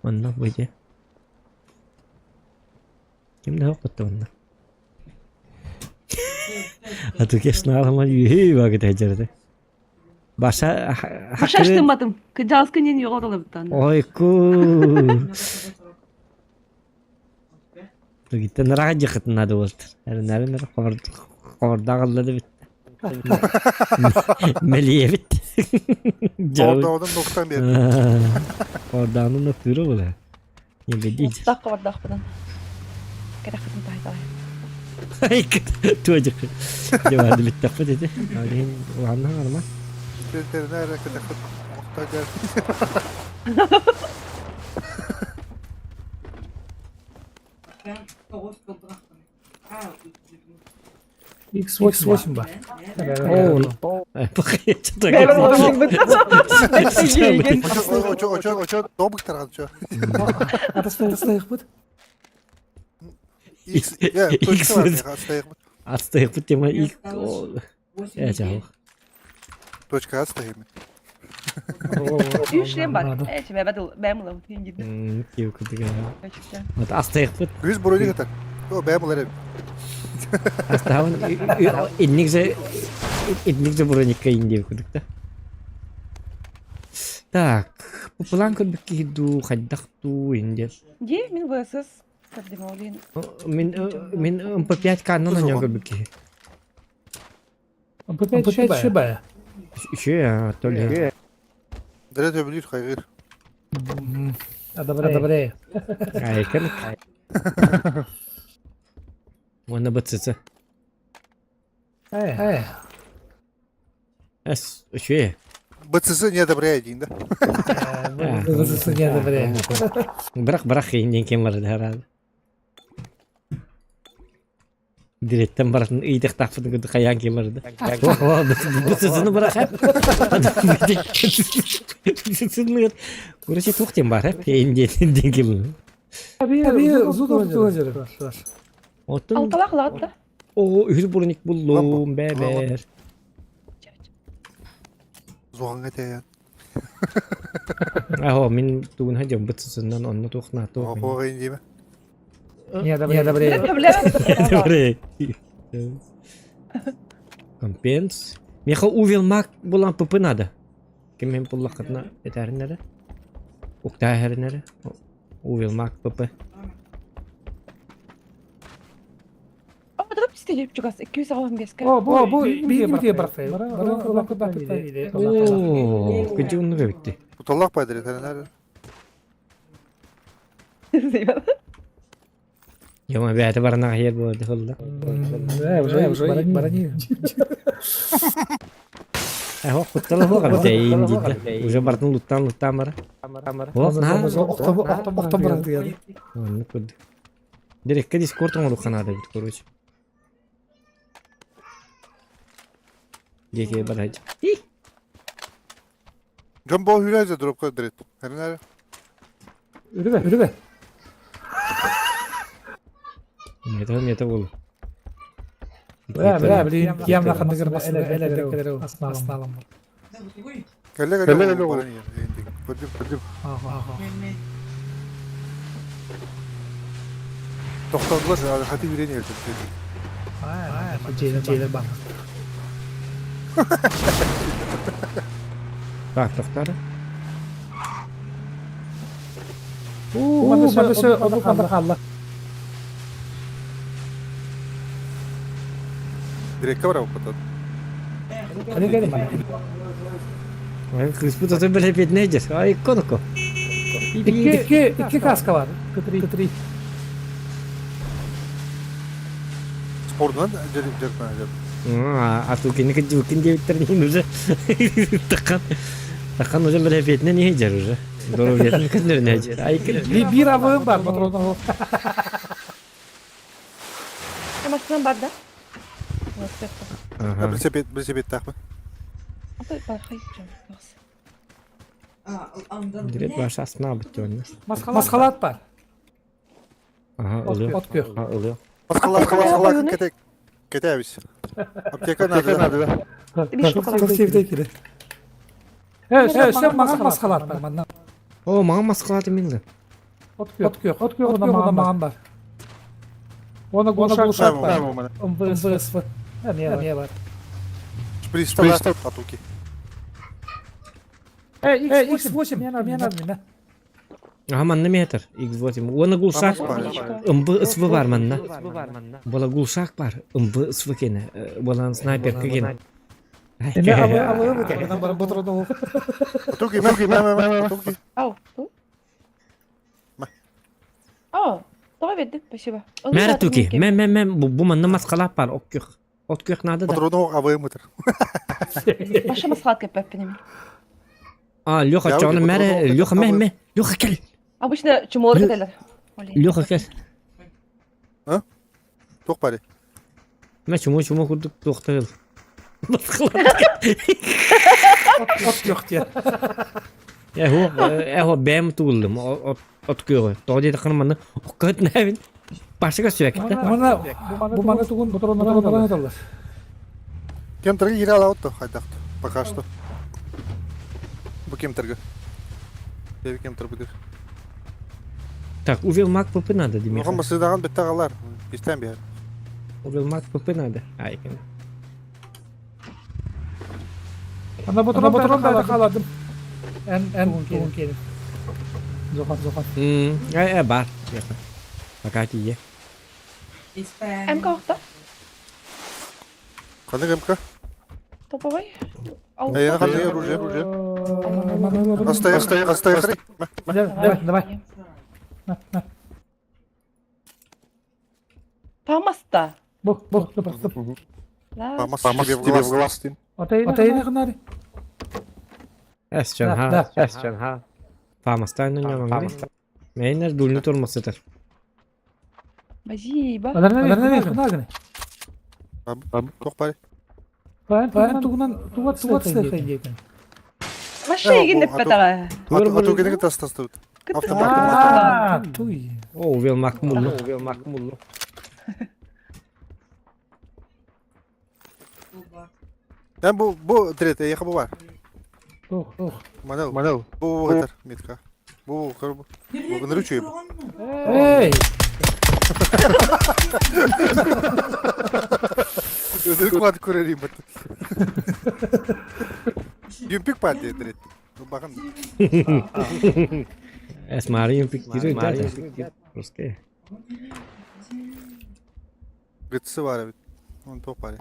Манна выйди. Ким да хоппотто манна. А то кешна алма юхи багыт хажарды. Баша Баша батым. Кыджалскы нен йоҕоролобуттан. Ой ку. Тугиттен раха жахытын надо болтыр. Әрін әрін қабырдағылады бит. Мелие бит. Ордаудан ноктан бер. Ордағының ноктыры була. Не бедить. Так кабардахпынан. Керахатын тахтаа. Туа жакы. Жабады бит таппы деди. Алин уланна арма. Ветеринар кытахыт. Охтагар. X8 бар. О, Очо очо очо добык тарган чо. Атастайықпыт. X я точка бар астайык. Астайык тема ик. Э, жабык. Точка астайым. Үш шлем бар. Э, чебе бадыл бәм лав тин Киев кутуга. Вот астайык бит. Күз броник атар. О бәм булар. Астабын инникзе инникзе броникка индиев кудук да. Так, бу план көрбүк киһи хайдах туу инде. Ди мин ВСС кардемолин. Мин мин МП5 каннан оñо көрбүк киһи. МП5 шибая. Еще то ли. Дре төбүлүр хайгыр. Одобряю. Айкын. Уонна бытсыцы. Э. Эс, еще. БЦС не одобряет дейін да. БЦС не одобряет. Бірақ бірақ инден кем бар да Директен баратын ыйдық тақпыдың күді қаян кем бар да. БЦС-ны бірақ БЦС-ны Короче, туқтен бар, инден кем. Аби зудов туазер. Оттон Алталах лаатта. О, үһүс бурник буллум, бәбер. Зуғанға тәйін. Ахо, мин тугун хадьям БЦС-нан онны туқна туқ. Оқуға деймі. Не одобряю. Добре. Компенс. Меха увел мак булан ПП надо. Ким мен пуллақытна этәріннәрі. Укта әріннәрі. Увел мак ПП. О, дроп стиль чугас 200 алам беске. О, бу бу бии бартай. О, күнче унны бітті. Уталлақ байдыр ветеринар. Йома бэйэтэ баран аҕыйар буолла хылла. Уже уже барани. Эһо куттала хуох эбит диидэ. Уже бартын луттаан луттаан бара. Ох наһаа Охтон баран тыгады. Оннук курдук. Дирекка дискорд оҥоруохха наада эбит короче. Диэки барай. Дьон боо хүрээзе дропка дырет. Хәринәре. Үрүбэ, үрүбэ. Мета мета бол. Бля, бля, блин, киям на хандыгыр басына эле асналам. Кэллэ кэллэ кэллэ. Көрдүм көрдүм. Тохтоодулар хати үрэн эрдим. Жейлер жейлер бар. Так, тохтар. Уу, манна сөй ону ханна халла. Дирекка бар опытат. Кали кали мана. Кыыспыт атын бэлэпиэтинэ дьэр. Ай, коноко. Икки икки икки каска бар. Кытри кытри. Спордунан жерип жерпен жерп. А ту кини кыдьыбыккын диэбиттэрин уже такан такан уже бэлэпиэтинэ не дьэр уже. Доруобуйатын көннөрүнэ дьэр. Ай, Бир авым бар, патронов. Машинам бар да? Вот, сверху. Ага. Билсепет билсепет тахмын. Апай, бархай, прям, класс. Директ баша астына бүттү Масхалат бар. Ага, ылыа. От көх. Ага, ылыа. Масқала масқала кете кетебиз. Аптека надо надо. Беш штука. Çok sevdi kiri. Evet, evet, sen маған масхалат бар манна. О, маған маскалаты минді. От көх, от көх, от көх, маған маған бар. Оны глушак бар. МВСВ. Әме бар. Пристав атуки. Эй, X8, мен мен мен. Ага, манна метр. X8. Оны глушак. МБ СВ бар манна. Бола глушак бар. МБ СВ кені. Болан снайперка кені. Эме авы авы бу бар патронов. Атуки мен мен атуки. Ау, ту? Ма. Ау, давай веди, спасибо. Мәрі туки. Мен, мен, мен. Бу манна маскалап бар. От көх. От көх надо да. Патронов авым метр. Баша масхалат кеппеп пенем. А, Леха, Я чоны уже мәрі. патронов Леха, мә, авым. мә. Леха, кел. Обычно чумолар кетелер. Леха, кел. Тоқ бари. Мә, чумо, чумо курдук тоқтағыл. Маскалап. От көх те. Эхо, эхо, бэм туулым. От көхө. Тоғ дейді қын манна. Оққыт нәбін. Башыға сүйәкті. Мана бу мана тугун патрондар аталар. Кем торга кире ала отто хайдакты. Пока что. Бу кем торга? Деби кем тор будыр. Так, увел маг ПП надо, Димир. Оған масыдаган бетте алар. Истен бер. Увел маг ПП надо. Ай, кene. Ана патрон патрон халадым. Эн эн тугун келин. Зохан зохан. Ай, ай, бар. Ясно. Пока тие. МК охта. Кандай МК? Топовой. Э, кандай оружие, оружие. Астай, астай, астай, астай. Давай, давай. Памаста. Бу бу бу. Памас тебе в глаз тим. Атайны гынары. Эсчан ха. Эсчан ха. Фамастан няман. Мейнер дульны тормосытыр. Спасибо. Аларны гынары. Тоқ бари. Паан тугунан тугат тугат сыхайдекен. Маша егин деп бетага. Ату керек тас тас тут. Автомат. А, туй. О, увел маг муллу. Увел маг муллу. Мен бу бу третья яха бу бар. Ох, ох. Манел, манел. Бу бу гытар метка. Бу кыр бу. Бу гыныры чуй. Эй! Өзү куат көрөрүм бит. Юмпик пат дедирет. Бу багын. Эс Мариум пиктирует, да? Просто. Гытсы бар бит. Он тоқ бари.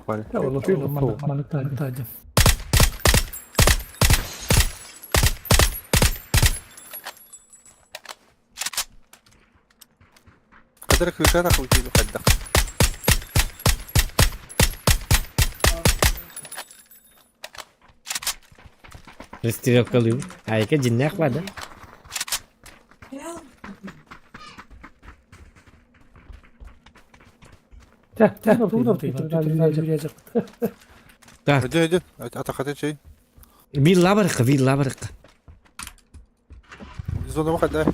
Хадыр кыыша тахыл киили хайдах. Расстрелкалыыбыт. Айка дьиннээх бар да? Тэ, тэ, тугу Так, Иди, иди, атахаты чей. вилла барыкка, вилла барыкка. Зона хайда.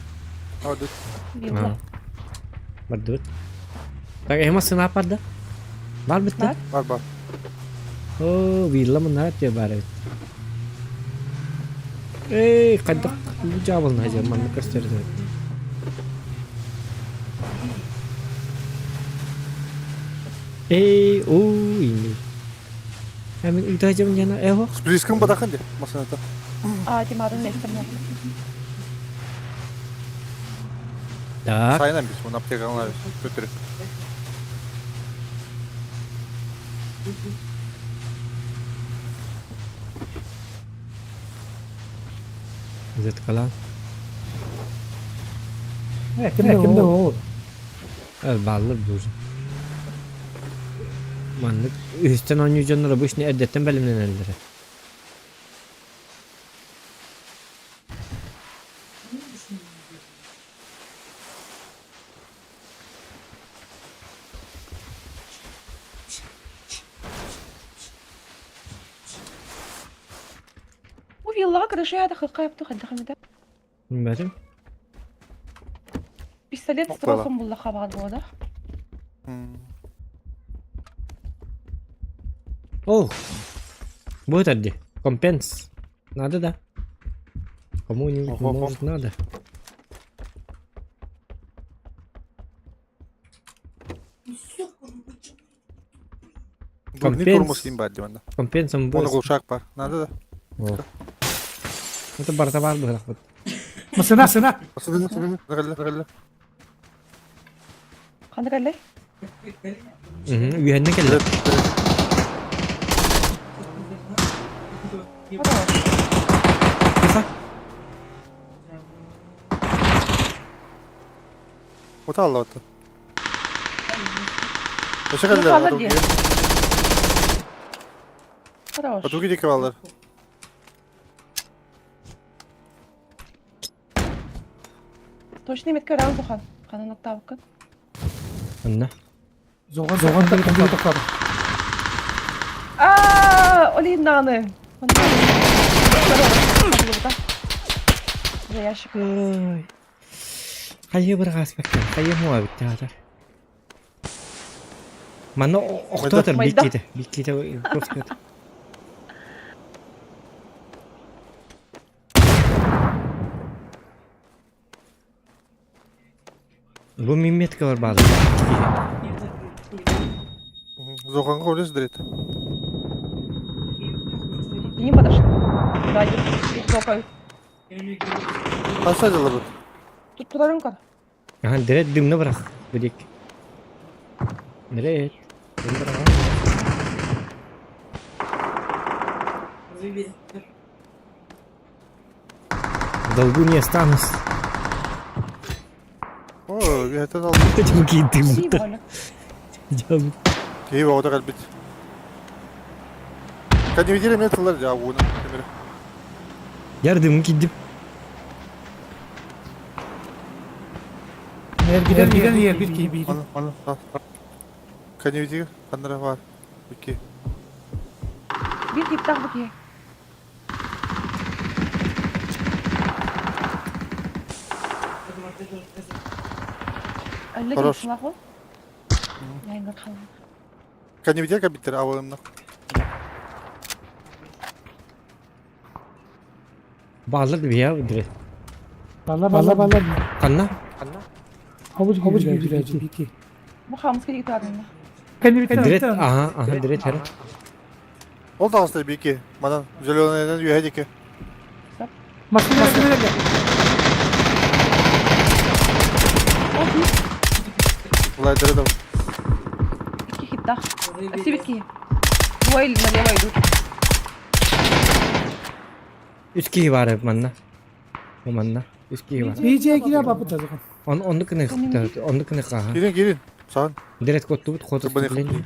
Ады. Вилла. Бардыбыт. Так, эма сына барда. Бар битте. Бар. Бар бар. О, вилла мына те бар эбит. Эй, хайдах жабылна же манны көстөрдү. Эй, о, ини. Әмин үйді жамын жана, эхо. Сплискан бадахан де. Масыната. А, Димадын местом. Так, Сайынан бис, оны аптекалар көтөрүп. Зеткала. Кимде ол? Баллы буже. Маннык үстен он жоннор обычно эрдеттен бэлэмнэнэллэрэ. У вилла крыша я хакайып хаддахамда. Бәрим. Пистолет с Опа. тросом булла хабар бода. О! Будет одди. Компенс. Надо, да? Кому-нибудь Ого. может надо. Не Компенс. турмус им бар диванда. Компенсом Оны будет. кулшак бар. Надо да. О. Это барта бар было. Масына, сына. Сына. Кандай Угу, үйәнне келді. Тихо. Ота алла ота. Ну, молодец. Хорош. Атуги деке балдар. Точно метке раунд ухан. Канан октавка. Анна. Зоған, зоған деген тоқтады. А, олинаны. За ящик. Ой. Хайы бір қаспақ. Хайы муа бітті атар. Мана оқтатыр Майда. биккеті. Биккеті көпскет. Бу мимметка бар бады. Зоғанға өлес дірет. Не подошли. Да, токают. Қанша жылы бұд? Тут подарунка. Аха, дирет дымны бырақ. Будек. Дирет. Дым бырақ. В долгу не останусь. О, бүйеттен алды. Какие дым. Спасибо, Оля. Кейіп ауда қалбит. Кәдімгідей мен тылар жауыны. Ярдым кидip. Ergiden giden yer bir ki bir. Аны, аны, Кәдімгідей қандыра бар. Үке. Bir типтах бу ки. Әллә Хорош. кем сылах ул? Яйнар халым. Кәдімгідей кәбиттер ауылымны. Bağlar bir ya direkt. Bala bala bala. Kanna. Havuç havuç gibi bir ki. Бу хамыз керек тадында. Kendi bir Direkt aha aha direkt her. Ол да ағыстай беке. Мадан зеленыйдан үйәдеке. Masına masına. Бұлай діреді. Ике хиттах. Сибит ки. Дуэль налево идут. Üç kişi var hep manna. Bu manna. Üç kişi var. BC gire bapı da zaten. Он оннук гыныахтар, оннук гыныахха. Кирин, кирин. Сан. Директ коттубут ход Кырбаны отступление.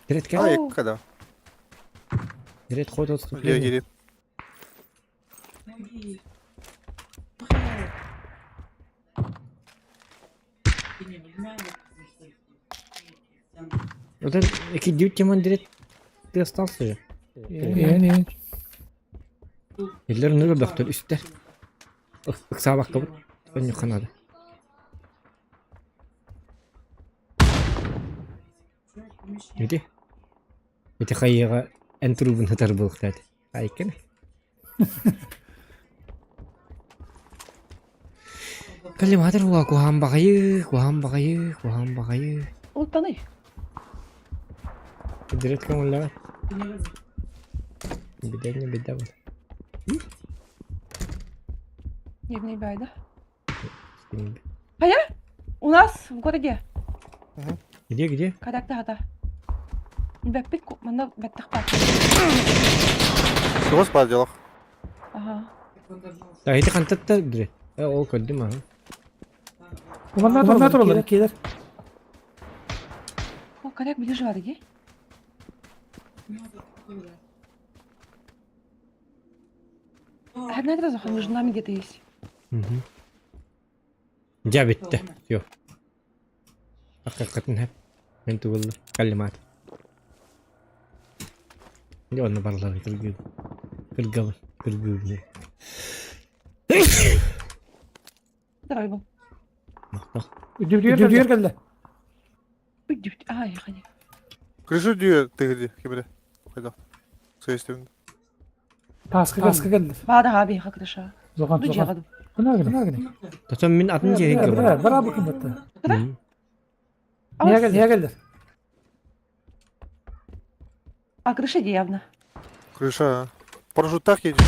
Директ кэл. Ай, когда? Директ ход Я отступление. кирин. Вот это кидют тем Андрей, ты остался же. Иһин, иһин. Иллер ныры бөхтөр үстер. Ыксаабакка бут. Өннүк ханады. Ити. Ити хайыга эн трубун хытар булуктат. Айкын. Калиматор уа куһаан баҕайы, куһаан баҕайы, куһаан баҕайы. Ултаный. Директ көҥүллэҕэ. Бидэ бидэ бу. Нервный бай, да? У нас в городе. Где, где? Кадакта хата. Бэппит манна бэттэх баар. Чего спать делах? Ага. Так, ити хантаттар директ. Ол көрдүм аха. Манна тураллар, иккилэр. О, коряк ближе бар, иди. Одна сразу между нами где-то есть. Мгм. Дьэ бүттэ. Всё. Аккаккатын хэп. Мен тугулла. Каллимат. Дьэ онно барылары кыргыы. Кыргабын. Кыргыыбын. Здоровый был. Махтал. Үрдүбүтүгэр кэллэ. Үдүбүт. Ай, ходи. Крышу дүйэ тыгырди кимире. Хайда. Сөйстүн. Таска таска кэллэ. Баада хаби хакырыша. Зохан, Ну зохан. жиҕадым. Кына гына. Тотон мин атын дьиэһин Бара, көрбүтүм. бара букун батта. Мм. Ньиэ кэллэ. А крыша где явно. Крыша. Парашюттах едет.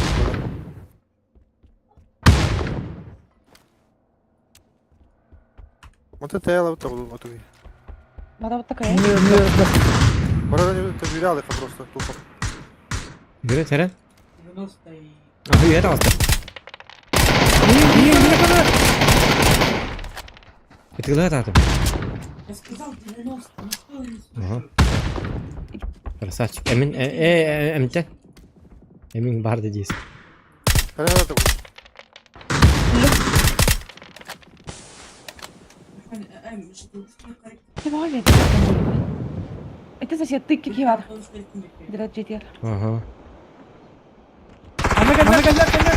Вот это я вот вот Бада вот такая. Бара не видал их просто тупо. Бөрө тэрэн. Аһы үйэ таҕыста. Ытыгылаат аатым. Ага. Красавчик. Эмин эмтен. Эмин барды дейсің. Понятно. Ты молодец. Это сосед, ты кикивар. Дират жетер. Ага. Манна кэллэ, кэллэ.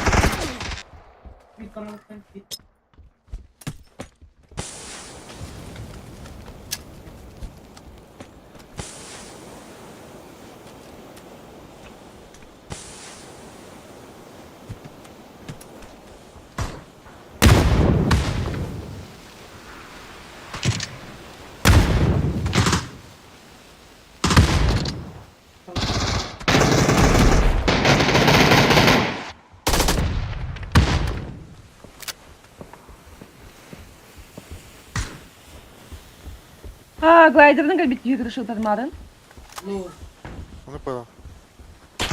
А, глайдердің кэлбит киһи крыша тармарын. Ну понял.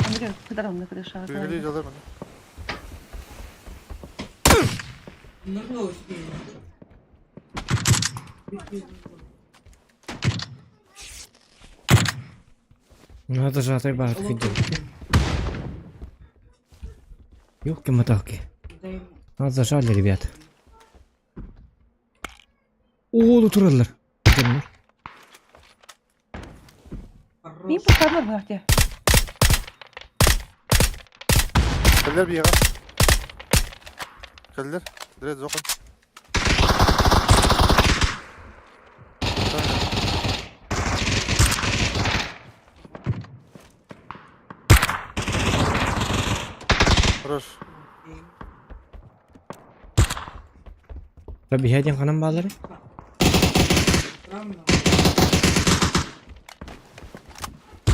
Андрей, кыдарымны крыша. Перегоди делай мне. Ну это же атай баар кыдьым. Ёлки-моталки. Нас зажали, ребят. О, тураллар. Дьоннор. Мин пустармар бахте. Кэллэр биэҕэ. Кэллэр. Дирет зохан. Хорош. Табиһа диэн ханан бааллары?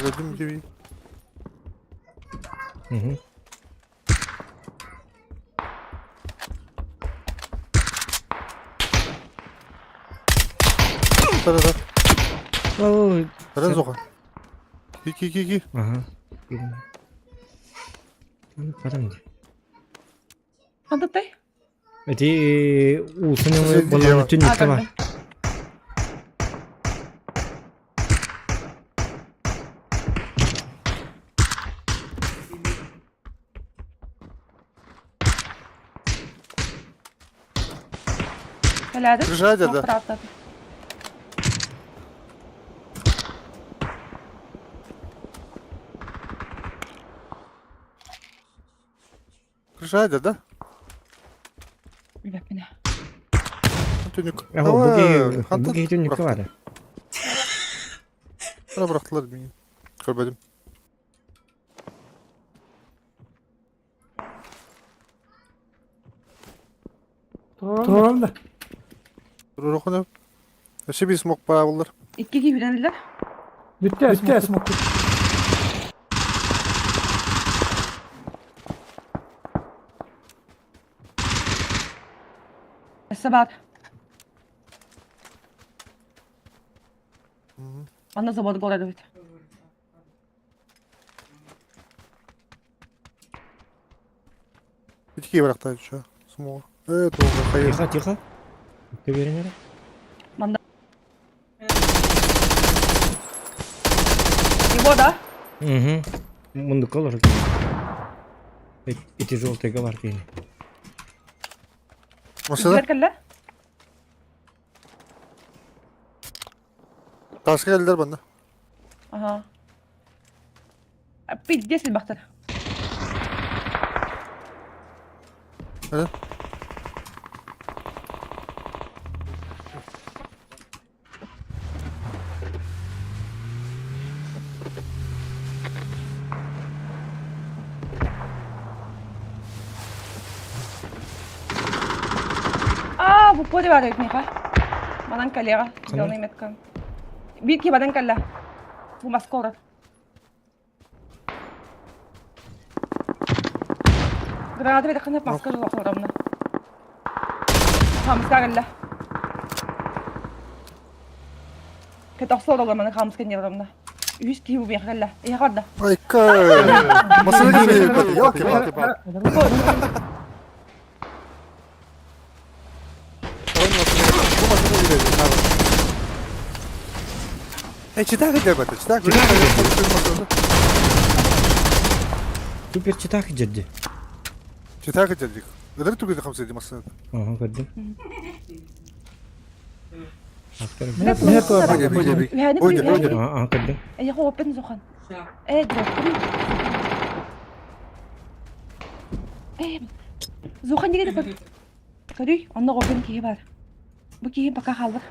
Өлдүм диби. Мгм. Да да. Ой, Дирет зохан. Ки ки ки ки. Ага. Ну, потом. Хандатай? Эти уулусан өҥө балаҕан түннүккэ бар. Кэлээдим. Крыша да. Правда. Крыша да? Билбэппин. Түнүк. Бу киһи түннүккэ баар. Бырахтылар миигин. Көрбөтүм. Туруорам да. Туруорухуна. Өссө биир смок баа буллар. Икки киһи билэниллэр. Бүттэ, бүттэ смок. Өссө баар. Манна заводга олорор эбит. Итики бырахта еще. Смог. Туга хайыр. Тихо, тихо. Ты уверен, эрэ? Манна. Его, да? Угу. Мундука олорор. Ити желтыйга бар киһини. Машина Үгэр кэллэ? таска келдер банда. Ага. Пиздец элбэхтэр. Э? Аа, бу поле бар эбит миэхэ. Манан кэлиэҕэ, зеленый метка. Биир киһи баран кэллэ. Бу маска олорор. Граната биэрэххинэ маска олоромна. Хамска кэллэ. Кэтохсо олороллор маны хаамыска инньэ олоромна. Үһүс киһи бу миэхэ кэллэ. Эһиэхэ барда. Айка. Машина келбэт. Елки-палки. Э, читак келбэт. Читак. Супер читак дьэрди. Читак дедик. Ыдыр түгү хамсайды машина. Ага, көрдүм. Үһээни көрүү. Аа, көрдүм. Эйиэхэ оппен сухан. Ээ, доктору. Ээ, Зухан диги көр. Көрүй, онно оппен киһи бар. Бу киһи пока хаалбат.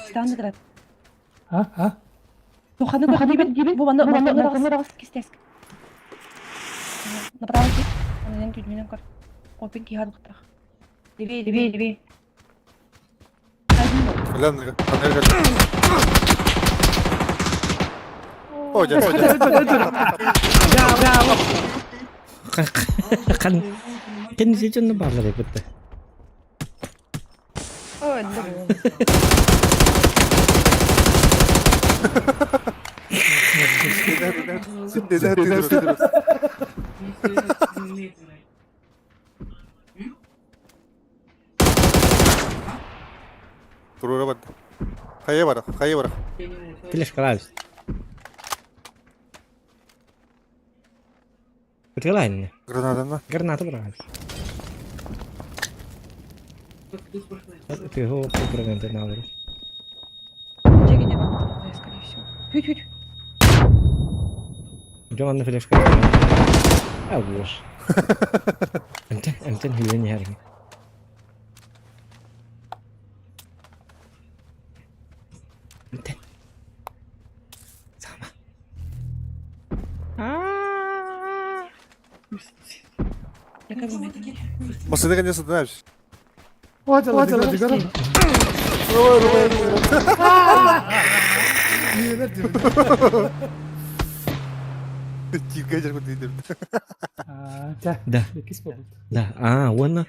Стан ыдырат. А? А? Зуханы көр дибин. Бу манна мортоҥҥа кистээск. Направо кит. Онон күнүнэн көр. Оппен киһи хаалбыттах. Левее, левее, левее. Лен, О, дьэ, Хан кэнниси дьонно бааллар эбит. Ой, Туруора барда. Хайа бар, хайа бар. Флешкалаабыс. Ытыалаан Гранатаны. Граната быраҕабыс. Тыһы граната наалар. Дьиэ барбыт, скорее всего. Хүт-хүт. Дьон анны флешка. А вот. Эмтен, эмтен хүлэн иһэр. Эмтен. Сама. Масына конечно знаешь. Тига жер Да. Да. А, уонна.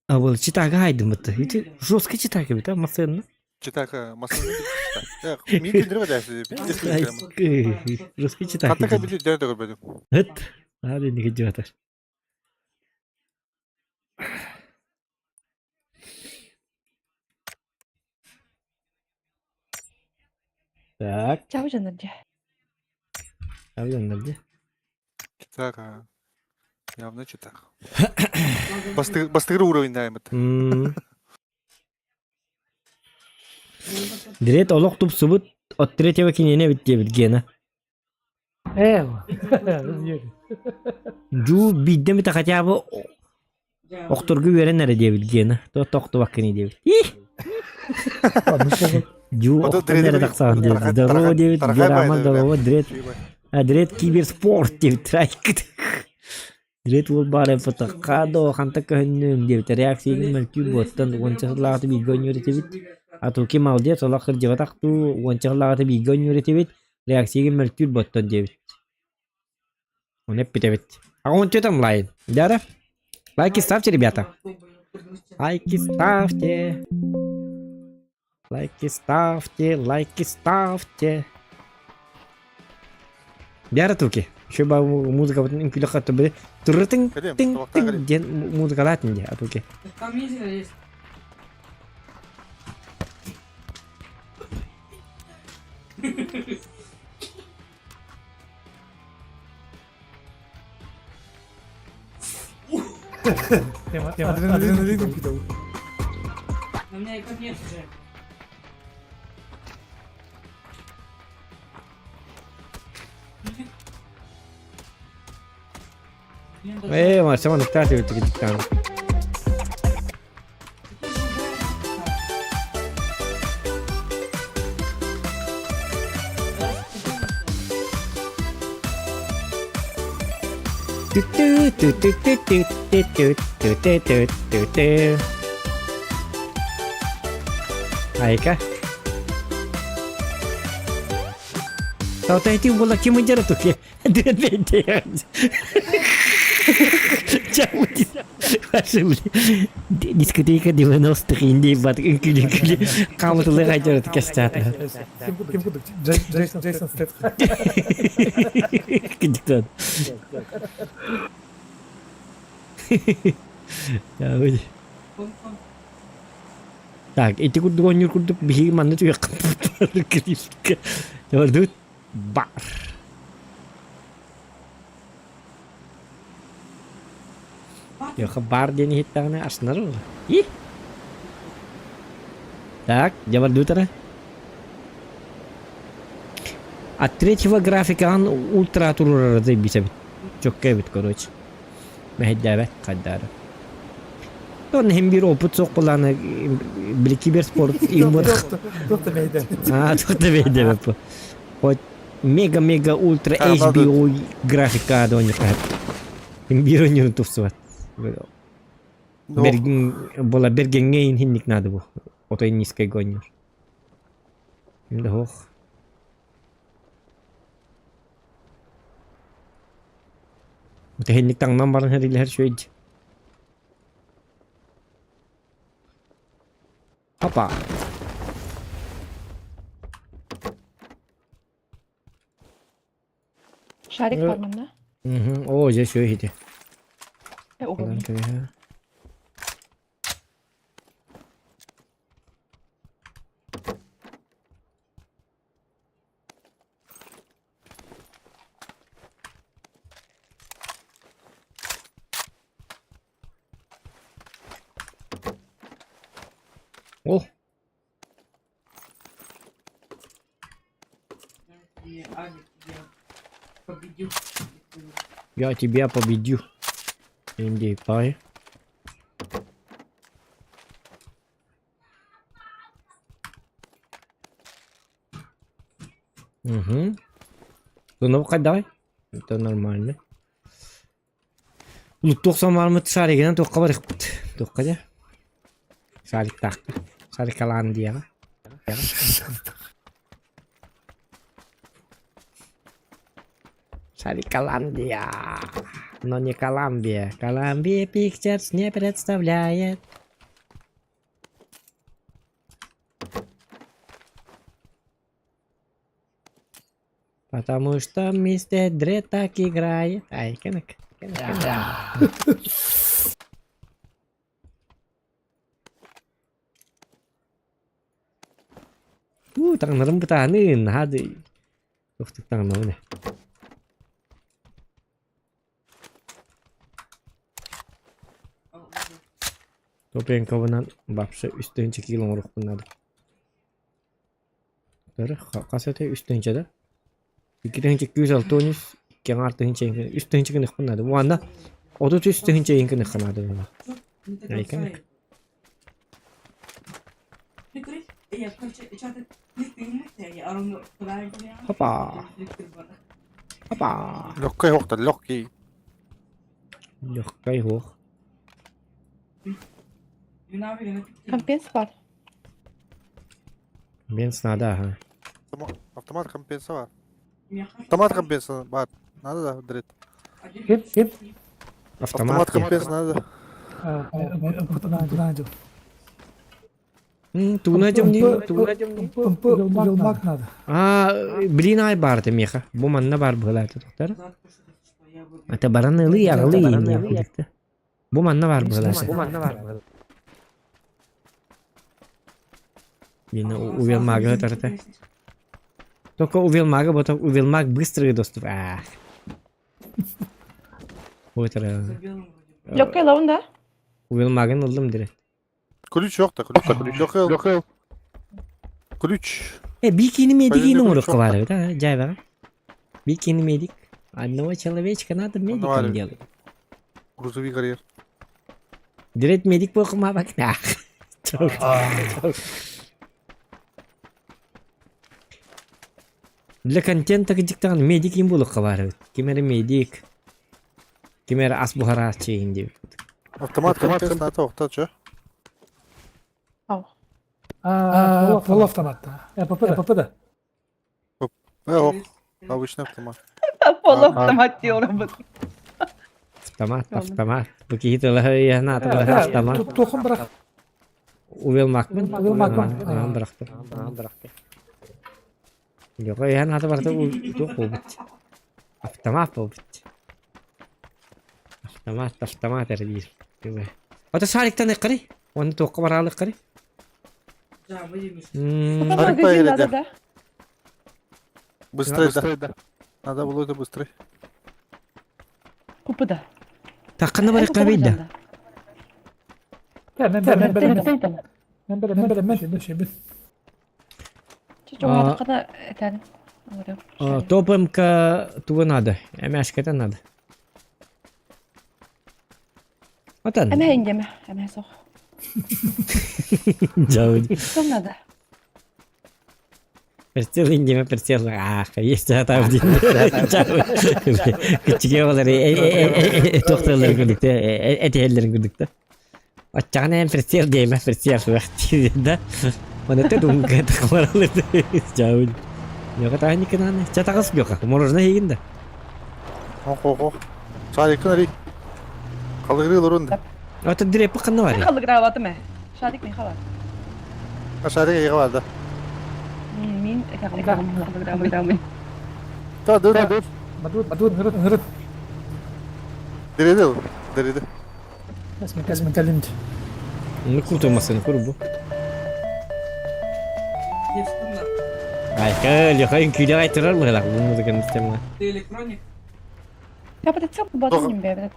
А вот читага айдымыт. Ити жестко читага бит, а масына. Читака масына. Мин күндүрбө дәсі. Жестко читага. Хатта кабили дәр дәр бәдим. Эт. Hadi ne gidiyor. Так. Чао дьоннор дьэ. Чао дьоннор дьэ. Читак, а. Явно читак. Бастыгыр уровень дааймыт. Дред олох тупсубут от третьего киниэнэ эбит диэбит Гена. Ээ, Дьуу биирдэ эмитэ хотя бы охторго үөрэн эрэ диэбит Гена. То тохтубаккыный диэбит. Ih! Дьуу охтон эрэ тахсаҕын диэбит. Здорово диэбит. Герама здорово, Дред. А Дред киберспорт диэбит. Трайкыт. Дред уол баар эппэтэх доо ханта көһүннүҥ диэбит. Реакциягын мөлтүүр буоттан уонча сыллааҕыта бииргэ оонньуур этибит. А туки молодец, олох кырдьыбатах дуу, уонча сыллааҕыта бииргэ оонньуур этибит. Реакциягын мөлтүүр буоттан диэбит. Оны эппит эбит. А он что там лает? Дяра? Лайки ставьте, ребята. Лайки ставьте. Лайки ставьте, лайки ставьте. Дяра туки. Еще ба музыка вот үҥкүүлэххэ били турытыҥ тыҥ тыҥ диэн музыкалаатын дии атуки. Там есть. Адреналин кидал. У меня их нет уже. Ээ, Марсема нуктааты бүттүк диктант. Айка. Таутайти була ким идер туке. Дискотека 90-х инди бат үҥкүлү хаамытылыы хайдары кэстээтэ. Ким курдук? Джейсон Джейсон Стэтхэм. Диктант. Так, ити курдук оонньуур курдук биһиги манна түһүөххэ Дут бар. Йоха бар диэн иһиттэҕинэ астынар буолла. И? Так, дьэ бардыбыт От третьего графикаҕын ультра туруорара дайбисэбит. Чөккө эбит, короче. Мэһэйдээбэт хайдаары. Онно иһин биир опыт суох буолааны били киберспорт иммут. Туох да мэһэйдээбэт. Аа, туох да мэһэйдээбэт. Хоть мега-мега ультра HBO графика оонньуохха биир оонньуурун тупсубат. Берген була бергеҥҥэ иһинник наада бу. Отой низкайга оонньуур. Ох. Тэһинник таҥнан баран хэрилэһэр үчүгэй дии. Опа! Шарик бар манна. Мгм. Оо, дьэ үчүгэй ити. Э, угун. О! Я тебя победю. Инди, пай. Угу. Ну, давай. Это нормально. Луттуох бармыт шаригынан туохха барыхпыт. Туохха дьэ. Шариктаахха. Шарикалаан диэҕэ. Шариколандия. Но не Колумбия. Колумбия Pictures не представляет. Потому что мистер Дре так играет. Ай, кенек. Уу, таҥнарым бытаанын, наһаа да туохтук таҥнабын ээ. Топенковынан вообще үс тыһыынча кило оҥоруохпун наада. Көрө, хас этэй үс тыһыынча да? Икки тыһыынча 263, икки аҥаар тыһыынча үс тыһыынча гыныахпын наада. Уонна 33 тыһыынча иһин гыныахха наада буолла. Айканык. Хопа. Хопа. Легкий охта, легкий. Легкий ох. Компенс бар. Бенз надо, ага. Автомат компенса бар. Автомат компенса бар. Надо да, дрит. Ким? Ким? Автомат. Автомат компенса надо. Тунадил. Туна дем Уелмак надо. А, блин, ай бар ты меха. Бу манна бар была это доктор. Это баран ылы яглы. Бу манна бар была. Бу манна бар была. Мин увел мага тарта. Только увел мага, потом увел маг быстрый доступ. Ах. Вот это. Легкая лаун, да? Увел магын ылдым дире. Ключ yok da ключ. Легкий. Легкий. Ключ. Э, бикини медик Пойдем, ину ключ бар, да, жай Бикини медик. Одного человечка надо медиком Нормально. делать. Грузовик карьер. Direkt medik bakıma bak. Ah. Çok çok. Для контента кыдьыктаҕын медик им булукка бар эбит. Ким эрэ медик. Ким эрэ ас буһарааччы иһин диэбит. Автомат компенса надо охта, чё? А, полуавтомат. РПП да. Э, ох. Обычный автомат. Полуавтомат diyorum. Автомат, автомат. Бу киһи тыла ыйаһына атылаһа автомат. Тухын бырах. Увел макмын. Увел макмын. Аан бырахты. Аан бырахты. Yok ыйаһын аты барыта туох буолбут. Автомат буолбут. Автомат, автомат эрэ диир. Ото шариктан ыккарый. Оны туохха бараалы ыккарый. Шарик Магазин поехали, надо, да. да? Быстрее, да. Надо было это быстрее. Купы да. Такканы бар ыкка бейді. Мен мен мен мен мен мен мен мен Чоңадыкына этен. Топ МК тугу надо. Эмяшката надо. Отан. Эме индеме, эме сох. Жауд. Что надо? Прицел индеме прицел. Ах, есть это в день. Кичиге олар тоқталар күдікті, этелер күдікті. Отчағына эм прицел дейме, прицел вақти да. Оны те думка тақмаралы. Жауд. Йоға тағын икенаны. Чатағыз йоға. Морожна егін да. Ох, ох, ох. Шарик нарик. Қалғыры лорунда. Ата дирепі қанна бар. Қалдыграваты ме. Шарик мен хабар. Шарик еға бар да. Мин қалдыграваты. Та, dur, dur. Мадуд, мадуд, нырыт, нырыт. Дереде ол, дереде. Лазим калимт. Ну круто масын кур бу. Айка, лехайын күйлі айтырар бұғылақ бұл музыканы істемға. Ты электроник? Я податсам батым бе.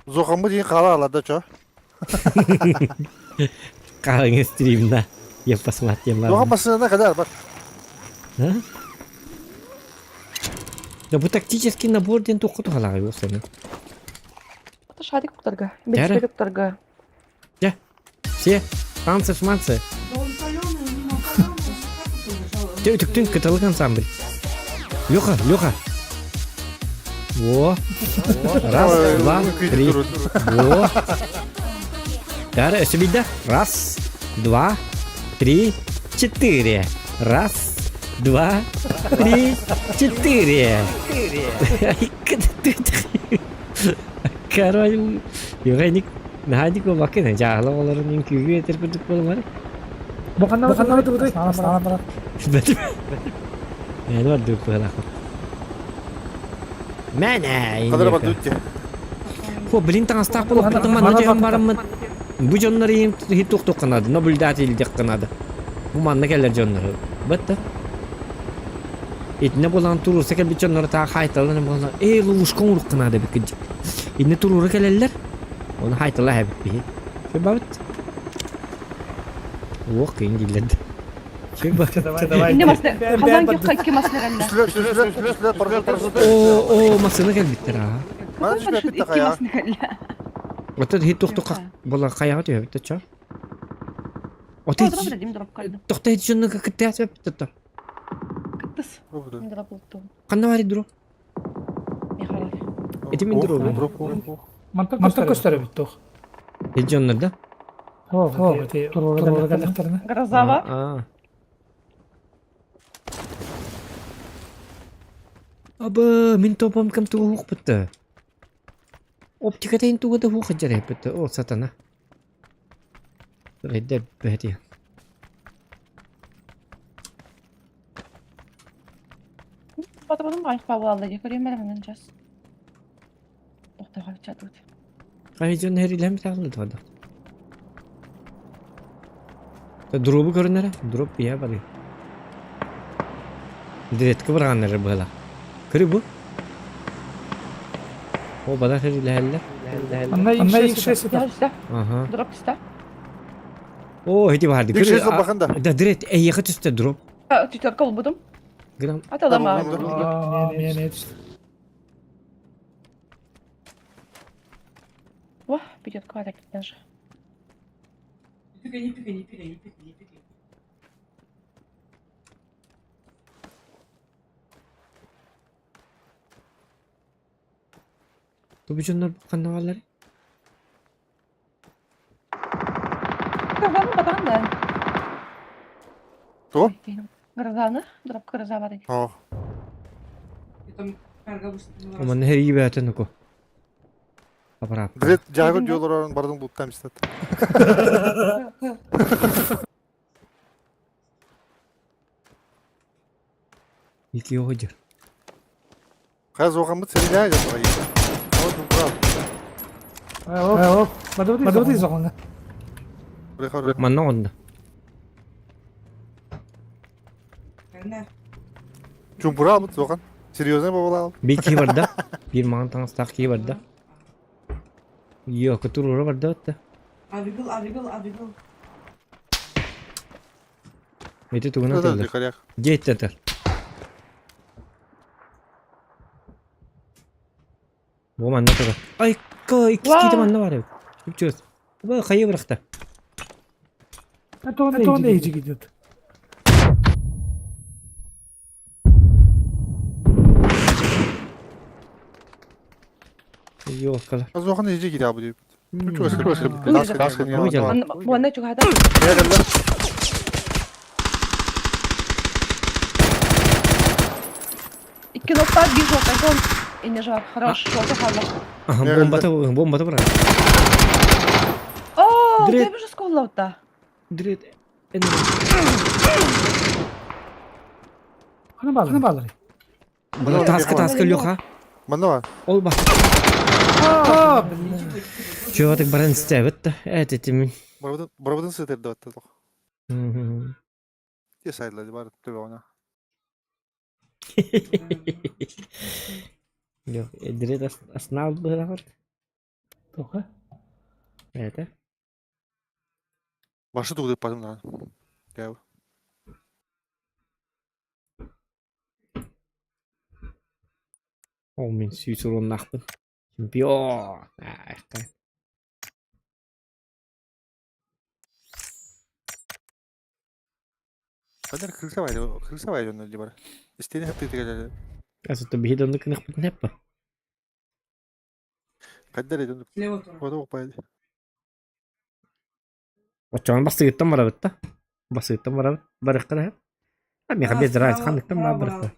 Зоқамы дейін қала алады, чё? Қалың стримда. Я посмотрел. Зоқан машинада қадар бар. Да бу тактический набор ден тоқы тұғалағы осыны. Это шарик кутарга. Дәрі? Бечпек кутарга. Все, танцы шманцы. Да он палёный, у него палёный, он как Те үтіктің каталог ансамбль. Леха, Леха. Во. Раз, два, три. Во. Дәрі, өсі Раз, два, три, четыре. Раз, два, три, четыре. Король, Югайник, Нахадик бакын, жағылы оларын күйгі етер күрдік болмары. Буханна, буханна, буханна, буханна. Мен бар дүк бұғылақ. Мәне! Қадар бар дүтте. Хо, блин, таңастақ болып бұтын мана жайған барымын. Бу жоннор им хит тоқтоқ қынады, наблюдатель дек қынады. Бу манна кэлэр дьоннору. Бытта. Итиннэ буолан туруорса кэлбит дьоннору таах хаайталлан буолан ээ ловушка оҥоруохха наада эбит кырдьык. Иннэ туруора кэлэллэр. Ону хаайталла эһэбит биһи. Бабыт. Уох кыйын дииллэр да. Давай, давай. Инне масына, халан көххө икки масына кэллэ. Үстүлэр, үстүлэр, үстүлэр, үстүлэр, парашют, парашют. О, о, массыына кэлбиттэр аа. Мана Какой парашют түспэппит да икки хайа. масына кэллэ. Оттон хит тохтук була хайаҕа түһэбит да чо. Отой Дроп дадим дроп калды. тохтой дьонно кыттыас бэппит то. Кыттыс. Дроп ултум. Ханна бар дроп? Михайлов. Эти мин дроп. Дроп, дроп. Мантан көстөр эбит туох. Эти дьоннор да? Оо, ити туруора кэллэхтэринэ. Грозава. Аа. Абы, мин топом кем тугу хук бытты. Оптика тейин тугу да хук хаджар бытты. О, сатана. Рейдер бэти. Батабаным айық бабы алды. Көрейін бәрі менен жас. Тоқтайға чатут. Хай дьон хэрилэм тағылы туада. Дробу көрүнэрэ, дроп бия бары. Диретке барганнары была. Көрү бу. О, бада хэрилэһэллэр. Манна X6 Я жүзді. Ага. Дроп түсті. О, хити барды. X6 бахан да. Да, дирет, эйеха түсті дроп. Түтөркө болбудум. Грам. Аталама. Міне, міне түсті. О, пятерка бар даже. Не пикай, не пикай, не пикай, не пикай, не пикай. Тубу дьоннор ханна бааллар? Грозаны батан да. Кто? Грозаны. Дроп гроза бар. О, И там карга выступила. Оман хери бәтен уку. Апарап. Дред жагы жолорон бардың буттан истет. Ики ожыр. Каз оған бит сен жай жатыр. Вот прав. Оо, бадыбыт изоҕоҥа. Рехор. Манна онда. Карна. Чумпура бит оған. Серьезно болал. Bir кии барда. Бир маған таңыстақ кии барда. Йо, кутурура барда отта. Авигл, авигл, авигл. Эти тугуна Да, да, тыллар. дикарях. Деттетер. Бу манна тура. Ай, ка, икки киите манна бар эбит. Үпчүс. Бу хайы бырахта. Это он эйджи идет. Йо, кала. Каз оған эже кире абы деп. Буанна чугада. Икки ноктар бир жолта гон. Инне жар. Хорош. Жолта қалды. Аха, бомба та, бомба та бырах. О, Дред. ты уже сколлаутта. Дред. Хана баалар. Хана баалар. Бана таска таска Леха. Манна бар. Ол ба. Аа, блин. Чего так баран стебет да? Это тимин. Барабыдан барабыдан сетер деп атты. Те сайдлар бар төбө она. Yok, direkt asnal bırakır. Тоха. Это. Башы тугу деп бардым да. Гәб. О, мен сүйсір нақпын. Чемпион. Ай, қай. Кадер кырса байды, кырса байды онда бар. Истени хапты тегелер. Азы бихид онды кынықпын нәппі. Кадер эден Слева тоже. кода окпайды. Очоон басыгыттан барабыт да. Басыгыттан барабыт. Барыққа да. А мен без разницы хандыктан Справа, барыққа.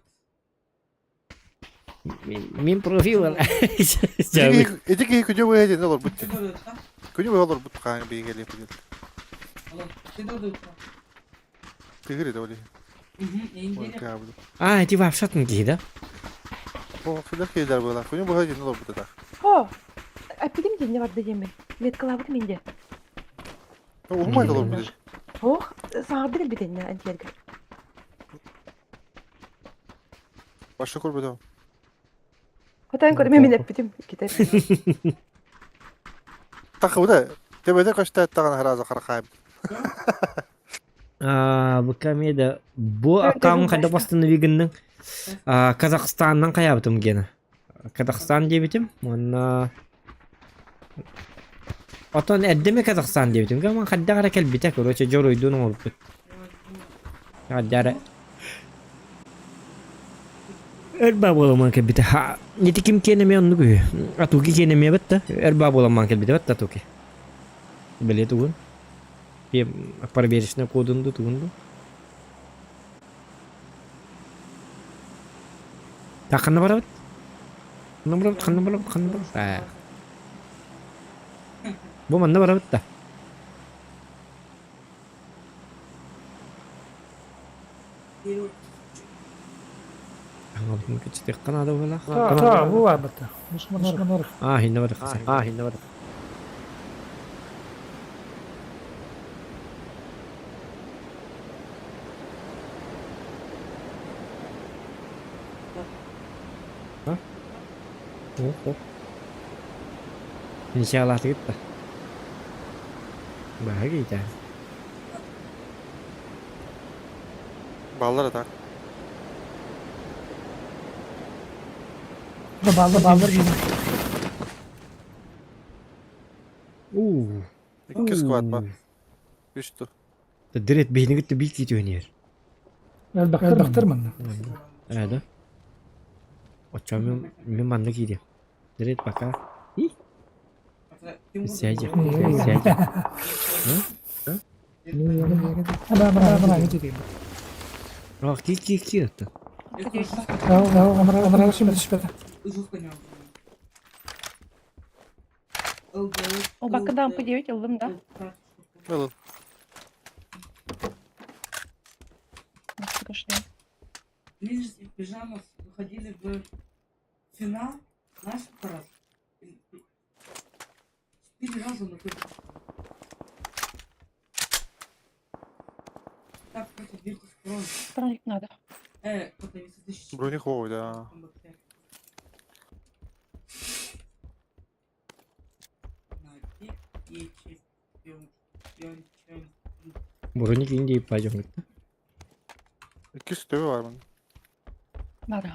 Мен профил. Эти ки күнө бой эден олор бут. Ты додут, да? Күнө бой олор бут каан бейгеле бит. Алло, ты додут, да? Тигри да оли. Угу, я не А, эти вообще кии да? О, кыда кейдер була. Күнө бой эден олор бут да. О, апидим ден не бар дегенмен. Меткалабыт менде. Умай олор бут. Ох, Саҥарды кэлбитиннэ антиэргэ. Башы көрбөтөм. Хотон көрүмэ мин эппитим иккитэ. Тахыбыта. Төбөтө көстөөттөҕүнэ сразу харахаайбыт. Аа, бу комедия бу аккаунт хайдах восстанови гынныҥ? Аа, Казахстаннан хайаабытым гена. Казахстан диэбитим уонна Отон эрдэ Казахстан диэбитим. Гаман хайдах эрэ кэлбитэ, короче, дьоруойдуун оҥорбут. Хайдах эрэ Эр баа буоламман кэлбитэ. Ха, ити ким киэн эмиэ оннук үһү. Атуки киэн эмиэ эбит да. Эр баа буоламман кэлбитэ эбит да Атуки. Били тугун? Проверочный кодун ду тугун ду? Так ханна барабыт? Ханна барабыт? Ханна барабыт? Ханна барабыт? Аа. Бу манна барабыт да. Кычытыахха наада буоллах. Та, бу бар бата. Мусманар. Аа, хинне бар. Аа, хинне бар. Ничего да. Баһа киитэ. Баллар так. Баллар баллар gibi. Уу. Икки сквад бар. Үс ту. Дирет биһини кытта биир киити өнер. Элбэхтэр манна. Ээ да. Оччо мен мен манна киирим. Дирет пока. Сядь, сядь. Ана ана ана. Ах, ки ки ки это. Амара амара şimdi düşmedi. Ол бакыдан П9 ыллым да. Ылын. Пошли. Лижес и Пижамов выходили в финал наш раз. Четыре раза мы только. Так против Virtus Pro. Броник надо. Это не тысяч. Броник ой, да. Броник инди пойдем говорит. Икки төбө бар мында. Надо.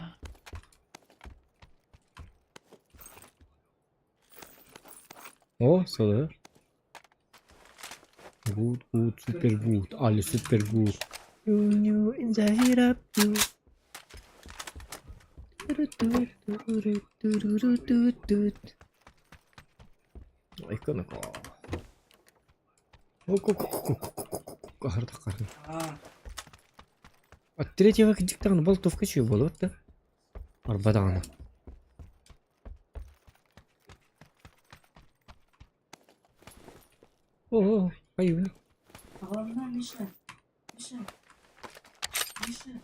О, сюда. Good, good, super good. Ali super good. You knew in the heat up you. Ой, От третьего диктана болтовка чью было, да? Арбадана. О, аюна. Главное, Миша. Миша. Миша.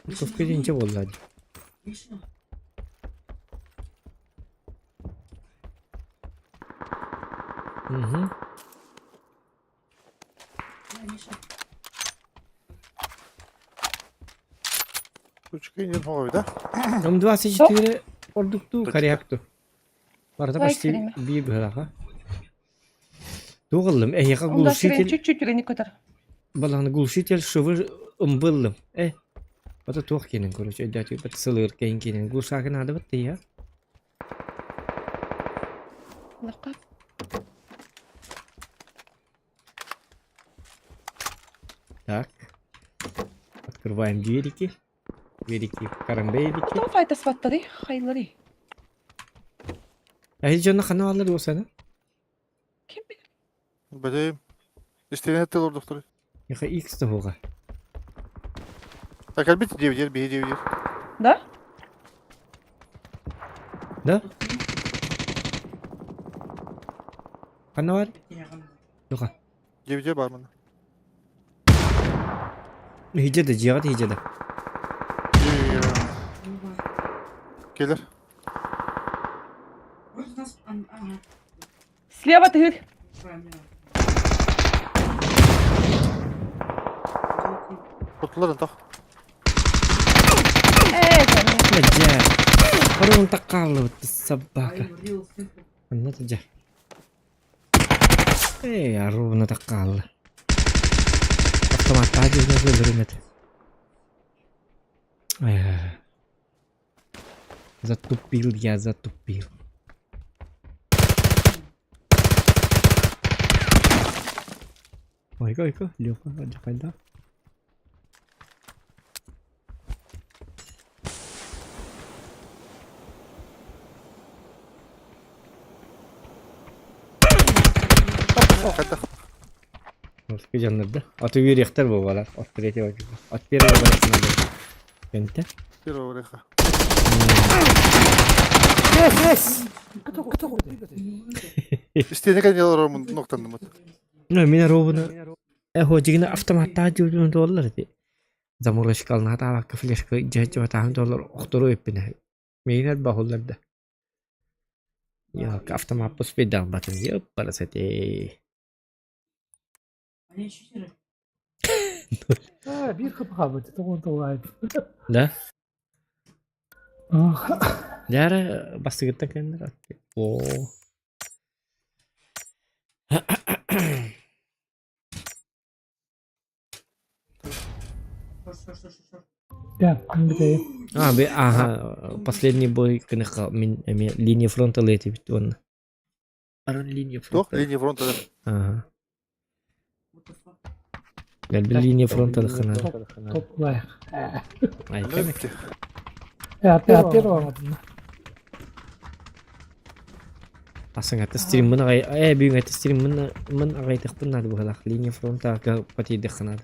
Болтовка денче болды. Миша. Угу. Миша. Ручка индин ой, да? М24 ордукту корректу. Барда Лайк почти время. бир быһаха. Туғылым, эйха Онда глушитель, чуть-чуть рени көтөр. баланы глушитель шывы ымбыллым. Э, Ата туох кенен, короче, өйдәтү бит сылыр кейин кенен. Глушагы надо бит я. Лаққа. Так. Открываем дверики. Дверики, карамбейдики. Тоқ файта сваттары, хайлары. Әй жона хана алыр осаны. Ким билер? Бәдәйим. Истерин тыл доктор. Яха X та хоға. Так, альбит 9 бей 9. Да? Да? Хана бар? Жоға. 9 бар мында. Хижеде, жиғат хижеде. Келер. Слева тыгыр. Кутулар антах. Э, кэннэ. Дьэ. Хорун таккааллыбыт собака. Онно да дьэ. Эй, арууна таккаалла. Автоматтаа дьиҥэ өлөрүм этэ. Затупил я, затупил. Ойка, ойка, Леха, хайда. Хайдах. Дьоннорда. Аты үөриэхтэр буолалар. От третьего От первого Кентэ? Первого реха. Yes, yes! Кто Истиэнэ кэннигэр олороммун нуктаннымыт. Ну, мин ровно Эһо дьигинэ автоматтаах дьүүлүн туоллар ити. Заморочкалнаатаабакка флешка дьэһэччибатааһын туоллар охтору эппинэ. Миигин элбэх да. Я автомат пуспейдаабатын ёппарасате. Они читеры. А, биир хапхабыт, это он тулайт. Да? Дьэ бастыгыттан кэллэр. О. Что, что, что, что? Да, бит. А, бе, ага, последний бой кыныха мин эми линия фронта летибит уонна. Аран линия Туох фронта. линия фронта. Ага. What the fuck? Гэл линия фронта лыхана. Топ лайк. Ай, Я первого. Асың стрим мын агай, э бүгүн аты стрим мын мын агай тахпын нады бухалах линия фронта ка патидых ханады.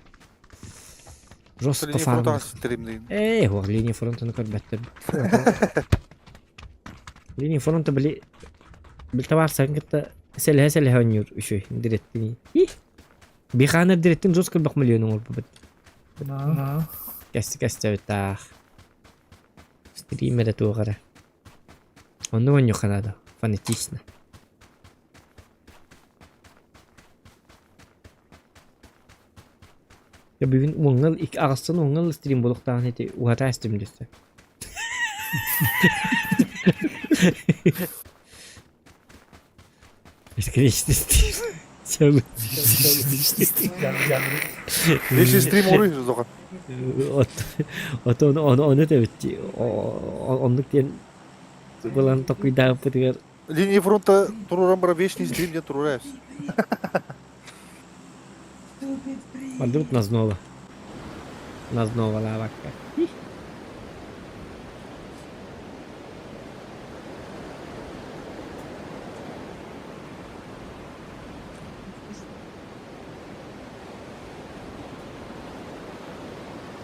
Жестко Линия фронта фарм. стримдейин. Э, хуах линия фронта ну көрбөттөр. Линия фронта били бил табар кытта селе селе ойнуур үшөй диреттини. Бихана диреттин жестко бак миллион оңор бут. Кәсті кәсті битах. Стример туғара. Онну ойнуу ханады. Фанатично. Я бүгүн уңыл ик ағыстан уңыл стрим болуқтаған еті уата стрим дөсті. Бесконечный стрим. Целый. Вечный стрим оруй зохан. От от он он он это ведь оннук диэн булан токуйдааппытыгар Линия фронта туруран бара вечный стрим ден турурайбыз. Бардыбыт назнова. Назнова лавакка.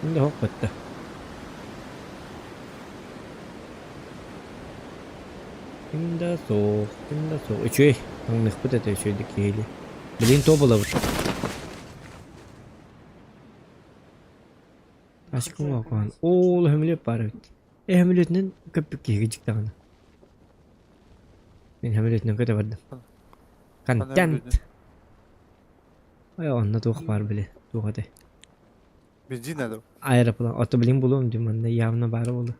Инде хоппатта. Кимдэ суох, кимдэ суох. Үчүгэй, аҥныхпыт этэ үчүгэйдик киһили. Билигин то булабыт. Ачкым окуан. Ол хөмүлөп бар эбит. Э хөмүлөтүнэн көппүк киһигэ дьиктаҕына. Мин хөмүлөтүнэн көтө бардым. Контент. Ой, онно туох баар били. Туох этэ. Бензин надо. Аэроплан. Ото билин булуом дим манна явно баар буолу.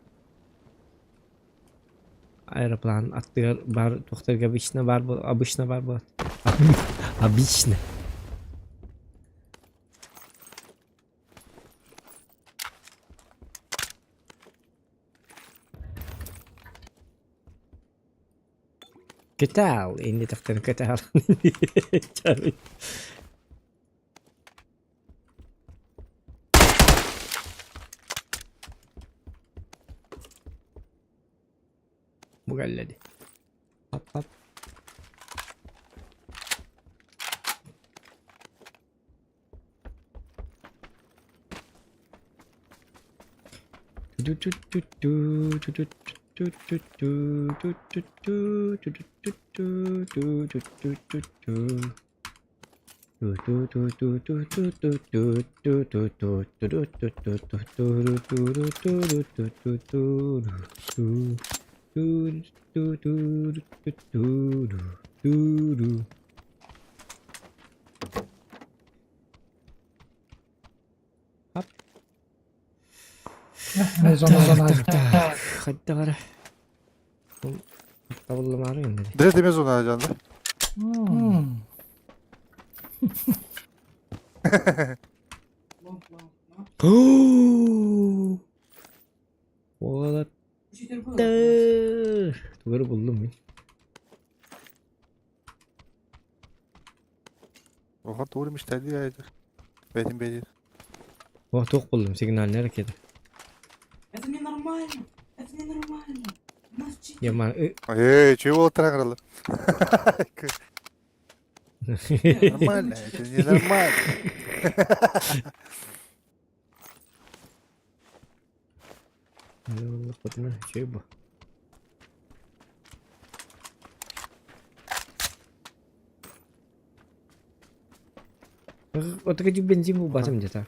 Аэроплан аттыгар бар туохтарга обычно бар бу обычно бар буолат. Обычно. ¿Qué tal? Инни тахтан ¿qué tal? Бугалляди. Хап хап. Зона зона. Так, так, хайдах эрэ. Табыллымаары гынна дии. Direkt deme zona canlı. Лонг, лонг, лонг. Уолаттар. Четверг. Тугары буллум мин. Oha doğru müşteri ya. Benim benim. О, туох буллум, сигнальный ракета. Это ненормально. Это ненормально. У нас читер. Я ман... Эй, чего траграла? Нормально, это ненормально. Үчүгэй бу. Отака бензин булбатым где-то.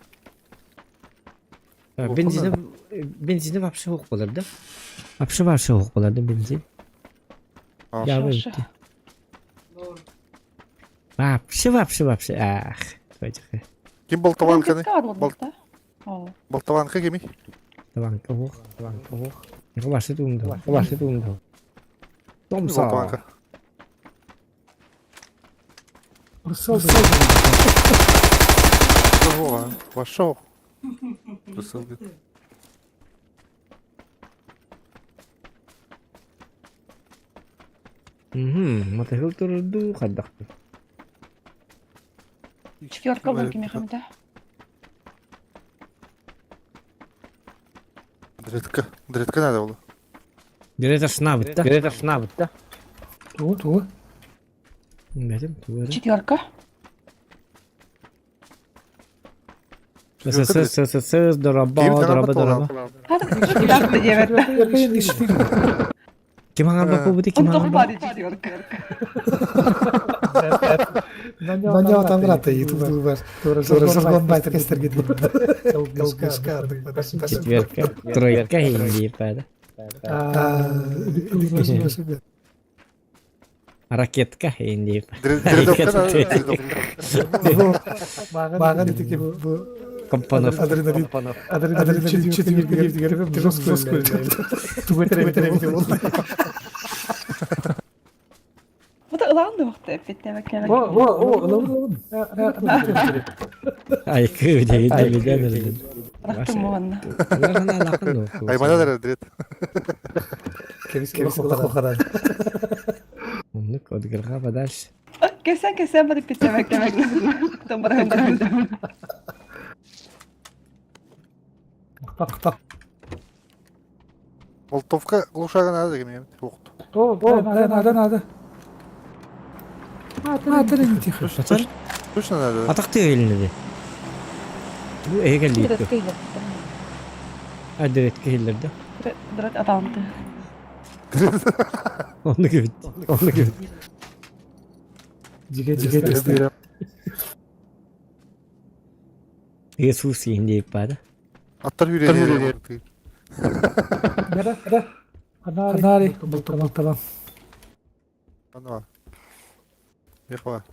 Бензини бензини вообще суох буолар да? Вообще вообще суох буолар да бензин? Я Вообще. выйти. Вообще вообще вообще. Ах, давайте. Ким болтованканы? Болта. О, Болтованка кими? Таванка ох, таванка ох. Вообще туумда, вообще туумда. Томса. Болтованка. Ого, вошел. Высылка. Угу, мотоцикл турду хаддах. четверка был кимехамда. Дредка. Дредка надо было. Где-то шнабыт, да? Где-то шнабыт, да? Ту, ту. Бэтим, тугары. Четверка. ССС, ССС, дораба, дораба, дораба. Четверка девять. Ким аңарба кубыты, ким Он аңарба? тоже падает четверка. Наня тамрата и тут ваш. Жоргон байтер кестерге. Четверка, тройка, инди, пада. Ракетка, инди. Дредовка надо. Дредовка. Маған итеке бу Компонов. адреналин адреналин четверка деп жестко. Вот ылаан да бит О, о, о, Ай, кы, деги, деги, деги. Рахтым болғанна. Аймана да дред. Умник, отгырга подальше. Кесе кесе барып бит Там Болтовка глушага надо кими. Уқты. О, надо, надо, надо. А, ты не тихо. Атар? Точно надо. Атакты элинеди. Бу эгел дейт. А диретке хиллерде. Дрот атанты. Оны кебит. Оны кебит. Диге, диге, диге. Иисус инди пада. Аттар yüreği. Бера, бера. Анари, болталан, болталан. Ана. Ехва.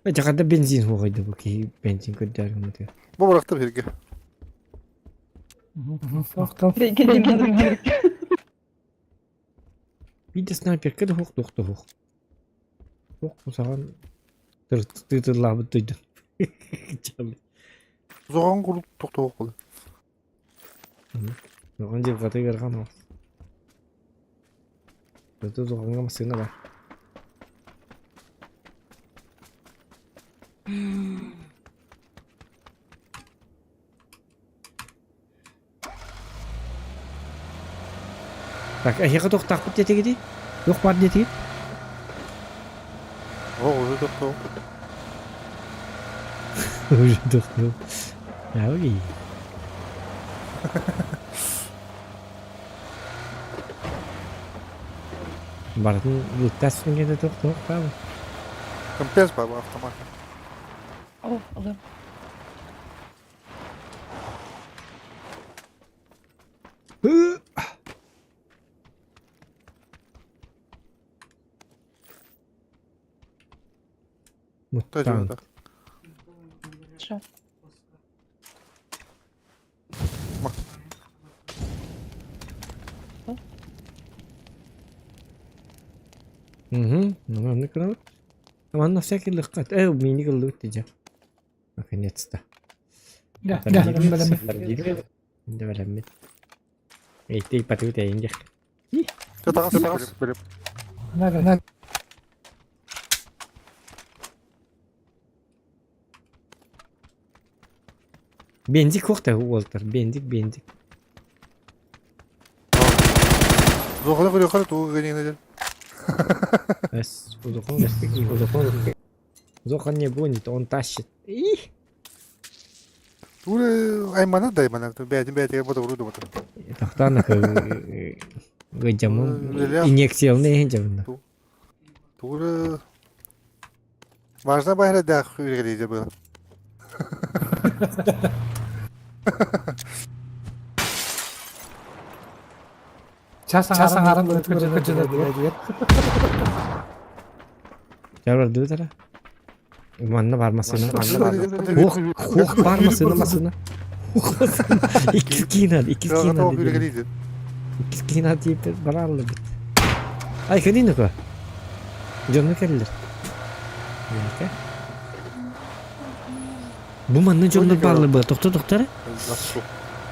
Жакада бензин хугайды бу ки бензин көддөр мөтө. Бу быракты бирге. Тоқтал. Биде снайперка да хук тохто хук. Хук саган тыртырлабы тойду. Зоған куруп токтоо кылды. Оған жер каты берган ал. Зато зоғанға машина бар. Так, әйеға тоқтақ бит детеге дей? Жоқ бар детеге? О, уже токтоо. Уже тоқтау. Ауи. Бартын луттасын кенде тоқтау қабы. Компенс бар автомат. О, алым. Муттан. Так. Шо? Угу, ну маннык гынабыт. Манна всякий лыххат. Мини кыллыбыт дии. Наконец-то. Да, да, бэлэммит. Да бэлэммит. Эйтей патыбыт эйин диэх. Таҕас таҕас. На, на. Бензик хуохта уолтар. Бензик, бензик. Зохана көрүөххэ тугу гыннын Эс, Зохан, Зохан. Зохан не гонит, он тащит. Их! Тура аймана да аймана. Бэйэтин бэйэтигэр бодоҕуруу думата. Тохтоон гыдьамын инъекциялны иһин дьабында. Тура Важно байрadaах үргэлиде было. Час аҥарын кырдьыгар. Чарбар дыбытара. Манна бар масына. Хуох, хуох бар масына масына. Хуох масына. Иккис киинад, иккис киинад. Иккис киинад диэп бараалла бит. Ай, кэлин око. Дьонно кэллэр. Бу манна дьоннор бааллар быа. Тохто тохтор.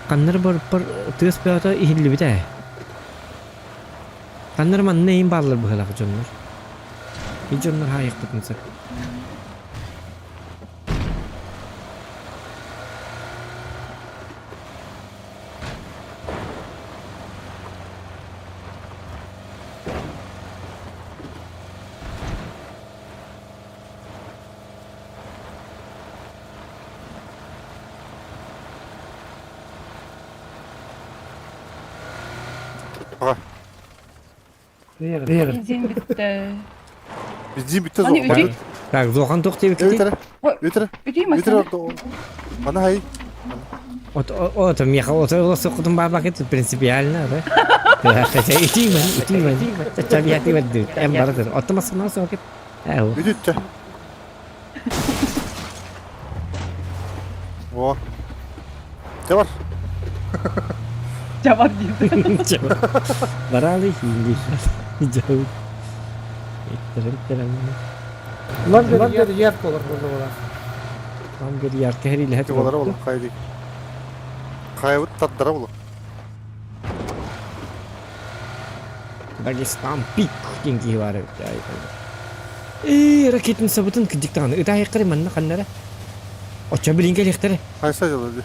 Ханнар барыппар тыас бөҕөтө иһиллибит ээ. Ханнар манна иһин бааллар быһалаах дьоннор. И дьоннор хаайыахпытын сөп. Бензин бүттэ. Бензин бүттэ Аны үтүй. Так, Зохан туох диэбиккитий? Үтэрэ. Үтэрэ. Үтүй Үтэрэ. массыына. Мана хай. От, от, миэхэ от соккутун баабакыт принципиально, да? Хотя итиимэн, итиимэн. Чабиати бэрдү. Эм барытыр. Отто массыына сокет. Ээ, Үтүттэ. О. Дьэ бар. Дьэ бар диир. Бараалы хиинди. Дьэ. Иттэрин Лан бер ярк болар болар. Лан бер ярк хәрилэһэ Болара болар хайди. Хайбыт тардара болар. Дагестан пик диэн киһи баар эбит. Ээ, ракетин сабытын кырдьык даҕаны ытаайахтары манна ханнара. Оччо билин кэлиэхтэрэ. Хайса дьылы ди.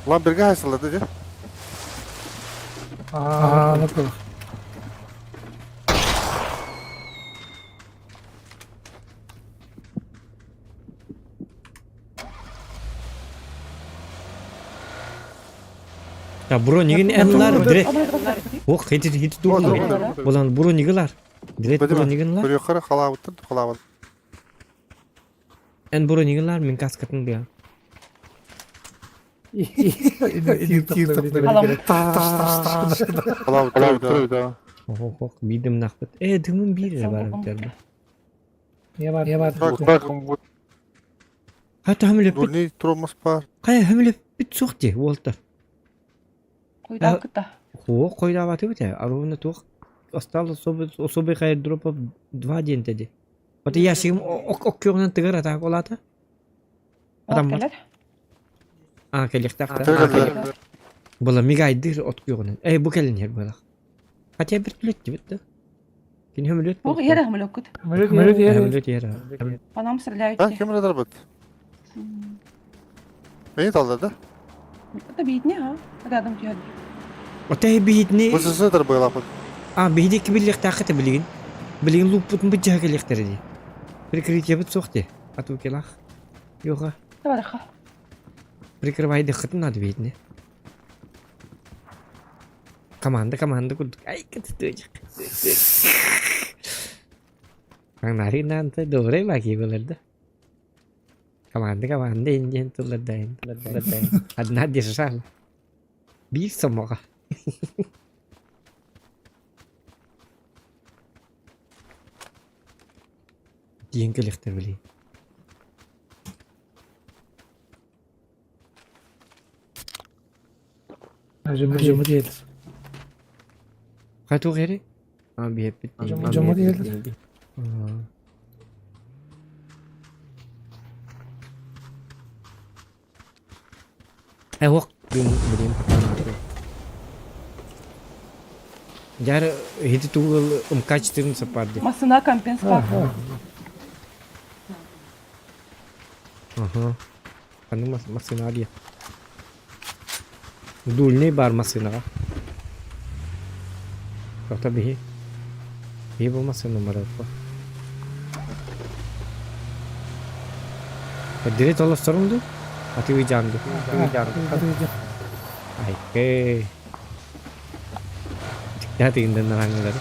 Лан бирге хайсалады ди. Аа, ну кыл. Я бронигин энлар дре. Ох, хити хити дурдур. Булан бронигылар. Дрет бронигинлар. Көрүөххэ халаабыттан халаабыт. Эн бронигинлар мин каскатын бия. Халаабыт да. Ох, ох, бидим нахпыт. Э, дымым биир бар битер. Не бар, не бар. Так, Хата хөмлөп. Дурни тромас бар. Кая хөмлөп бит суох ди, уолтар. Куйдаап кытта. Хуо койдаабаты бите. Аруна туох осталось особый хайдропов два день теди. Вот ящигим ок оккёгунан тыгар атаак олата. Адам Кэлэр. А кэлиэхтээх. Була мигайдыр от күйөҕүнэн. Эй, бу кэлин иһэр буолах. Хотя бир түлэт дибит да. Кини хөмөлөт Бу иһэр хөмөлөккүт. Хөмөлөт иһэр. Панам стреляют. А, кем радарбыт? Мени талды да? Это биитни, а? Рядом түһэр. Ота биитни. Бу дарбыйлапыт. А, биһиди кибиллиэхтааххыта билигин. Билигин луппутун быдьаһа кэлиэхтэрэ дии. Прикрытиебит суох дии. Атукелах. Йоха. Табарыха. Прикрывайдыххытын надо биитни. Команда, команда курдук. Ай, кытытык. Аҥнари наанта добрый баки болар да. Команда, команда индиэн тыллардайын, тыллардайын. Одна держала. Биир сомоҕо. Диэн кэлиэхтэр билигин. Жымы диэт. Хатуох эрэ? А, биһэппит. Дьоммут иһэллэр. Э, ох, блин, Дьар хити тугул МК-4 сапарды. Масына компенс бар. Ага. Ханнык массыына дии. Дульный бар массыынаҕа. Тоқта биһи. Биһи бу массыына барыппа. Дире толосторум ду? Атыы жаанды. Айкы. Дьиктэ тыындан наһаҥылар.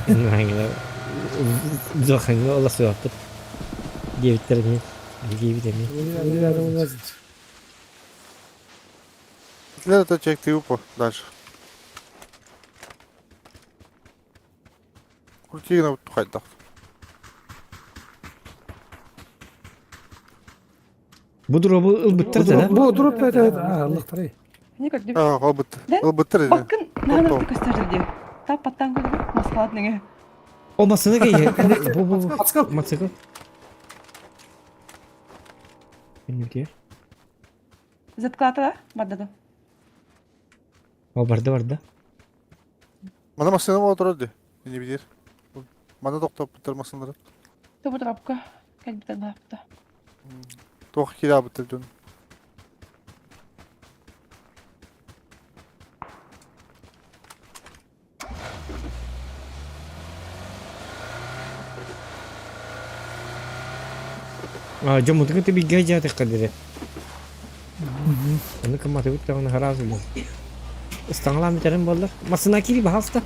Наһаҥылар. Зохаҥҥа олосуохпут. Диэбиттэр эмиэ. Диэбит эмиэ. Это чек ты упо дальше. Крутигна хайдах. Бу дробу ылбыттар да? Бу дроп это аллахтары. Не көрдүм. А, ылбыт. Да? Ылбыттар. Баккын наһаа көстөр дии. Тап паттан көрдүм. Москвадан неге. О, массыына кей. Бу бу. Мотоцикл. Мотоцикл. Кенники. Заткалата бардады. О, барды барды. Мана машина отырыр ди. Не билер. Мана тоқтап бітір машиналары. Тобу дропка. Кэлбитен баапта. Тоқ кира бітір дөн. А, жомутуга ты бигге жааты кадире. Оны кыматы бит тагын харазы бу. Ыстаңлам битерин боллар. Масына кири бахалста.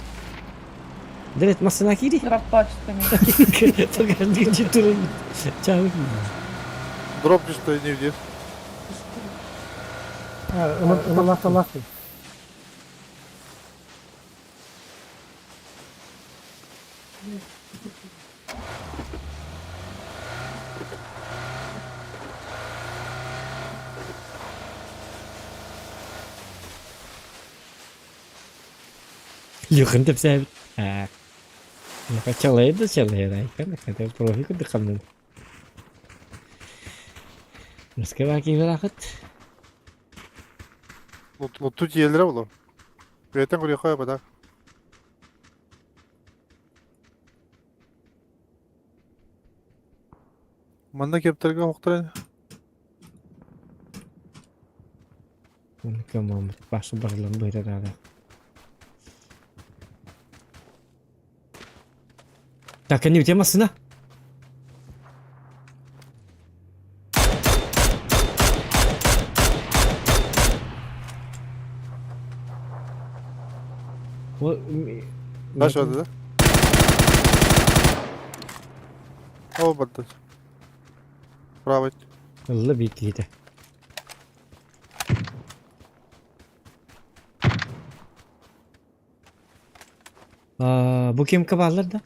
Дирет масына кири. Дроппа түстүм. Только турун. Чабы. Дроп что не билер. Аллах Аллах. Юхын деп сәбит. А. Чалайды чалайды. Айкан, это профи куды камнын. Москва киберахыт. Луту тиелері болу. Бетен көрі қоя бада. Манда кептерге оқтырын. Оны кемам башы барлан быйрада. Так, не темасына. Дальше да? О, барды. Правый. Алла бикиде. А, бу кем кабалар да?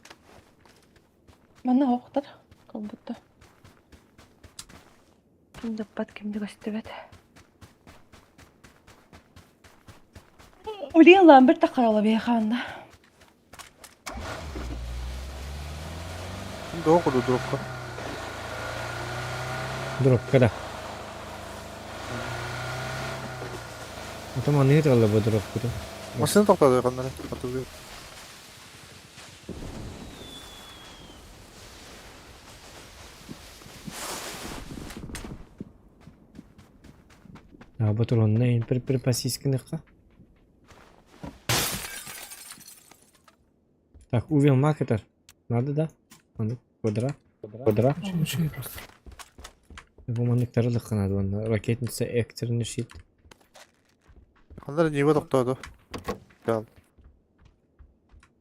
Манна оқтар. Как будто. Ким даппат, ким де көстүбэт. Улин Ламберт та бейханна. Доқыды дропқа. Дропка да. Атам аны алла бу дропка. Машина тоқтады қандары. А, бу туронна ин пир пир пасискыныка. Так, увел маркетер. Надо, да? Надо. Квадра. Квадра. Очень просто. Бу манныктары лыкканады онна. Ракетница экстренный щит. Қандары неге тоқтады? Гал.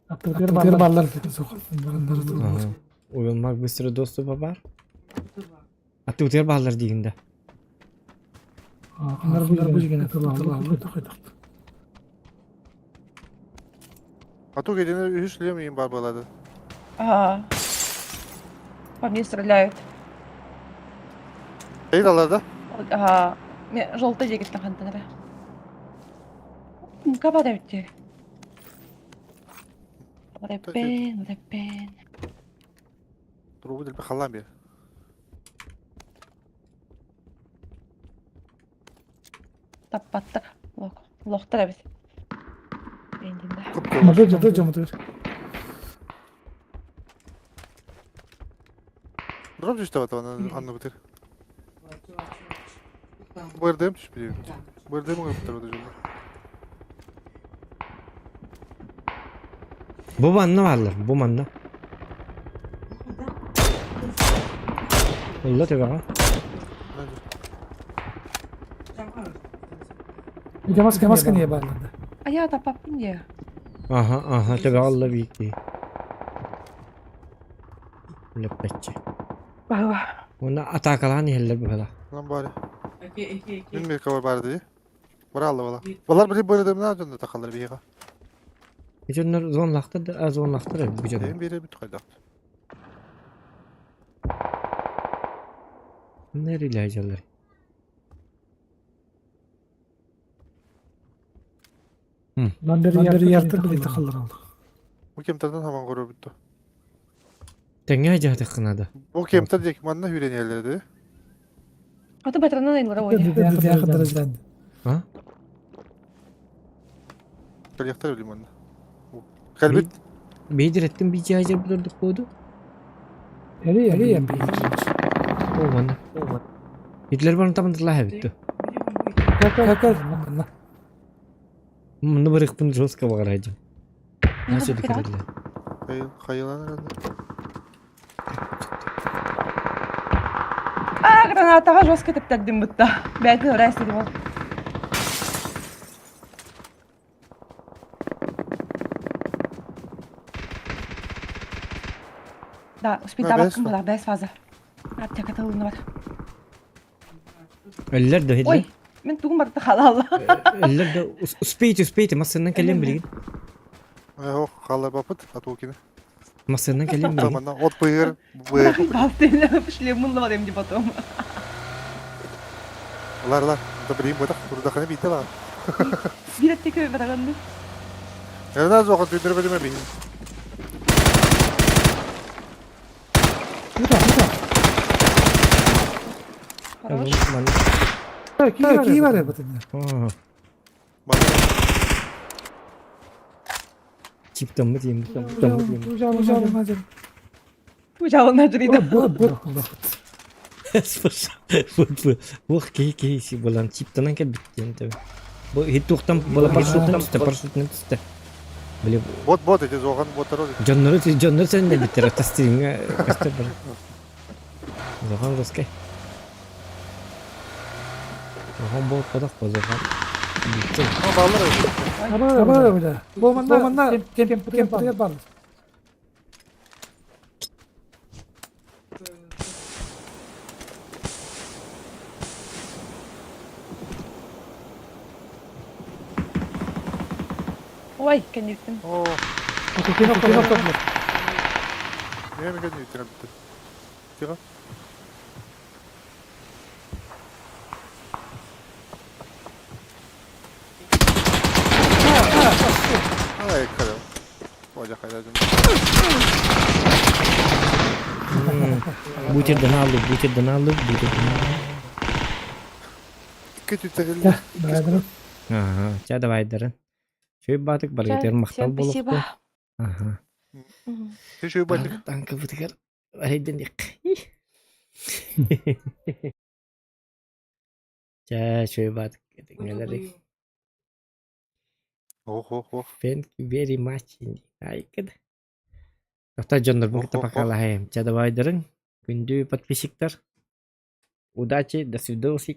Аттыр баллар. Ага. Увел маг быстро доступа бар. А ты утер баллар дигинде. Андар бу жигене А ту келені үш лем бар болады. А. По мне стреляют. Ей алар да? Ага. Мен желтый дегеттен хантанара. Мка бара битти. Рэппен, рэппен. Трубу дэлби халлаан биэр. Таппаттар. Лох. Лохтар эбит. Бендинде. Мады жады жамытыр. Дроп түстэ бата анны бытыр. Бырдым түспүт. Бырдым ыңырыптар бата дьоннор. Бу манна бааллар, бу манна. Ылла төбөҕө. Маска маска не бааллар. Ая таппаппын дии. Аха, аха, төбөҕө ылла биирдии. Лэппэччи. Баһыба. Уонна атаакалаан иһэллэр быһыылаах. Lan баары. Мин меркабар баары дии. Бара бала. Балар били бырдымна дьонно тахаллар биһиэхэ. Дьоннор зонлахтар да, зонлахтар бу дьоннор. Эм биэрэ бүт хайдах. Нерилэ дьаллар. Бандери яртыр били тахаллар алды. Бу кемтерден хаман көрө бүттү. Тэҥҥэ дьаһатаххына да. Бу кемтер диэки манна хүрэнэллэр Аты батаранан айылара ой. Дәрәҗәләнде. А? Кэлиэхтэр били манна. Кэлбит Биһидирэттин биичээжэр бұдырдық буоду. Эри эри эм О, манна. Итлер барын табындылаа эбит. Кака манна. Муну бырыкпын жестко багарайдым. Начали кириле. хайыланар А, гранатаға жестко тэптэрдим бутта. Бәйті орай істедім ол. Да, успей Да, табак бәс кым была, бәс фаза. Аптека тылыны бар. Өллөр да Ой, мен тугум барты халалла. Өллөр да успейте, успейте, массаннан кэлем билигин. Ох, хала бапыт, атуукины. Массаннан кэлем билигин. Манна от быыр, быыр. Шлемын бар емде потом. Лар лар, да билим бутак, турдаханы битте ла. Bir аптека бараганды. Эрна зохан түндүр билиме бин. Бута бута. Хорош. Ки бар бутын. Манна Чиптаммы дейм, чиптаммы дейм. Ужалы Ужалына жүрейді. Бу бу. Ух, кей кей си болан чиптанан кел биттен тебе. Бу хит тухтан бола парашюттан түсті, парашюттан түсті. Биле бот бот эти зохан боттар ол. Дьоннору дьоннор сен биттер тастыйыңа көстөр бар. Зохан русский. Зохан бол подақ бо зохан. Биттен. Баллар. Аба бу. Бу манна манна кем кем бар. Ой, кенеттім. О, Кино кино. неме кенни үтүрө битте. Тига. Ай, калам. Ожа хайда. Бутерден алды, бутерден алды, бутерден алды. Икки түттерилде. Ага, ча давай дарын. Шөй батык баргетер мактал Спасибо. болукту. Ага. Түшү байтык. Танка бутыгар. Арайден дик. Ча шөй батык. Нелер. Ох, ох, ох. Thank you very much. Айкыд. Тоқта дьоннор бу Ох, ох, ох. пока Ча давай дарын. Күндү подписчиктар. Удачи, до свидосик.